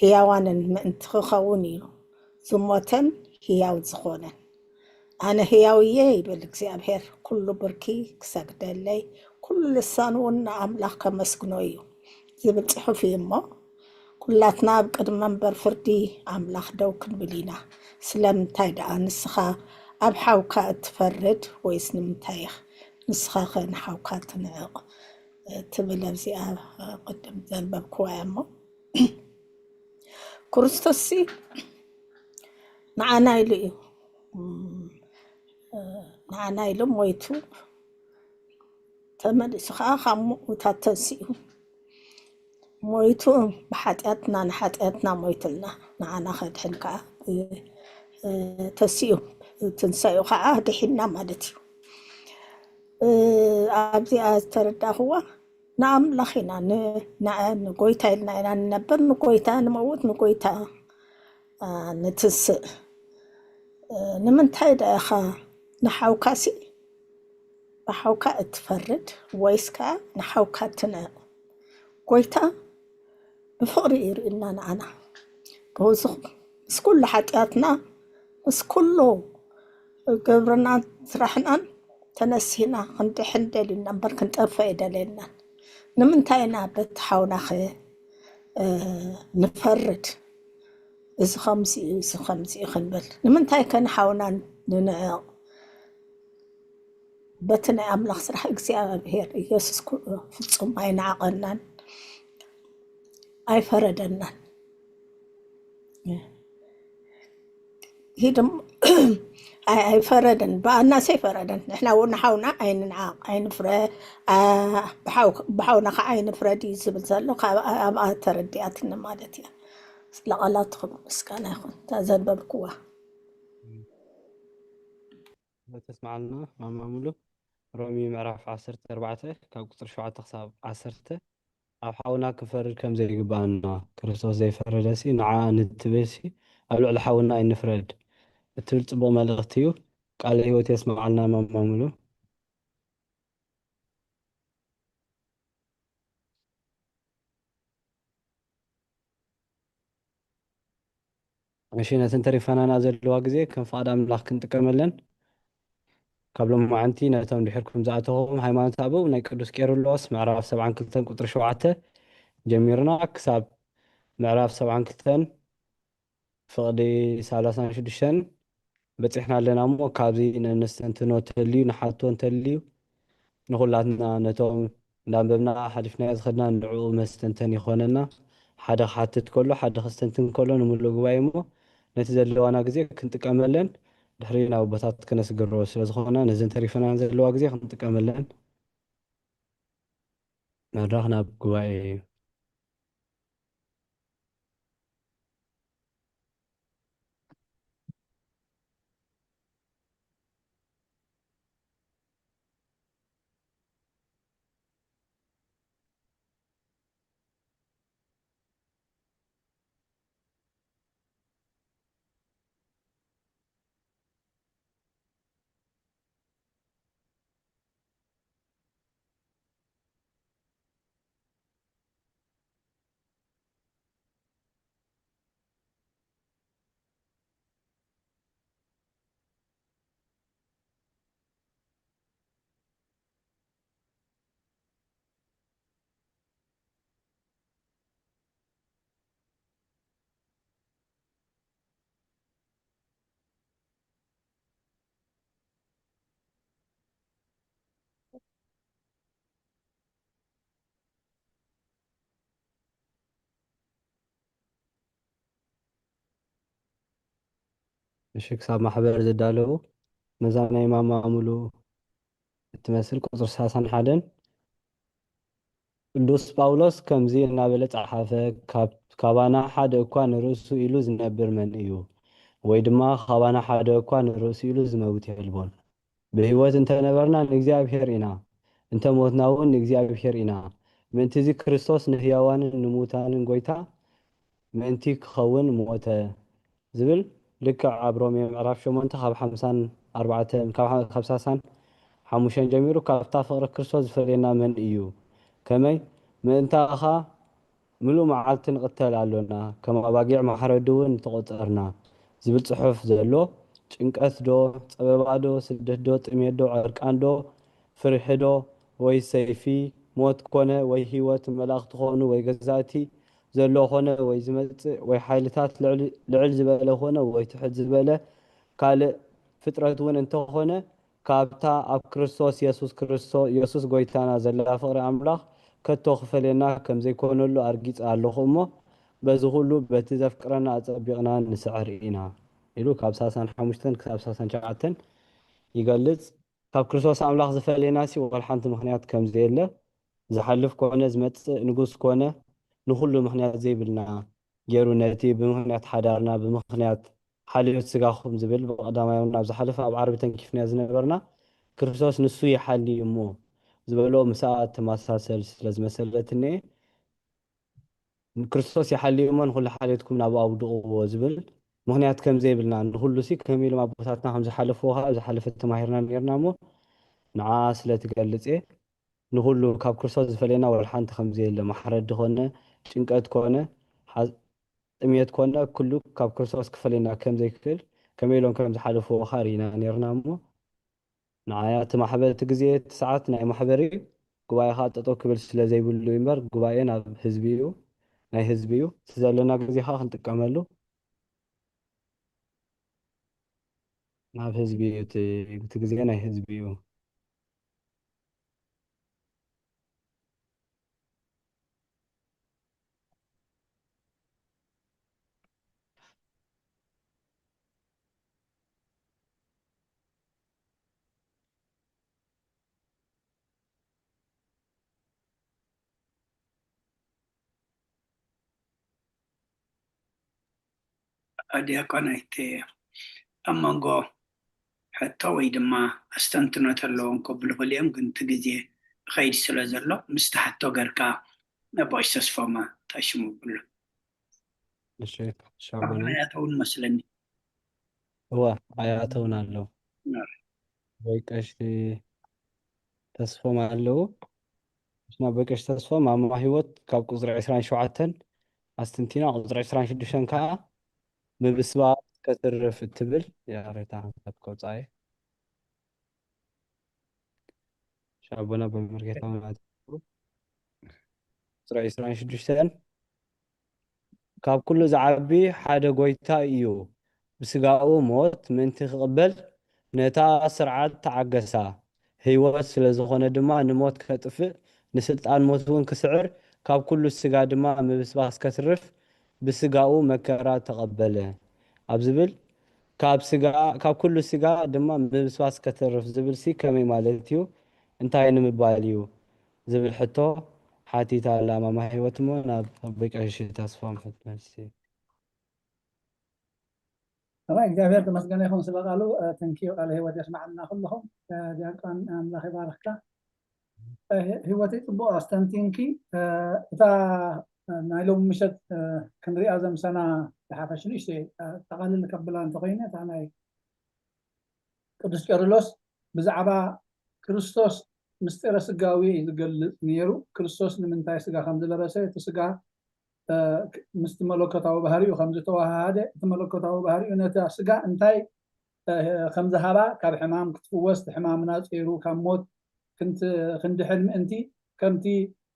ህያዋንን ምእንቲ ክኸውን እዩ ዝሞተን ህያው ዝኾነን። ኣነ ህያው እየ ይብል እግዚኣብሔር፣ ኩሉ ብርኪ ክሰግደለይ፣ ኩሉ ልሳን እውን ንኣምላኽ ከመስግኖ እዩ ዝብል ጽሑፍ እዩ። እሞ ኩላትና ኣብ ቅድሚ መንበር ፍርዲ ኣምላኽ ደው ክንብል ኢና። ስለምንታይ ደኣ ንስኻ ኣብ ሓውካ እትፈርድ ወይስ ንምንታይ ኢኽ ንስኻ ኸ ንሓውካ ትንዕቕ? ትብል ኣብዚኣ ቅድም ዘንበብክዋ እያ። እሞ ክርስቶስ ሲ ንዓና ኢሉ እዩ ንዓና ኢሉ ሞይቱ ተመሊሱ ከዓ ካብ ምዉታት ተንሲኡ ሞይቱ ብሓጢኣትና ንሓጢኣትና ሞይትልና ንዓና ከድሕን ከዓ ተሲኡ ትንሳኡ ከዓ ድሒና ማለት እዩ። ኣብዚኣ ዝተረዳእኽዋ ንኣምላኽ ኢና ንጎይታ ኢልና ኢና ንነብር፣ ንጎይታ ንመውት፣ ንጎይታ ንትንስእ። ንምንታይ ደኣ ኢኻ ንሓውካሲ ብሓውካ እትፈርድ ወይስ ከዓ ንሓውካ ትንዕቕ? ጎይታ ብፍቕሪ እዩ ይርእየና ንዓና። ብዚ ምስ ኩሉ ሓጢኣትና ምስ ኩሉ ግብርናን ስራሕናን ተነሲና ክንድሕን ደልዩና እምበር ክንጠፍእ ኣይደለየናን። ንምንታይ ኢና በቲ ሓውናኸ ንፈርድ? እዚ ከምዚ እዩ፣ እዚ ከምዚ እዩ ክንብል ንምንታይ ከ ንሓውና ንንዕቕ? በቲ ናይ ኣምላኽ ስራሕ እግዚኣብሔር ኢየሱስ ፍጹም ኣይነዓቐናን ኣይፈረደናን። ሂድም ኣይፈረደን፣ ብኣናሰ ኣይፈረደን። ንሕና እውን ንሓውና ኣይንንዓቕ ኣይንፍረ፣ ብሓውና ከዓ ኣይንፍረድ እዩ ዝብል ዘሎ። ኣብኣ ተረዲኣትኒ ማለት እያ። ስለቓላትኹም ምስጋና ይኹን። እታ ዘንበብክዋ ተስማዓልና ማማ ሙሉ። ሮሚ ምዕራፍ ዓሰርተ ኣርባዕተ ካብ ቁፅሪ ሸውዓተ ክሳብ ዓሰርተ። ኣብ ሓውና ክንፈርድ ከም ዘይግባኣና፣ ክርስቶስ ዘይፈረደሲ ንዓ ንትብልሲ ኣብ ልዕሊ ሓውና ኣይንፍረድ እትብል ፅቡቕ መልእኽቲ እዩ። ቃለ ህይወት የስምዓልና ማማ ሙሉ። እሺ፣ ነተን ተሪፈናና ዘለዋ ግዜ ከም ፍቓድ ኣምላኽ ክንጥቀመለን ካብ ሎማዓንቲ ነቶም ድሕርኩም ዝኣተኹም ሃይማኖት ኣበው ናይ ቅዱስ ቄርሎስ ምዕራፍ ሰብዓን ክልተን ቁፅሪ ሸውዓተ ጀሚርና ክሳብ ምዕራፍ ሰብዓን ክልተን ፍቕዲ ሰላሳን ሽዱሽተን በፂሕና ኣለና። እሞ ካብዚ ነስተንትኖ እንተልዩ ንሓቶ እንተልዩ ንኹላትና ነቶም እንዳንበብና ሓሊፍናዮ ዝኸድና ንዕኡ መስተንተን ይኾነና። ሓደ ክሓትት ከሎ ሓደ ክስተንትን ከሎ ንምሉእ ጉባኤ እሞ ነቲ ዘለዋና ግዜ ክንጥቀመለን ድሕሪ ናብ ኣቦታት ክነስግሮ ስለዝኾና ነዘን ተሪፈና ዘለዋ ግዜ ክንጥቀመለን መድረኽ ናብ ጉባኤ እዩ። እሺ፣ ክሳብ ማሕበር ዝዳለዉ ነዛ ናይ ማማ ሙሉ እትመስል ቁጽሪ ሰላሳን ሓደን ቅዱስ ጳውሎስ ከምዚ እናበለ ጸሓፈ፣ ካብ-፣ ካባና ሓደ እኳ ንርእሱ ኢሉ ዝነብር መን እዩ? ወይ ድማ ካባና ሓደ እኳ ንርእሱ ኢሉ ዝመውት የልቦን። ብህይወት እንተነበርና ንእግዚኣብሔር ኢና፣ እንተ ሞትና እውን ንእግዚኣብሔር ኢና። ምእንቲ እዚ ክርስቶስ ንህያዋንን ንሙታንን ጐይታ ምእንቲ ክኸውን ሞተ። ዝብል ልክዕ ኣብ ሮሜ ምዕራፍ ሸሞንተ ካብ ሓምሳን ኣርባዕተን ካብ ሓ-፣ ካብ ሳሳን ሓሙሽተን ጀሚሩ ካብታ ፍቕሪ ክርስቶስ ዝፈልየና መን እዩ? ከመይ ምእንታኻ ምሉእ መዓልቲ ንቕተል ኣሎና፣ ከም ኣባጊዕ ማሕረዲ እውን ተቖጸርና ዝብል ጽሑፍ ዘሎ ጭንቀት ዶ፣ ጸበባ ዶ፣ ስደት ዶ፣ ጥሜት ዶ፣ ዕርቃን ዶ፣ ፍርሒ ዶ፣ ወይ ሰይፊ፣ ሞት ኮነ ወይ ህይወት፣ መላእኽቲ ኮኑ ወይ ገዛእቲ፣ ዘሎ ኾነ ወይ ዝመጽእ ወይ ሓይልታት ልዕል-፣ ልዕል ዝበለ ኾነ ወይ ትሕት ዝበለ ካልእ ፍጥረት እውን እንተኾነ ካብታ ኣብ ክርስቶስ የሱስ ክርስቶ-፣ የሱስ ጐይታና ዘላ ፍቕሪ ኣምላኽ ከቶ ክፈልየና ከም ዘይኮነሉ ኣርጊጸ ኣለኹ እሞ በዚ ኹሉ በቲ ዘፍቅረና ኣጸቢቕና ንስዕር ኢና ኢሉ ካብ ሰላሳን ሓሙሽተን ክሳብ ሰላሳን ትሽዓተን ይገልጽ። ካብ ክርስቶስ ኣምላኽ ዝፈልየናሲ ዋላ ሓንቲ ምኽንያት ከም ዘየለ፣ ዝሓልፍ ኮነ ዝመጽእ ንጉስ ኮነ ንኹሉ ምኽንያት ዘይብልና ገይሩ ነቲ ብምኽንያት ሓዳርና፣ ብምኽንያት ሓልዮት ስጋኹም ዝብል ብቐዳማይ እውን ኣብ ዝሓለፈ ኣብ ዓርቢ ተንኪፍና ዝነበርና፣ ክርስቶስ ንሱ ይሓሊ እሞ ዝበሎ ምስኣ ትመሳሰል ስለ ዝመሰለትኒ እየ። ክርስቶስ ይሓሊ እሞ ንኹሉ ሓልዮትኩም ናብኡ ኣውድቕዎ ዝብል ምኽንያት ከም ዘይብልና፣ ንኹሉሲ ከመይ ኢሎም ኣቦታትና ከም ዝሓለፍዎ ከኣ ኣብ ዝሓለፈ ተማሂርና ነይርና እሞ ንዓ ስለ ትገልጽ እየ። ንኹሉ ካብ ክርስቶስ ዝፈልየና ወላ ሓንቲ ከም ዘየለ፣ ማሕረዲ ኮነ፣ ጭንቀት ኮነ፣ ሓ-፣ ጥሜት ኮነ፣ ኩሉ ካብ ክርስቶስ ክፈልየና ከም ዘይክእል፣ ከመይ ኢሎም ከም ዝሓለፍዎ ከኣ ርኢና ነይርና እሞ፣ ንዓያ እቲ ማሕበር እቲ ግዜ እቲ ሰዓት ናይ ማሕበር እዩ። ጉባኤ ከኣ ጠጠው ክብል ስለ ዘይብሉ እዩ እምበር፣ ጉባኤ ናብ ህዝቢ እዩ፣ ናይ ህዝቢ እዩ። እቲ ዘለና ግዜ ከኣ ክንጥቀመሉ ናብ ህዝቢ እዩ፣ እቲ፣ እቲ ግዜ ናይ ህዝቢ እዩ። ዲያቆናይት፣ ኣብ መንጎ ሕቶ ወይ ድማ ኣስተንትኖ ተለዎም ከብሉ ይኽእሉ እዮም፣ ግን እቲ ግዜ ይኸይድ ስለ ዘሎ ምስቲ ሕቶ ገርካ ኣቦ ቀሺ ተስፎም ተሽሙ ብሉ። እሺ፣ ሻቦና። ኣያተውን መስለኒ። እወ፣ ኣያተውን ኣለዉ። እወ። ኣቦ ቀሺ ተስፎም ኣለዉ። ንሕና ኣቦ ቀሺ ተስፎም ማማ ህይወት ካብ ቁጽሪ ዕስራን ሸውዓተን ኣስተንቲና፣ ቁጽሪ ዕስራን ሽዱሽተን ከኣ ምብስባስ ከትርፍ እትብል እያ። ሬታ ሓንሳብ ከውጽኣ እየ። ሻቦና በመርጌታ ማለት ቁጽሪ ዕስራን ሽዱሽተን፣ ካብ ኩሉ ዝዓቢ ሓደ ጐይታ እዩ። ብስጋኡ ሞት ምእንቲ ክቕበል ነታ ስርዓት ተዓገሳ። ህይወት ስለ ዝኾነ ድማ ንሞት ከጥፍእ፣ ንስልጣን ሞት እውን ክስዕር፣ ካብ ኩሉ ስጋ ድማ ምብስባስ ከትርፍ ብስጋኡ መከራ ተቐበለ። ኣብ ዝብል ካብ ስጋ፣ ካብ ኩሉ ስጋ ድማ ምብስባስ ከትርፍ ዝብል ሲ ከመይ ማለት እዩ? እንታይ ንምባል እዩ? ዝብል ሕቶ ሓቲታ ኣላ ማማ ህይወት እሞ ናብ ኣቦይ ቀሺ ተስፎም ሕት መልሲ። ጥራይ እግዚኣብሔር ተመስገነ ይኹን ስለ ቃሉ። እ፣ ተንኪዩ ቃለ ህይወት የስማዓልና ኩልኹም። እ፣ ዲያቆን ኣምላኽ ይባርኽካ። እ፣ ህ-፣ ህይወተይ ጽቡቕ ኣስተንቲንኪ። እ፣ እታ፣ እ፣ ናይ ሎሚ ምሸት፣ እ፣ ክንሪኣ ዘምሰና ዝሓፈሽ ንእሽተይ፣ እ፣ ጠቓልል ከብላ እንተኾይነ እታ ናይ ቅዱስ ቄርሎስ ብዛዕባ ክርስቶስ ምስጢረ ስጋዊ እዩ ዝገልጽ ነይሩ። ክርስቶስ ንምንታይ ስጋ ከም ዝለበሰ፣ እቲ ስጋ፣ እ፣ ምስቲ መለኮታዊ ባህሪኡ ከም ዝተዋሃሃደ፣ እቲ መለኮታዊ ባህሪኡ ነታ ስጋ እንታይ፣ እ፣ ከም ዝሃባ፣ ካብ ሕማም ክትፍወስ፣ እቲ ሕማምና ጸይሩ ካብ ሞት ክንት-፣ ክንድሕን ምእንቲ፣ ከምቲ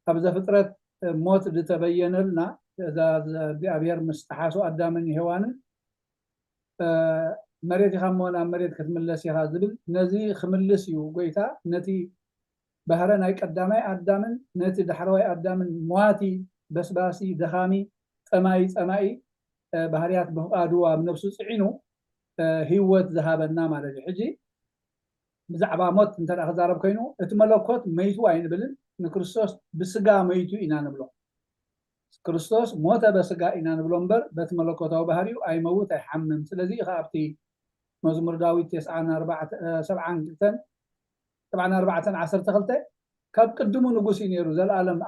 ኣብ ዘፍጥረት፣ እ፣ ሞት ዝተበየነልና፣ ትእዛዝ እግዚኣብሔር ምስ ጠሓሱ ኣዳምን ሄዋንን፣ እ፣ መሬት ኢኻ እሞ ናብ መሬት ክትምለስ ኢኻ ዝብል፣ ነዚ ክምልስ እዩ ጎይታ። ነቲ ባህረ ናይ ቀዳማይ ኣዳምን ነቲ ዳሕረዋይ ኣዳምን ሟቲ፣ በስባሲ፣ ደኻሚ፣ ጠማይ፣ ጸማኢ፣ እ፣ ባህርያት ብፍቓዱ ኣብ ነፍሱ ጽዒኑ፣ ህይወት ዝሃበና ማለት እዩ። ሕጂ ብዛዕባ ሞት እንተ ክዛረብ ኮይኑ፣ እቲ መለኮት መይቱ ኣይንብልን፣ ንክርስቶስ ብስጋ መይቱ ኢና ንብሎ። ክርስቶስ ሞተ በስጋ ኢና ንብሎ እምበር በቲ መለኮታዊ ባህሪኡ ኣይመውት ኣይሓምም። ስለዚ እዩ ከኣ ኣብቲ መዝሙር ዳዊት ተስዓን ኣርባዕተን ኣርባዕተን ዓሰርተ ክልተ ካብ ቅድሙ ንጉስ እዩ ነይሩ፣ ዘለኣለም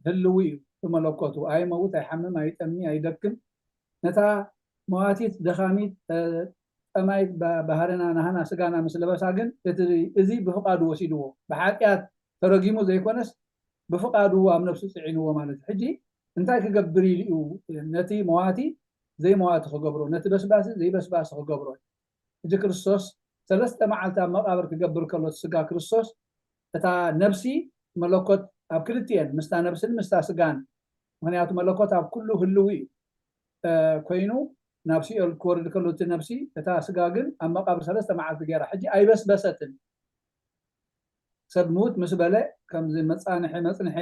ህልዊ እዩ። ብመለኮቱ ኣይመውት ኣይሓምም ኣይጠሚ ኣይደክም። ነታ መዋቲት ደኻሚት ጠማይት ባህርና ናህና ስጋና ምስ ለበሳ ግን እዚ ብፍቓዱ ወሲድዎ፣ ብሓጢኣት ተረጊሙ ዘይኮነስ ብፍቓዱ ኣብ ነፍሱ ፅዒንዎ ማለት እዩ። ሕጂ እንታይ ክገብር ኢሉ እዩ ነቲ መዋቲ ዘይመዋቲ ክገብሮ፣ ነቲ በስባሲ ዘይበስባሲ ክገብሮ? ሕጂ ክርስቶስ ሰለስተ መዓልቲ ኣብ መቃብር ክገብር ከሎ ስጋ ክርስቶስ እታ ነብሲ መለኮት ኣብ ክልቲኤን ምስታ ነብስን ምስታ ስጋን፣ ምክንያቱ መለኮት ኣብ ኩሉ ህልው እዩ ኮይኑ ናብ ሲኦል ክወርድ ከሎ እቲ ነብሲ፣ እታ ስጋ ግን ኣብ መቃብር ሰለስተ መዓልቲ ገይራ ሕጂ ኣይበስበሰትን። ሰብ ምውት ምስ በለ ከምዚ መፃንሒ መፅንሒ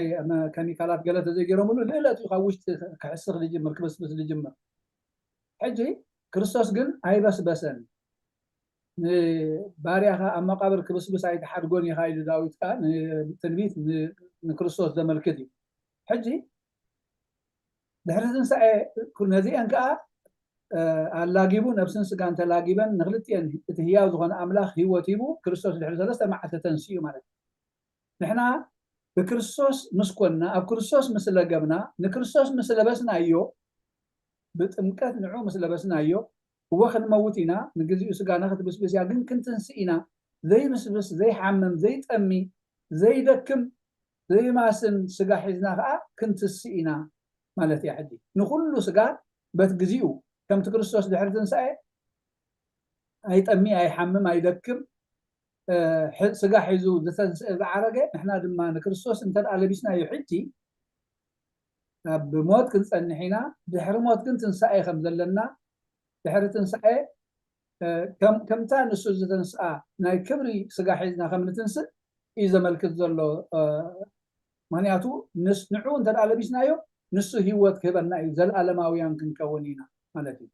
ከሚካላት ገለ ተዘይገይሮምሉ ንእለት እዩ ካብ ውሽጢ ክሕስኽ ዝጅምር ክብስብስ ዝጅምር። ሕጂ ክርስቶስ ግን ኣይበስበሰን። ንባርያኻ ኣብ መቃብር ክብስብስ ኣይትሓድጎን ኢኻ ኢሉ ዳዊት ከዓ ትንቢት ንክርስቶስ ዘመልክት እዩ። ሕጂ ድሕሪ ትንሳኤ ነዚአን ከዓ ኣላጊቡ ነብስን ስጋን ተላጊበን ንክልቲኤን እቲ ህያው ዝኾነ ኣምላኽ ህይወት ሂቡ ክርስቶስ ድሕሪ ሰለስተ መዓልቲ ተንስኡ ማለት እዩ። ንሕና ብክርስቶስ ምስ ኮንና ኣብ ክርስቶስ ምስ ለገብና ንክርስቶስ ምስ ለበስናዮ ብጥምቀት ንዑ ምስ ለበስናዮ እወ ክንመውት ኢና፣ ንግዚኡ ስጋና ክትብስብስ እያ፣ ግን ክንትንስእ ኢና። ዘይብስብስ፣ ዘይሓምም፣ ዘይጠሚ፣ ዘይደክም፣ ዘይማስን ስጋ ሒዝና ከዓ ክንትስእ ኢና ማለት እያ። ሕጂ ንኩሉ ስጋ በት ግዚኡ ከምቲ ክርስቶስ ድሕሪ ትንሳኤ ኣይጠሚ፣ ኣይሓምም፣ ኣይደክም ስጋ ሒዙ ዝተንስአ ዝዓረገ ንሕና ድማ ንክርስቶስ እንተ ለቢስናዮ ሕጂ ብሞት ክንፀንሕ ኢና። ድሕሪ ሞት ግን ትንሳኤ ከም ዘለና ድሕሪ ትንሳኤ ከምታ ንሱ ዝተንስኣ ናይ ክብሪ ስጋ ሒዝና ከም ንትንስእ እዩ ዘመልክት ዘሎ። ምክንያቱ ንዑ እንተ ለቢስናዮ ንሱ ህይወት ክህበና እዩ፣ ዘለኣለማውያን ክንከውን ኢና ማለት እዩ።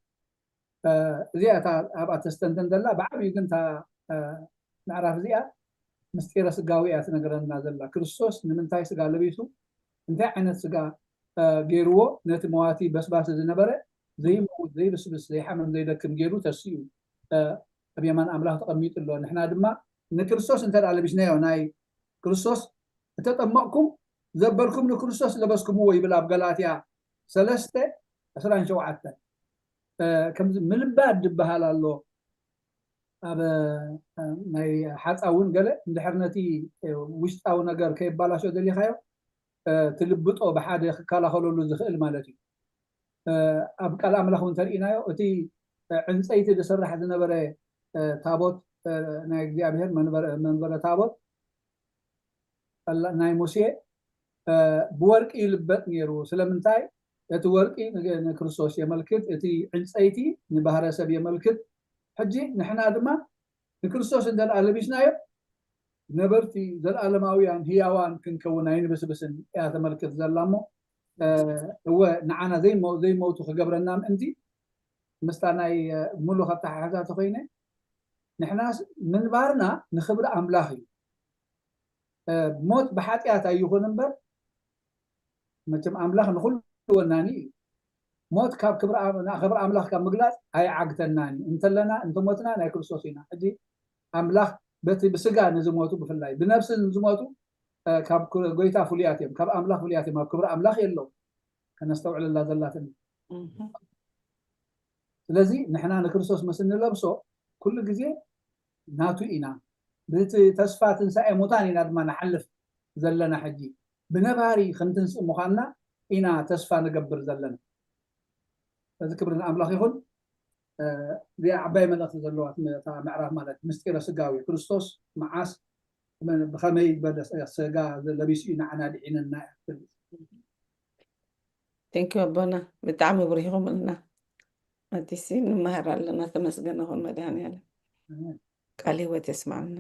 እዚኣ እታ ኣብኣ ተስተንተን ዘላ ብዓብዩ ግን እታ ምዕራፍ እዚኣ ምስጢረ ስጋዊ እያ ትነግረና ዘላ። ክርስቶስ ንምንታይ ስጋ ለቢሱ እንታይ ዓይነት ስጋ ገይርዎ ነቲ መዋቲ በስባሲ ዝነበረ ዘይመውት ዘይብስብስ ዘይሓመም ዘይደክም ገይሩ ተሲኡ ኣብ የማን ኣምላኽ ተቐሚጡ ኣሎ። ንሕና ድማ ንክርስቶስ እንተ ለቢስናዮ ናይ ክርስቶስ እተጠመቕኩም ዘበልኩም ንክርስቶስ ለበስኩምዎ ይብል ኣብ ገላትያ ሰለስተ ዕስራን ሸውዓተን። ከምዚ ምልባድ ዝበሃል ኣሎ ኣብ ናይ ሓፃ እውን ገለ እንድሕር ነቲ ውሽጣዊ ነገር ከየባላሾ ደሊኻዮ ትልብጦ ብሓደ ክከላኸለሉ ዝኽእል ማለት እዩ። ኣብ ቃል ኣምላኽ እውን ተርእናዮ እቲ ዕንፀይቲ ዝስራሕ ዝነበረ ታቦት ናይ እግዚኣብሔር መንበረ ታቦት ናይ ሙሴ ብወርቂ ይልበጥ ነይሩ። ስለምንታይ? እቲ ወርቂ ንክርስቶስ የመልክት፣ እቲ ዕንፀይቲ ንባህረ ሰብ የመልክት። ሕጂ ንሕና ድማ ንክርስቶስ እንተ ለቢስናዮ ነበርቲ ዘለኣለማውያን ህያዋን ክንከውን ኣይንብስብስን እያ ተመልክት ዘላ እሞ እወ ንዓና ዘይመውቱ ክገብረና ምእንቲ ምስታ ናይ ሙሉ ከተሓሕዛ ተኮይነ ንሕናስ ምንባርና ንክብሪ ኣምላኽ እዩ። ሞት ብሓጢኣት ኣይኹን እምበር መቸም ኣምላኽ ንኩሉ ወናኒ እዩ። ሞት ካብ ክብሪ ኣምላኽ ካብ ምግላፅ ኣይዓግተናን እዩ። እንተለና እንተሞትና ናይ ክርስቶስ ኢና። ሕጂ ኣምላኽ በቲ ብስጋ ንዝሞቱ ብፍላይ ብነብሲ ንዝሞቱ ካብ ጎይታ ፍሉያት እዮም፣ ካብ ኣምላኽ ፍሉያት እዮም። ኣብ ክብሪ ኣምላኽ የለዉ። ከነስተውዕለላ ዘላትን ስለዚ ንሕና ንክርስቶስ ምስ እንለብሶ ኩሉ ግዜ ናቱ ኢና። ብቲ ተስፋ ትንሳኤ ሙታን ኢና ድማ ንሓልፍ ዘለና። ሕጂ ብነባሪ ክንትንስእ ምዃንና ኢና ተስፋ ንገብር ዘለና። እዚ ክብሪ ንኣምላኽ ይኹን። እዚኣ ዓባይ መልእኽቲ ዘለዋ እታ ምዕራፍ ማለት ምስጢረ ስጋዊ ክርስቶስ መዓስ ብኸመይ ዝበለ ስጋ ለቢሱ እዩ ንዓና ድዒነና እያ ትብል። Thank you ኣቦና ብጣዕሚ ብሪኹምልና። ኣቲሲ ንመሃር ኣለና። ተመስገን ይኹን መድሃኒዓለም ቃል ህይወት የስማዕና።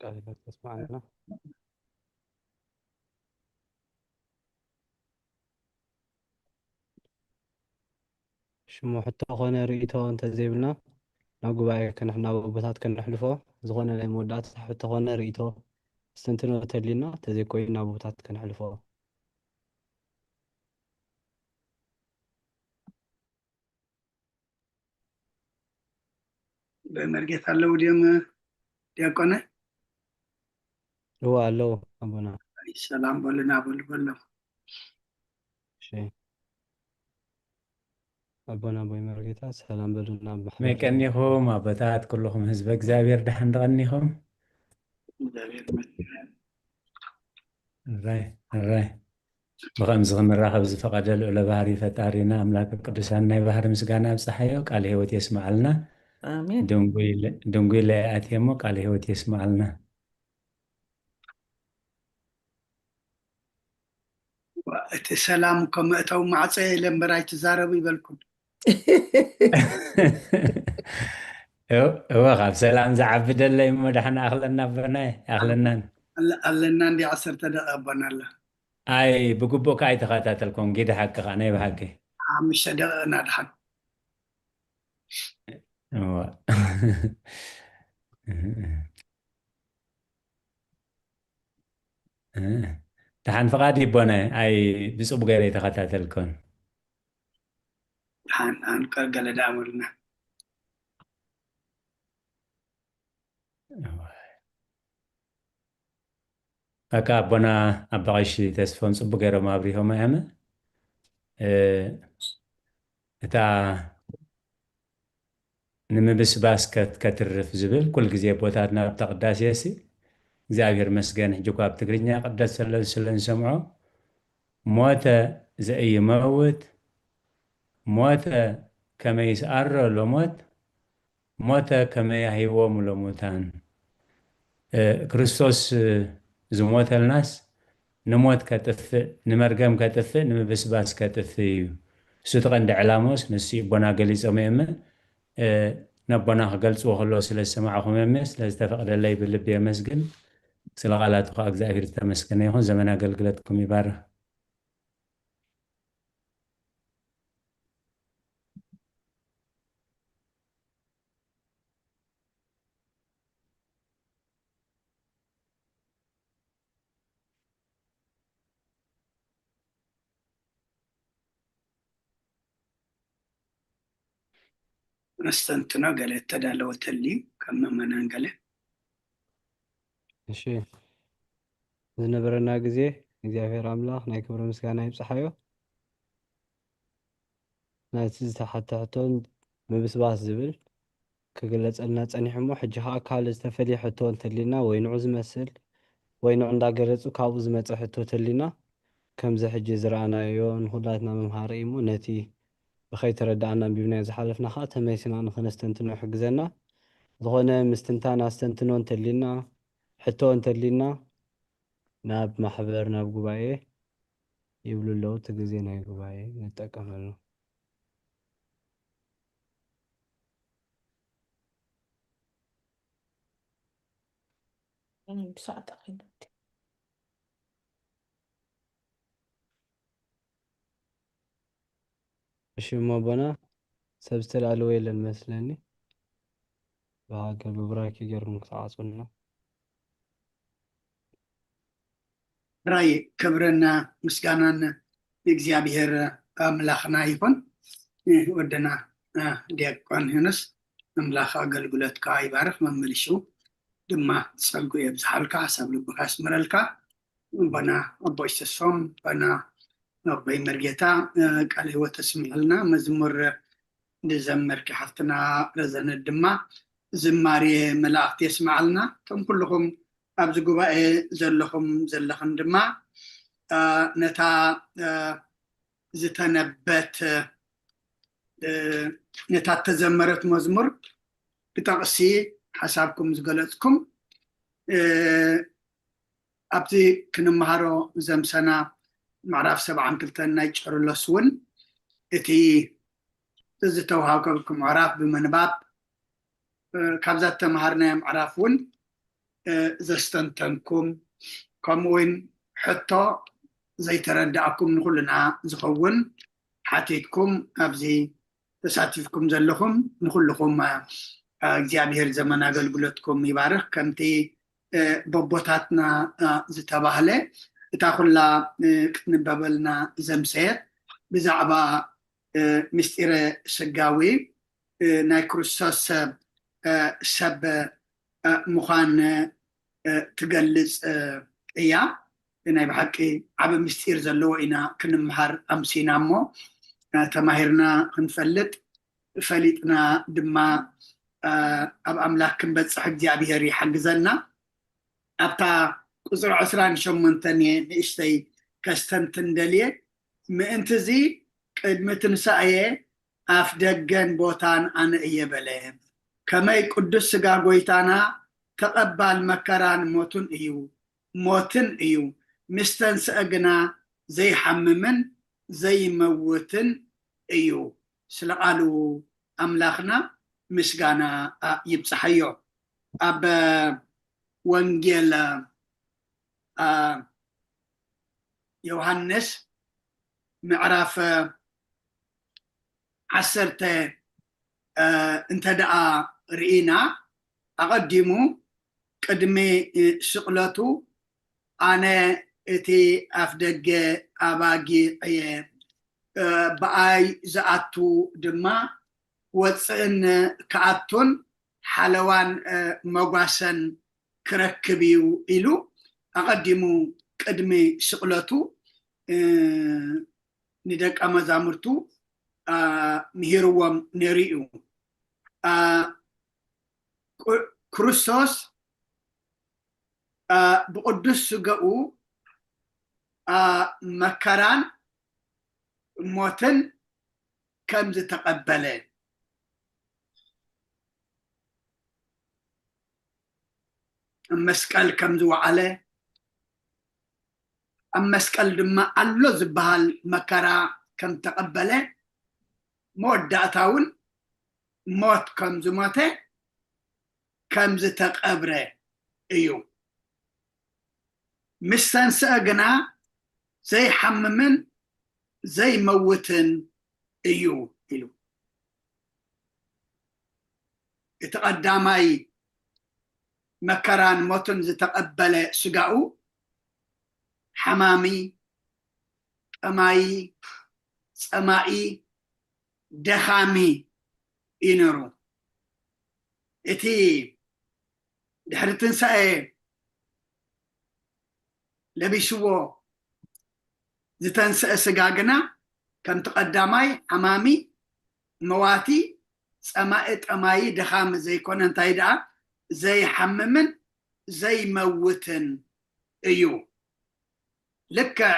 ቃል ህይወት የስማዕና። እሺ ሽሙ ሕቶ ኾነ ርእይቶ እንተዘይብልና ናብ ጉባኤ ከነሕ ናብ ኣቦታት ከነሕልፎ። ዝኾነ ናይ መወዳእታ ሕቶ ኾነ ርእይቶ ኣስተንትኖ ተሊና፣ ተዘይኮይኑ ናብ ኣቦታት ከነሕልፎ። በመርጌታ ኣለዉ ድዮም ዲያቆነ? እዋ ኣለዉ ኣቦና። ሰላም በሉና በሉ በሎ። እሺ ኣቦና ቦይ መርጌታ ሰላም በሉና። ኣብ ማሕበር መቀኒኹም ኣቦታት ኩልኹም ህዝበ እግዚኣብሔር ደሓን ደቐኒኹም። እግዚኣብሔር ይመስገን። እራይ እራይ ብኸምዚ ክንራኸብ ዝፈቐደ ልዑለ ባህሪ ፈጣሪና ኣምላክ ቅዱሳን ናይ ባህሪ ምስጋና ኣብፀሓዮ። ቃል ህይወት የስመዓልና። ኣሜን። ድንጉይ ድንጉይ ለይኣትየ እሞ ቃል ህይወት የስመዓልና። እቲ ሰላም እኮ መእተዊ ማዕፀ የለ እምበር ኣይትዛረቡ ይበልኩም። እወ እወ፣ ካብ ሰላም ዝዓቢ ደለይ እሞ ዳሕና ኣኽለና ኣቦናይ ኣኽለናን። ኣለ- ኣለና እንዲ ዓሰርተ ደቂቃ ኣቦና ኣላ። ኣይ ብግቡእ ከኣ ኣይተኸታተልኩም። ጊደ ሓቂ ከኣ ናይ ብሓቂ ሓሙሽተ ደቂቃ እናድሓን እወ። ደሓን ፍቓድ ይቦነ። ኣይ ብጽቡቅ ገይረ ኣይተኸታተልኩን። ሓን ሓን ቀ- ገለ ደኣ በሉና። እወ። ኣካ ኣቦና ኣባ ቀሺ ተስፎም ጽቡቅ ገይሮም ኣብሪሆም ኣያመ። እ፣ እታ ንምብስባስ ከት- ከትርፍ ዝብል ኩል ግዜ ኣቦታትና ኣብታ ቅዳሴ ሲ እግዚኣብሔር መስገን። ሕጂ እኳ ኣብ ትግርኛ ቅደስ ዘሎ ስለ ንሰምዖ ሞተ ዘኢይመውት ሞተ ከመ ይስኣሮ ለሞት ሞተ ከመ ያህይዎሙ ለሙታን። እ፣ ክርስቶስ እ፣ ዝሞተልናስ ንሞት ከጥፍእ ንመርገም ከጥፍእ ንምብስባስ ከጥፍእ እዩ። እሱ እቲ ቀንዲ ዕላማውስ ንሱ እዩ። ኣቦና ገሊጾም እየ እመ እ፣ ነቦና ክገልጽዎ ከለዉ ስለ ዝሰማዕኹም እየ እመ ስለ ዝተፈቕደለይ ብልቢ የመስግን። ስለ ቃላቱ ከዓ እግዚኣብሔር ዝተመስገነ ይኹን። ዘመን ኣገልግለትኩም ይባርኽ። ነስተንትኖ ገለ እተዳለወ ተልዩ ከም ምእመናን ገለ እሺ ዝነበረና ግዜ እግዚኣብሔር ኣምላኽ ናይ ክብሪ ምስጋና ይብጽሓዮ። ናይቲ ዝተሓተ ሕቶን ምብስባስ ዝብል ክግለጸልና ጸኒሑ እሞ ሕጂ ኸዓ ካልእ ዝተፈልየ ሕቶ እንተሊና ወይ ንዑ ዝመስል ወይ ንዑ እንዳገለጹ ካብኡ ዝመጸ ሕቶ ተሊና ከምዚ ሕጂ ዝረኣናዮ ንኹላትና መምሃሪ እዩ እሞ ነቲ ብኸይተረዳእና ኣንቢብናዮ ዝሓለፍና ኸዓ ተመሊስና ንኸነስተንትኖ ይሕግዘና። ዝኾነ ምስትንታን ኣስተንትኖ እንተሊና ሕቶ እንተሊና ናብ ማሕበር ናብ ጉባኤ ይብሉ ኣለዉ። እቲ ግዜ ናይ ጉባኤ ንጠቀመሉ። ብሰዓት ኣኺሉ እሺ እሞ ኣቦና ሰብ ዝተላልወ የለን መስለኒ። ብሃገር ብቡራኪ ገይሮም ክተዓጽውና። ራይ ክብርን ምስጋናን ንእግዚኣብሔር ኣምላኽና ይኹን። ወደና ዲያቆን ዮኑስ ኣምላኽ ኣገልግሎትካ ይባርኽ። መመሊሹ ድማ ጸጉ የብዝሓልካ፣ ሓሳብ ልብኻ ያስምረልካ። ኣቦና ኣቦ ይሰሶም ኣቦና ኣቦይ መርጌታ ቃል ህይወት ተስምዐልና። መዝሙር ዝዘመርኪ ሓፍትና ረዘነት ድማ ዝማሬ መላእክት የስምዓልና። እቶም ኩልኹም ኣብዚ ጉባኤ ዘለኹም ዘለኽን ድማ ነታ ዝተነበት ነታ ተዘመረት መዝሙር ብጠቕሲ ሓሳብኩም ዝገለጽኩም ኣብቲ ክንመሃሮ ዘምሰና ምዕራፍ ሰብዓን ክልተን ናይ ጨርሎስ እውን እቲ ዝተውሃበኩም ምዕራፍ ብምንባብ ካብዛ እተምሃርናዮ ምዕራፍ እውን ዘስተንተንኩም ከምኡ እውን ሕቶ ዘይተረዳእኩም ንኩልና ዝኸውን ሓቲትኩም ኣብዚ ተሳቲፍኩም ዘለኹም ንኹልኹም እግዚኣብሔር ዘመን ኣገልግሎትኩም ይባርኽ። ከምቲ በቦታትና ዝተባህለ እታ ኩላ ክትንበበልና ዘምሰየት ብዛዕባ ምስጢረ ስጋዊ ናይ ክርስቶስ ሰብ ሰብ ምዃን ትገልጽ እያ። ናይ ብሓቂ ዓቢ ምስጢር ዘለዎ ኢና ክንምሃር ኣምሲና እሞ ተማሂርና ክንፈልጥ ፈሊጥና ድማ ኣብ ኣምላኽ ክንበጽሕ እግዚኣብሔር ይሓግዘና። ኣብታ ቁጽሪ ዕስራን ሸሞንተን እየ ንእሽተይ ከስተንትን ደልየ። ምእንቲ እዚ ቅድሚ ትንሳኤ ኣፍ ደገን ቦታን ኣነ እየ በለ። ከመይ ቅዱስ ስጋ ጎይታና ተቐባል መከራን ሞቱን እዩ ሞትን እዩ። ምስ ተንስአ ግና ዘይሓምምን ዘይመውትን እዩ። ስለ ቃሉ ኣምላኽና ምስጋና ይብጽሓዮ። ኣብ ወንጌል ዮሃንስ ምዕራፍ ዓሰርተ እንተ ደኣ ርኢና ኣቐዲሙ ቅድሚ ስቕለቱ ኣነ እቲ ኣፍ ደገ ኣባጊዕ እየ፣ ብኣይ ዝኣቱ ድማ ክወፅእን ክኣቱን ሓለዋን መጓሰን ክረክብ እዩ ኢሉ ኣቐዲሙ ቅድሚ ስቕለቱ ንደቀ መዛሙርቱ ምሂርዎም ነይሩ እዩ። ክርስቶስ ብቕዱስ ስጋኡ መከራን ሞትን ከም ዝተቐበለ፣ ኣብ መስቀል ከም ዝወዓለ፣ ኣብ መስቀል ድማ ኣሎ ዝበሃል መከራ ከም ተቐበለ፣ መወዳእታ እውን ሞት ከም ዝሞተ፣ ከም ዝተቐብረ እዩ። ምስ ተንስአ ግና ዘይሓምምን ዘይመውትን እዩ ኢሉ። እቲ ቀዳማይ መከራን ሞትን ዝተቐበለ ስጋኡ ሓማሚ፣ ጠማዪ፣ ጸማኢ፣ ደኻሚ እዩ ነይሩ። እቲ ድሕሪ ትንሳኤ ለቢስዎ ዝተንስአ ስጋ ግና ከምቲ ቀዳማይ ሓማሚ፣ መዋቲ፣ ጸማኢ፣ ጠማዪ፣ ደኻሚ ዘይኮነ እንታይ ደኣ ዘይሓምምን ዘይመውትን እዩ። ልክዕ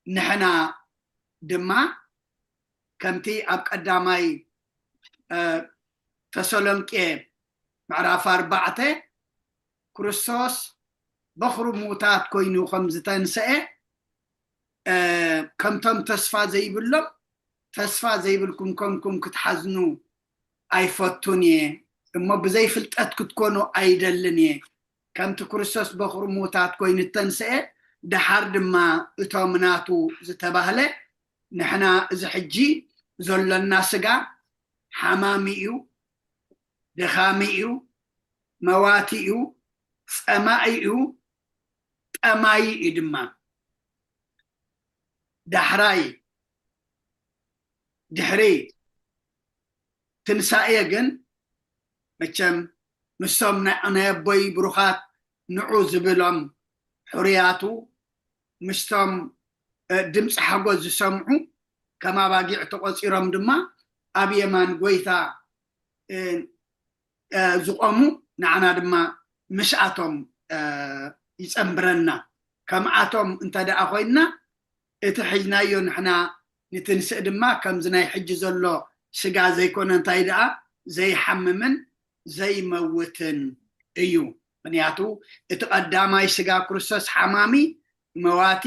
ንሕና ድማ ከምቲ ኣብ ቀዳማይ ተሰሎንቄ ምዕራፍ ኣርባዕተ ክርስቶስ በኹሪ ምዉታት ኮይኑ ከም ዝተንስአ ከምቶም ተስፋ ዘይብሎም ተስፋ ዘይብልኩም ኮንኩም ክትሓዝኑ ኣይፈቱን እየ እሞ ብዘይ ፍልጠት ክትኮኑ ኣይደልን እየ። ከምቲ ክርስቶስ በኹሪ ምዉታት ኮይኑ እተንስአ ደሓር ድማ እቶም ናቱ ዝተባህለ ንሕና እዚ ሕጂ ዘሎና ስጋ ሓማሚ እዩ፣ ደኻሚ እዩ፣ መዋቲ እዩ፣ ጸማኢ እዩ፣ ጠማዪ እዩ ድማ። ዳሕራይ ድሕሪ ትንሳኤ ግን መቸም ምስቶም ናይ ኣቦይ ብሩኻት ንዑ ዝብሎም ሕሩያቱ ምስቶም ድምፂ ሓጎስ ዝሰምዑ ከም ኣባጊዕ ተቖፂሮም ድማ ኣብ የማን ጎይታ ዝቖሙ ንዓና ድማ ምስኣቶም ይፀንብረና። ከምኣቶም እንተ ደኣ ኮይንና እቲ ሒዝናዮ ንሕና ንትንስእ ድማ ከምዚ ናይ ሕጂ ዘሎ ስጋ ዘይኮነ እንታይ ደኣ ዘይሓምምን ዘይመውትን እዩ። ምክንያቱ እቲ ቀዳማይ ስጋ ክርስቶስ ሓማሚ፣ መዋቲ፣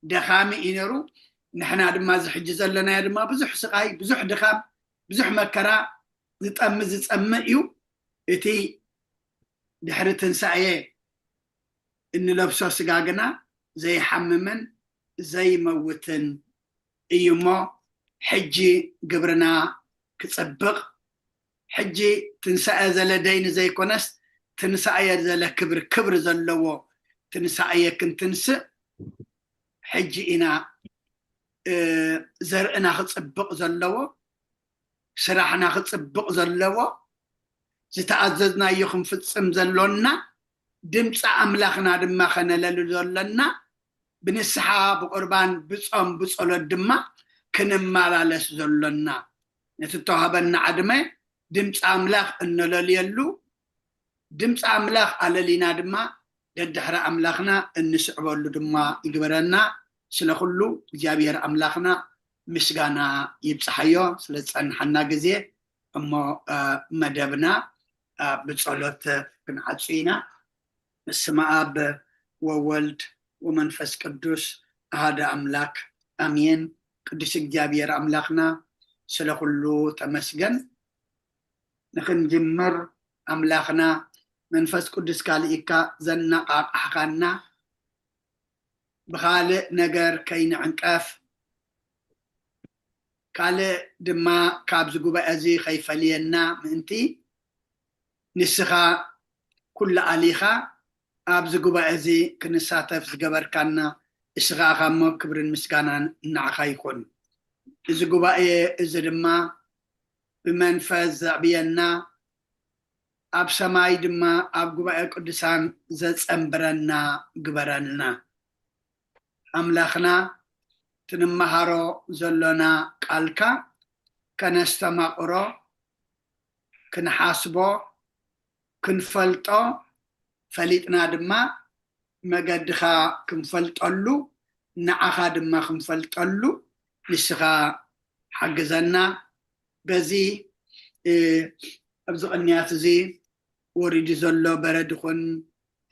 ደኻሚ እዩ ነይሩ። ንሕና ድማ እዚ ሕጂ ዘለናዮ ድማ ብዙሕ ስቓይ፣ ብዙሕ ድኻም፣ ብዙሕ መከራ ዝጠሚ ዝጸምእ እዩ። እቲ ድሕሪ ትንሳኤ እንለብሶ ስጋ ግና ዘይሓምምን ዘይመውትን እዩ እሞ ሕጂ ግብርና ክፅብቕ፣ ሕጂ ትንሳኤ ዘለ ደይኒ ዘይኮነስ ትንሳኤ ዘለ ክብሪ ክብሪ ዘለዎ ትንሳኤ ክንትንስእ ሕጂ ኢና። ዘርእና ክፅብቕ ዘለዎ፣ ስራሕና ክፅብቕ ዘለዎ፣ ዝተኣዘዝናዮ ክንፍፅም ዘሎና፣ ድምፂ ኣምላኽና ድማ ከነለሉ ዘሎና፣ ብንስሓ ብቁርባን ብፆም ብፀሎት ድማ ክንመላለስ ዘሎና፣ ነቲ እተዋህበና ዕድመ ድምፂ ኣምላኽ እነለልየሉ፣ ድምፂ ኣምላኽ ኣለሊና ድማ ደድሕሪ ኣምላኽና እንስዕበሉ ድማ ይግበረና። ስለ ኩሉ እግዚኣብሔር ኣምላኽና ምስጋና ይብፅሓዮ፣ ስለ ዝፀንሓና ግዜ። እሞ መደብና ብፀሎት ክንዓፁ ኢና። በስመ ኣብ ወወልድ ወመንፈስ ቅዱስ ኣሃደ ኣምላክ ኣሜን። ቅዱስ እግዚኣብሔር ኣምላክና ስለ ኩሉ ተመስገን። ንክንጅምር ኣምላክና መንፈስ ቅዱስ ካልኢካ ዘነቃቃሕካና፣ ብካልእ ነገር ከይንዕንቀፍ፣ ካልእ ድማ ካብዚ ጉባኤ እዚ ከይፈልየና ምእንቲ፣ ንስኻ ኩሉ ኣሊኻ ኣብዚ ጉባኤ እዚ ክንሳተፍ ዝገበርካና፣ እስኻ ኢኻ እሞ ክብርን ምስጋናን ንዓኻ ይኹን። እዚ ጉባኤ እዚ ድማ ብመንፈስ ዘዕብየና፣ ኣብ ሰማይ ድማ ኣብ ጉባኤ ቅዱሳን ዘጸንብረና ግበረልና። ኣምላኽና፣ ትንመሃሮ ዘሎና ቃልካ ከነስተማቕሮ፣ ክንሓስቦ፣ ክንፈልጦ፣ ፈሊጥና ድማ መገድኻ ክንፈልጠሉ፣ ንዓኻ ድማ ክንፈልጠሉ ንስኻ ሓግዘና። በዚ ኣብዚ ቅንያት እዚ ወሪዱ ዘሎ በረድ ይኹን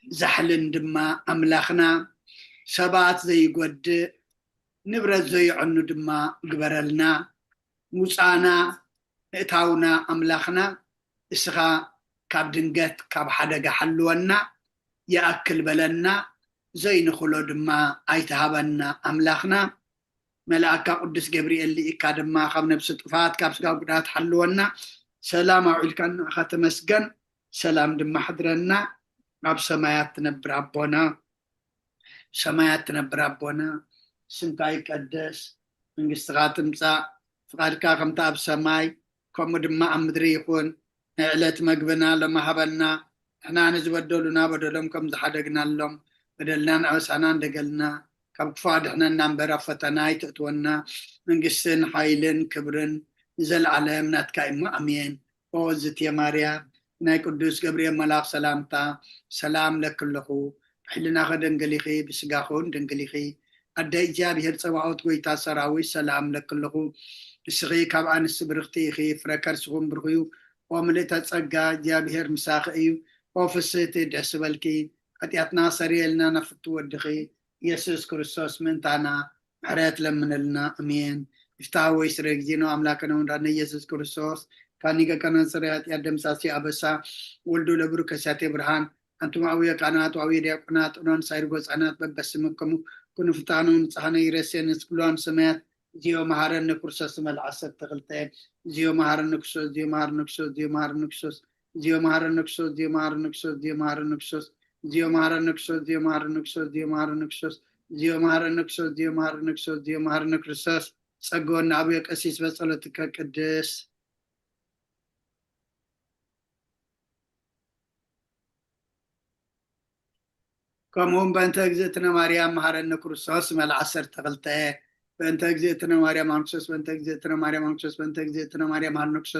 ዛሕልን ድማ ኣምላኽና ሰባት ዘይጎድእ፣ ንብረት ዘይዕኑ ድማ ግበረልና። ምውፃእና ምእታውና ኣምላኽና እስኻ ካብ ድንገት ካብ ሓደጋ ሓልወና፣ ይኣክል በለና፣ ዘይንኽሎ ድማ ኣይትሃበና ኣምላኽና። መልኣካ ቅዱስ ገብርኤል ልኢካ ድማ ካብ ነብሲ ጥፋት ካብ ስጋ ጉዳት ሓልወና። ሰላም ኣውዒልካ ንዓኻ ተመስገን፣ ሰላም ድማ ሕድረና። ኣብ ሰማያት ትነብር ኣቦና፣ ሰማያት ትነብር ኣቦና፣ ስምካ ይቀደስ፣ መንግስትኻ ትምጻእ፣ ፍቓድካ ከምቲ ኣብ ሰማይ ከምኡ ድማ ኣብ ምድሪ ይኹን። ናይ ዕለት መግብና ሎሚ ሃበና፣ ንሕና ንዝበደሉና በደሎም ከም ዝሓደግናሎም በደልናን ኣበሳናን ደገልና፣ ካብ ክፉእ ኣድሕነና እምበር ኣብ ፈተና ኣይተእትወና፣ መንግስትን ሓይልን ክብርን ንዘለኣለም ናትካ እዩ እሞ ኣሜን። ኦ ዝትየ ማርያም፣ ናይ ቅዱስ ገብርኤል መልኣኽ ሰላምታ ሰላም ለኪ ኣለኹ። ብሕልናኺ ድንግል ኢኺ፣ ብስጋኺ እውን ድንግል ኢኺ። ኣደ እግዚኣብሔር ጸባኦት፣ ጎይታ ሰራዊት፣ ሰላም ለኪ ኣለኹ። ንስኺ ካብ ኣንስቲ ብርኽቲ ኢኺ፣ ፍረ ከርስኹም ብሩኽ እዩ። ኦ ምልእተ ጸጋ፣ እግዚኣብሔር ምሳኺ እዩ። ኦ ፍስህቲ፣ ደስ ይበልኪ። ኃጢኣትና ሰርየልና፣ ናብ ፍቱ ወድኺ ኢየሱስ ክርስቶስ ምእንታና ምሕረት ለምነልና። ኣሜን። ይፍትሐ ወይ ስረ ጊዜነ አምላክነ ወመድኃኒነ ኢየሱስ ክርስቶስ ካኒ ገቀነ ጽሬ ኃጢአት ደምሳሲ አበሳ ወልዱ ለብሩ ከሲያቴ ብርሃን። አንቱም አብየ ካህናት ወአብየ ዲያቆናት ኦኖን ሳይር ጎጻናት በበስምክሙ ኩኑ ፍታኑ ንጽሐነ ይረሴ ንስክሏን ሰማያት። እዚዮ መሐረነ ክርስቶስ መልዓሰት ተክልተ። እዚዮ መሐረነ ክርስቶስ፣ እዚዮ መሐረነ ክርስቶስ፣ እዚዮ መሐረነ ክርስቶስ። እዚዮ መሐረነ ክርስቶስ፣ እዚዮ መሐረነ ክርስቶስ፣ እዚዮ መሐረነ ክርስቶስ። እዚዮ መሐረነ ክርስቶስ፣ እዚዮ መሐረነ ክርስቶስ፣ እዚዮ መሐረነ ክርስቶስ። እዚዮ መሐረነ ክርስቶስ፣ እዚዮ መሐረነ ክርስቶስ፣ እዚዮ መሐረነ ክርስቶስ። ጸግወና አቡየ ቀሲስ በጸሎትከ ቅድስ። ከምኡውን በእንተ እግዝእትነ ማርያም መሐረነ ክርስቶስ መልዓሰርተ ክልተ። በእንተ እግዝእትነ ማርያም ኣንክሶስ፣ በእንተ እግዝእትነ ማርያም ኣንክሶስ፣ በእንተ እግዝእትነ ማርያም ኣንክሶስ፣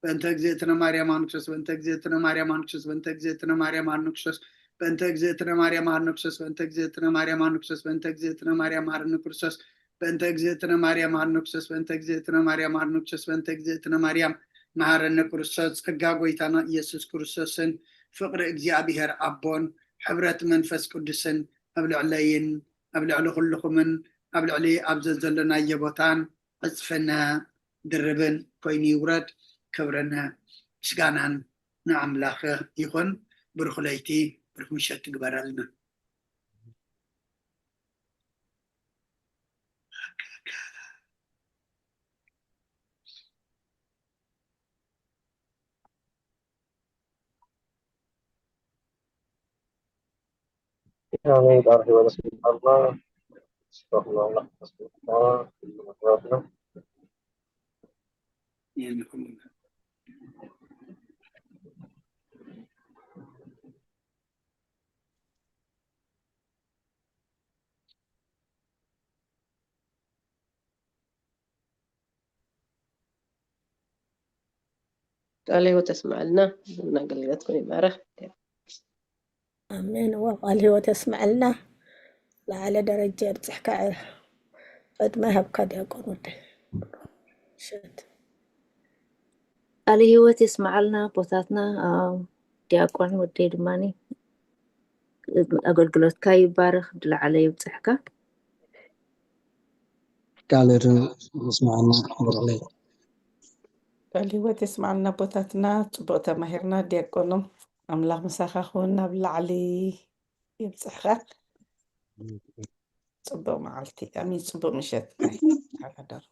በእንተ እግዝእትነ ማርያም ኣንክሶስ፣ በእንተ እግዝእትነ ማርያም ኣንክሶስ፣ በእንተ እግዝእትነ ማርያም ኣንክሶስ፣ በእንተ እግዝእትነ ማርያም ኣንክሶስ፣ በእንተ እግዝእትነ ማርያም ኣንክሶስ፣ በእንተ እግዝእትነ ማርያም ኣርነ ክርስቶስ፣ በእንተ እግዝእትነ ማርያም ኣርነ ክርስቶስ፣ በእንተ እግዝእትነ ማርያም ኣርነ ክርስቶስ፣ በእንተ እግዝእትነ ማርያም መሃረነ ክርስቶስ። ጸጋ ጎይታና ኢየሱስ ክርስቶስን ፍቕሪ እግዚኣብሔር ኣቦን ሕብረት መንፈስ ቅዱስን ኣብ ልዕለይን ኣብ ልዕሊ ኩልኹምን ኣብ ልዕሊ ኣብ ዘዘለናዮ ቦታን ዕጽፍን ድርብን ኮይኑ ይውረድ። ክብርን ምስጋናን ንኣምላኽ ይኹን። ብሩኽ ለይቲ፣ ብሩኽ ምሸት ትግበረልና። ኣሜን። ቃል ህይወት ስብሐትና። ስብሐትና ኣምላኽ ስብሐትና። ቃለ ህይወት ተስማዕልና። እና ኣገልግሎትኩም ይባረኽ። ኣሜን። እዋ ቃል ህይወት የስመዐልና። ላዕለ ደረጃ የብፅሕካ። ዕድመ ሃብካ ዲያቆን ወደይ። ምሸት ቃለ ህይወት የስመዓልና ኣቦታትና። ኣዎ፣ ዲያቆን ወደይ ድማ ኣገልግሎትካ ይባረኽ፣ ብላዕለ የብፅሕካ። ቃለ ህይወት የስመዓልና። ብርዕለይ ቃል ህይወት የስመዓልና ኣቦታትና። ፅቡቅ ተማሂርና። ዲያቆኖም ኣምላኽ ምሳኻ ክውን፣ ናብ ላዕሊ የብፅሕኻ። ፅቡቅ መዓልቲ ኣሚን፣ ፅቡቅ ምሸት ናይ ሓዳር።